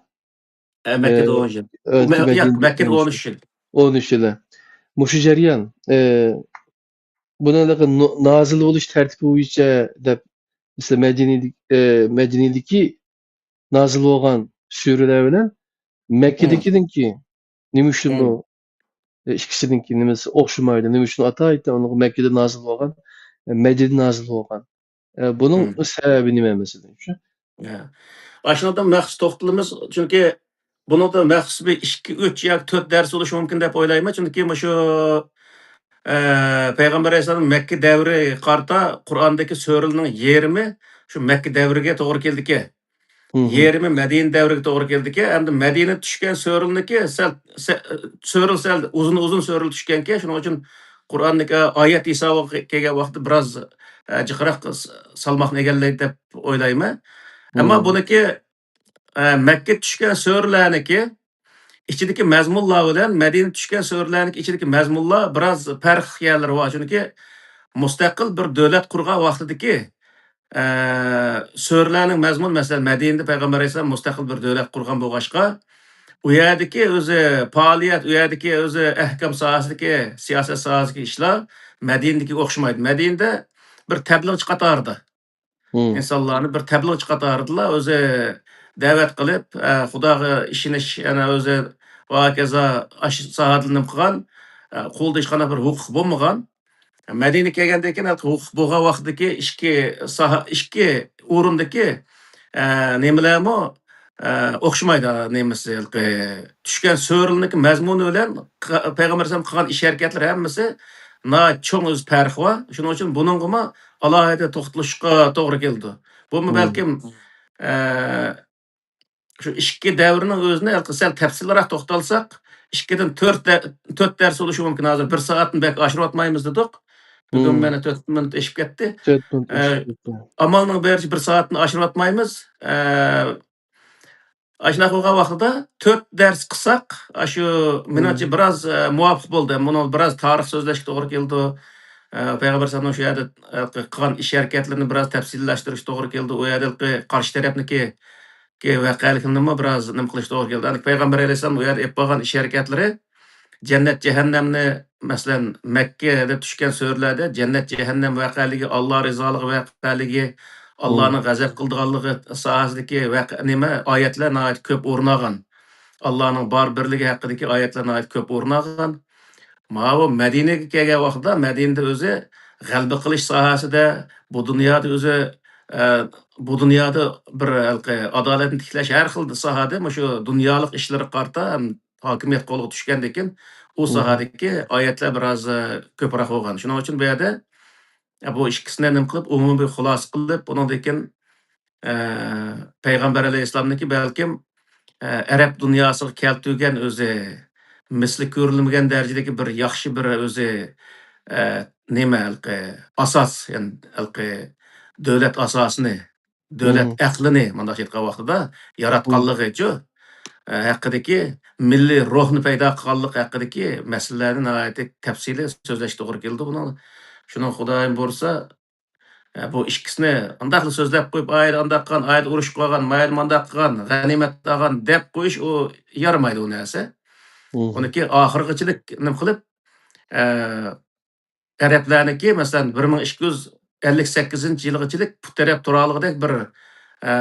ئە، مەككىدە ئە، ئون يىل. ئە، مە-، ياق، مەدىنىدە مەككىدە ئون ئۈچ يىل. ئون ئۈچ يىل. مۇشۇ جەريان، ئە، بۇنىڭ نو-، نازىل بولۇش تەرتىپى بويىچە دەپ، مەسىلەن، مەدىنىدىكى، ئە، مەدىنىدىكى نازىل بولغان سۈرىلەر بىلەن مەككىدىكىنىڭكى نېمە ئۈچۈن بۇ، ئە، ئىككىسىنىڭكى نېمىسى ئوخشىمايدۇ؟ نېمە ئۈچۈن ئاتايىتى ئۇنىڭغا مەككىدە نازىل بولغان، ئە، مەدىنىدە نازىل بولغان؟ ئە، بۇنىڭ سەۋەبى نېمە مەسىلەن شۇ؟ ئاشۇنىڭدا مەخسۇس توختىلىمىز، چۈنكى بۇنىڭدا مەخسۇس بىر ئىككى، ئۈچ ياكى تۆت دەرس بولۇشى مۇمكىن دەپ ئويلايمەن. چۈنكى مۇشۇ، ئە، پەيغەمبەر ئەلەيھىسسالام مەككە دەۋرى قارىتا قۇرئاندىكى سۈرىلەرنىڭ يېرىمى شۇ مەككە دەۋرىگە توغرا كېلىدىكەن. يېرىمى مەدىنە دەۋرىگە توغرا كېلىدىكەن. ئەمدى مەدىنە چۈشكەن سۈرىلەرنىڭكى سەل، سە-، سۈرىلەر سەل ئۇزۇن، ئۇزۇن سۈرىلەر چۈشكەنكەن. شۇنىڭ ئۈچۈن قۇرئاندىكى ئايەت ھېسابىغا كەلگەن ۋاقىتتا بىراز، ئە، جىقراق س-، سالماقنى ئىگىلەيدۇ دەپ ئويلايمەن. ئەمما بۇنىڭكى، ئە، مەككە چۈشكەن سۈرىلەرنىڭكى ئىچىدىكى مەزمۇنلار بىلەن مەدىنە چۈشكەن سۈرىلەرنىڭكى ئىچىدىكى مەزمۇنلار بىراز پەرقلىق يەرلىرى بار. چۈنكى مۇستەقىل بىر دۆلەت قۇرغان ۋاقتىدىكى، ئە، سۈرىلەرنىڭ مەزمۇنى، مەسىلەن، مەدىنىدە پەيغەمبەر ئەلەيھىسسالام مۇستەقىل بىر دۆلەت قۇرغان بولغاچقا، ئۇ يەردىكى ئۆزى پائالىيەت، ئۇ يەردىكى ئۆزى ئەھكام ساھەسىدىكى، سىياسەت ساھەسىدىكى ئىشلار مەدىنىدىكىگە ئوخشىمايدۇ. مەدىنىدە بىر تەبلىغچى قاتارىدا ئىنسانلارنى بىر تەبلىغچى قاتارىدىلا ئۆزى دەۋەت قىلىپ، ئە، خۇداغا ئىشىنىش، يەنە ئۆزى ۋە ھاكازا ئاشۇ ساھەدە نېمە قىلغان، ئە، قولىدا ھېچقانداق بىر ھوقۇق بولمىغان. مەدىنىگە كەلگەندىن كېيىن ھوقۇق بولغان ۋاقتىدىكى ئىككى ساھە، ئىككى ئورۇندىكى، ئە، نېمىلەرمۇ، ئە، ئوخشىمايدۇ، نېمىسى، ھېلىقى چۈشكەن سۈرىلەرنىڭكى مەزمۇنى بىلەن ق-، پەيغەمبەر ئەلەيھىسسالام قىلغان ئىش ھەرىكەتلىرى ھەممىسى ناھايىتى چوڭ ئۆز پەرقى بار. شۇنىڭ ئۈچۈن بۇنىڭغىمۇ ئالاھىدە توختىلىشقا توغرا كېلىدۇ. بۇمۇ بەلكىم، ئە، شۇ ئىككى دەۋرنىڭ ئۆزىنى ھېلىقى سەل تەپسىلىيراق توختالساق، ئىككىدىن تۆت دە-، تۆت دەرس بولۇشى مۇمكىن. ھازىر بىر سائەتنى بەك ئاشۇرۇۋاتمايمىز دېدۇق. بۈگۈن مانا تۆت مىنۇت ئېشىپ كەتتى. تۆت مىنۇت ئە، ئېشىپ كەتتى. ئامالنىڭ بېرىچە بىر سائەتنى ئاشۇرۇۋاتمايمىز. ئە، ئاشۇنداق بولغان ۋاقتىدا تۆت دەرس قىلساق، ئاشۇ مېنىڭچە بىراز، ئە، مۇۋاپىق بولدى. بۇنىڭ بىراز تارىخ سۆزلەشكە توغرا كېلىدۇ. ئە، پەيغەمبەر ئەلەيھىسسالامنىڭ شۇ يەردە، ئە، قىلغان ئىش ھەرىكەتلىرىنى بىراز تەپسىلىيلەشتۈرۈشكە توغرا كېلىدۇ. ئۇ يەردىكى قارشى تەرەپنىكى، كى ۋەقەلىكلىرىنىمۇ بىراز نېمە قىلىشقا توغرا كېلىدۇ. ئەمدى پەيغەمبەر ئەلەيھىسسالام ئۇ يەردە ئېلىپ بارغان ئىش ھەرىكەتلىرى جەننەت، جەھەننەمنى، مەسىلەن، مەككىدە چۈشكەن سۈرىلەردە جەننەت، جەھەننەم ۋەقەلىكى، ئاللا رىزالىقى ۋەقەلىكى، ئاللانىڭ غەزەپ قىلىدىغانلىقى ساھەسىدىكى ۋەقە-، نېمە، ئايەتلەر ناھايىتى كۆپ ئورۇن ئالغان. ئاللانىڭ بار بىرلىكى ھەققىدىكى ئايەتلەر ناھايىتى كۆپ ئورۇن ئالغان. ماۋۇ مەدىنىگە كەلگەن ۋاقتىدا مەدىنىدە ئۆزى غەلىبە قىلىش ساھەسىدە، بۇ دۇنيادا ئۆزى، ئە، بۇ دۇنيادا بىر ھېلىقى ئادالەتنى تىكلەش، ھەر خىل ساھەدە مۇشۇ دۇنيالىق ئىشلارغا قارىتا ھەم ھاكىمىيەت قولىغا چۈشكەندىن كېيىن، ئۇ ساھەدىكى ئايەتلەر بىراز، ئە، كۆپرەك بولغان. شۇنىڭ ئۈچۈن بۇ يەردە، ئە، بۇ ئىككىسىنى نېمە قىلىپ، ئومۇمىي خۇلاسە قىلىپ، ئۇنىڭدىن كېيىن ئە، پەيغەمبەر ئەلەيھىسسالامنىڭكى بەلكىم، ئە، ئەرەب دۇنياسىغا كەلتۈرگەن ئۆزى مىسلى كۆرۈلمىگەن دەرىجىدىكى بىر ياخشى بىر ئۆزى، ئە، نېمە ھېلىقى ئاساس، يەنى ھېلىقى دۆلەت ئاساسىنى، دۆلەت ئەقلىنى مۇنداق ئېيتقان ۋاقتىدا ياراتقانلىقىچۇ، ئە، ھەققىدىكى مىللىي روھنى پەيدا قىلغانلىق ھەققىدىكى مەسىلىلەرنى ناھايىتى تەپسىلىي سۆزلەش توغرا كېلىدۇ بۇنىڭ. شۇنىڭ خۇدايىم بۇيرۇسا، ئە، بۇ ئىككىسىنى ئانداقلا سۆزلەپ قويۇپ، ئايدا ئانداق قىلغان، ئايدا ئۇرۇش قىلغان، مايدا مانداق قىلغان، غەنىيمەت ئالغان دەپ قويۇش ئۇ يارىمايدۇ ئۇ نەرسە. ئۇنىڭكى ئاخىرغىچىلىك نېمە قىلىپ، ئە، ئەرەبلەرنىڭكى، مەسىلەن، بىر مىڭ ئىككى يۈز ئەللىك سەككىزىنچى يىلغىچىلىك پۇت تىرەپ تۇرالىغۇدەك بىر، ئە،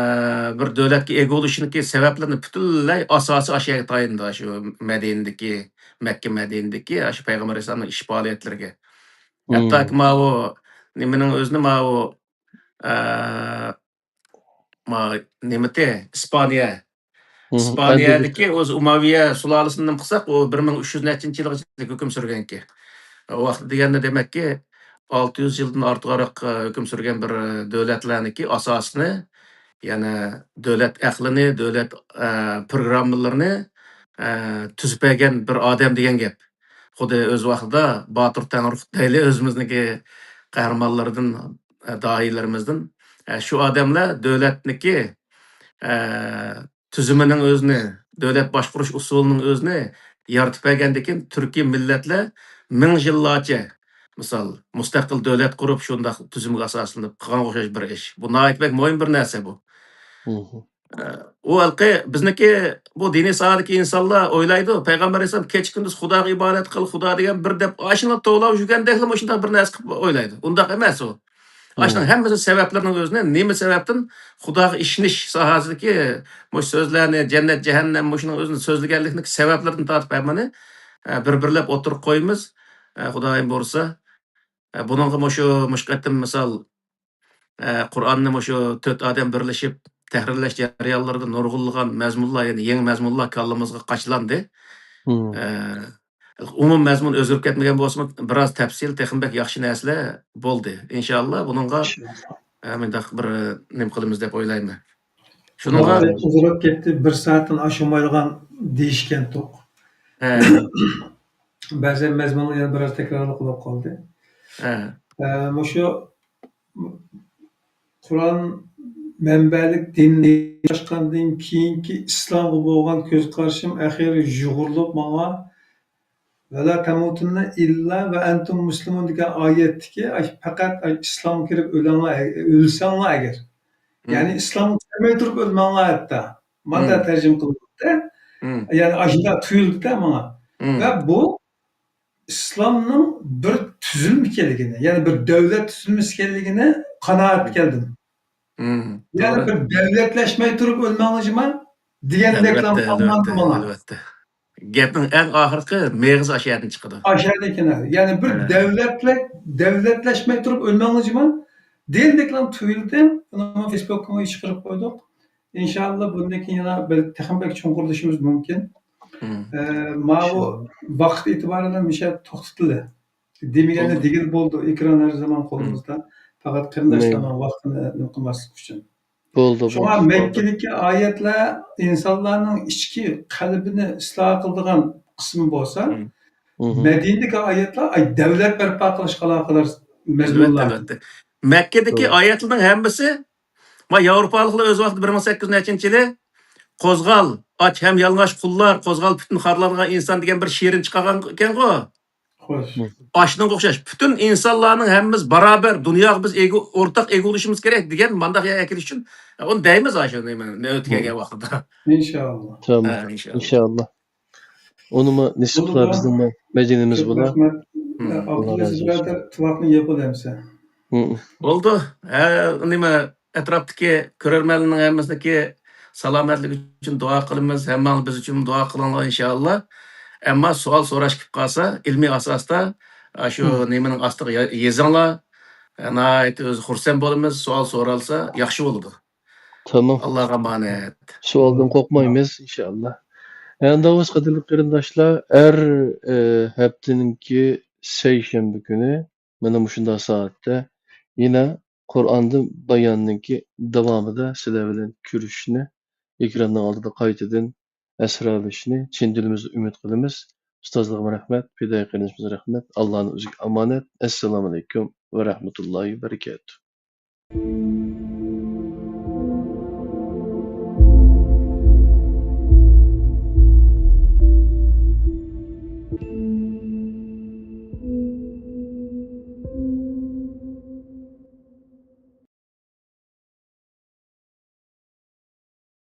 بىر دۆلەتكە ئىگە بولۇشىنىڭكى سەۋەبلىرىنى پۈتۈنلەي ئاساسى ئاشۇ يەرگە تايىنىدۇ، شۇ مەدىنىدىكى، مەككە مەدىنىدىكى ئاشۇ پەيغەمبەر ئەلەيھىسسالامنىڭ ئىش پائالىيەتلىرىگە. ھەتتاكى ماۋۇ نېمىنىڭ ئۆزىنى ماۋۇ، ئە، ما-، نېمىتى؟ ئىسپانىيە. ئىسپانىيەدىكى ئۆزى ئۇماۋىيە سۇلالىسىنى نېمە قىلساق، ئۇ بىر مىڭ ئۈچ يۈز نەچچىنچى يىلغىچە ھۆكۈم سۈرگەنكى. ئۇ ۋاقىت دېگەندە دېمەككى، ئالتە يۈز يىلدىن ئارتۇقراق، ئە، ھۆكۈم سۈرگەن بىر، ئە، دۆلەتلەرنىڭكى ئاساسىنى، يەنى دۆلەت ئەقلىنى، دۆلەت، ئە، پروگراممىلىرىنى، ئە، تۈزۈپ بەرگەن بىر ئادەم دېگەن گەپ. خۇددى ئۆز ۋاقتىدا باتۇر تەڭرىقۇت دەيلى ئۆزىمىزنىڭكى قەھرىمانلىرىدىن، ئە، داھىيلىرىمىزدىن. ئە، شۇ ئادەملەر دۆلەتنىكى، ئە، تۈزۈمىنىڭ ئۆزىنى، دۆلەت باشقۇرۇش ئۇسۇلىنىڭ ئۆزىنى يارىتىپ بەرگەندىن كېيىن تۈركىي مىللەتلەر مىڭ يىللارچە، مىسال، مۇستەقىل دۆلەت قۇرۇپ، شۇنداق تۈزۈمگە ئاساسلىنىپ قىلغانغا ئوخشاش بىر ئىش. بۇ ناھايىتى بەك مۇھىم بىر نەرسە بۇ. ئە، ئۇ ھېلىقى بىزنىڭكى بۇ دىنىي ساھەدىكى ئىنسانلار ئويلايدۇ، پەيغەمبەر ئەلەيھىسسالام كېچە-كۈندۈز خۇداغا ئىبادەت قىل، خۇدا دېگەن بىر دەپ، ئاشۇنى توۋلاپ يۈرگەندەكلا مۇشۇنداق بىر نەرسە قىلىپ ئويلايدۇ. ئۇنداق ئەمەس ئۇ. ئاشۇنىڭ ھەممىسى سەۋەبلىرىنىڭ ئۆزىنى، نېمە سەۋەبتىن خۇداغا ئىشىنىش ساھەسىدىكى مۇشۇ سۆزلەرنى، جەننەت، جەھەننەم، مۇشۇنىڭ ئۆزىنى سۆزلىگەنلىكنىڭ سەۋەبلىرىدىن تارتىپ ھەممىنى، ئە، بىر-بىرلەپ ئوتتۇرىغا قويىمىز. ئە، خۇدايىم بۇيرۇسا، ئە، بۇنىڭغا مۇشۇ، مۇشۇ قېتىم مىسال، ئە، قۇرئاننى مۇشۇ تۆت ئادەم بىرلىشىپ تەھرىرلەش جەريانلىرىدا نۇرغۇنلىغان مەزمۇنلار، يەنى يېڭى مەزمۇنلار كاللىمىزغا قاچىلاندى. ئە، ئومۇمىي مەزمۇن ئۆزگىرىپ كەتمىگەن بولسىمۇ، بىراز تەپسىل، تېخىمۇ بەك ياخشى نەرسىلەر بولدى. ئىنشاللا، بۇنىڭغا، ئە، مۇنداق بىر نېمە قىلىمىز دەپ ئويلايمەن. شۇنىڭغا ئۇزىراپ كەتتى، بىر سائەتتىن ئاشمايدىغان دېيىشكەنتۇق. ھە. بەزەن مەزمۇنلار يەنە بىراز تەكرارلىق بولۇپ قالدى. ھە. ئە، مۇشۇ قۇرئان مەنبەلىك دىننى ئاچقاندىن كېيىنكى ئىسلامغا بولغان كۆز قارىشىم ئەخىرى يۇغۇرۇلۇپ ماڭا «ۋەلا تەمۇتۇننە ئىللا ۋە ئەنتۇم مۇسلىمۇن» دېگەن ئايەتتىكى، ئاي، پەقەت، ئاي، ئىسلامغا كىرىپ ئۆلەڭلار، ئۆلسەڭلار ئەگەر. يەنى ئىسلامغا كىرمەي تۇرۇپ ئۆلمەڭلار ھەتتا. ماندا تەرجىمە قىلىنغاندا، يەنى ئاشۇنداق تۇيۇلدىدا ماڭا. ۋە بۇ ئىسلامنىڭ بىر تۈزۈلمە ئىكەنلىكىنى، يەنى بىر دۆلەت تۈزۈلمىسى ئىكەنلىكىنى قانائەتكە كەلدىم. يەنى بىر دۆلەتلەشمەي تۇرۇپ ئۆلمەڭلار جۇما دېگەندەكلا ئەلۋەتتە، ئەلۋەتتە، ئەلۋەتتە. گەپنىڭ ئەڭ ئاخىرقى مېغىزى ئاشۇ يەردىن چىقىدۇ. ئاشۇ يەردىن كېلىدۇ. يەنى بىر دۆلەتلەك-، دۆلەتلەشمەي تۇرۇپ ئۆلمەڭلار جۇما دېگەندەكلا تۇيۇلدى. ئۇنى فېيسبۇكقىمۇ چىقىرىپ قويدۇق. ئىنشاللا بۇندىن كېيىن يەنە بىر تېخىمۇ بەك چوڭقۇرلىشىمىز مۇمكىن. ئە، ماۋۇ ۋاقىت ئېتىبارى بىلەن مۇشۇ يەردە توختىتىلدى. دېمىگەننى دېگىلى بولدى. ئېكران ھەر زامان قولىمىزدا. پەقەت قېرىنداشلارنىڭ ۋاقتىنى نېمە قىلماسلىق ئۈچۈن. بولدى، شۇڭا بولدى، بولدى. مەككىدىكى ئايەتلەر ئىنسانلارنىڭ ئىچكى قەلبىنى ئىسلاھ قىلىدىغان قىسمى بولسا، مەدىنىدىكى ئايەتلەر، ئاي، دۆلەت بەرپا قىلىشقا ئالاقىدار مەزمۇنلار. ئەلۋەتتە، ئەلۋەتتە. مەككىدىكى ئايەتلەرنىڭ ھەممىسى، ما، ياۋروپالىقلار ئۆز ۋاقتىدا بىر مىڭ سەككىز يۈز نەچچىنچى يىلى «قوزغال، ئاچ ھەم يالىڭاچ قۇللار، قوزغال پۈتۈن خارلانغان ئىنسان» دېگەن بىر شېئىرنى چىقارغان ئىكەنغۇ. خوش. ئاشۇنىڭغا ئوخشاش، پۈتۈن ئىنسانلارنىڭ ھەممىمىز باراۋەر، دۇنياغا بىز ئىگە، ئورتاق ئىگە بولۇشىمىز كېرەك دېگەن مانداق يەرگە ئەكېلىش ئۈچۈن، ئۇنى دەيمىز ئاشۇ نېمە، نۆۋەتكە كەلگەن ۋاقتىدا. ئىنشاللا. تامام. ھە، ئىنشاللا. ئىنشاللا. ئۇنىمۇ نېسىپ قىلار بىزنىڭمۇ مەدىنىمىز بولا. رەھمەت. ئابدۇلئەزىز بۇرادەر، تۇۋاقنى يېپىلەمسە. بولدى. ھە، نېمە، ئەتراپتىكى كۆرەرمەنلەرنىڭ ھەممىسىنىڭكى سالامەتلىكى ئۈچۈن دۇئا قىلىمىز. ھەممىڭلار بىز ئۈچۈن دۇئا قىلىڭلار، ئىنشاللا. ئەمما سوئال سوراش كېلىپ قالسا، ئىلمىي ئاساستا، ئاشۇ نېمىنىڭ ئاستىغا يا-، يېزىڭلار. ناھايىتى ئۆزى خۇرسەن بولىمىز. سوئال سورالسا، ياخشى بولىدۇ. تامام. ئاللاغا ئامانەت. سوئالدىن قورقمايمىز، ئىنشائاللا. ئەنداۋۇس قەدىرلىك قېرىنداشلار، ھەر، ئە، ھەپتىنىڭكى سەيشەنبە كۈنى مانا مۇشۇنداق سائەتتە يەنە قۇرئاندىن باياننىڭكى داۋامىدا سىلەر بىلەن كۆرۈشۈشنى، ئېكراننىڭ ئالدىدا قايتىدىن ئەسرالىشىشنى چىن دىلىمىزدىن ئۈمىد قىلىمىز. ئۇستازلىرىمغا رەھمەت، پىدائىي قېرىندىشىمىزغا رەھمەت. ئاللانىڭ ئۆزىگە ئامانەت. ئەسسالامۇئەلەيكۇم ۋە رەھمەتۇللاھى ۋە بەرىكاتۇھ.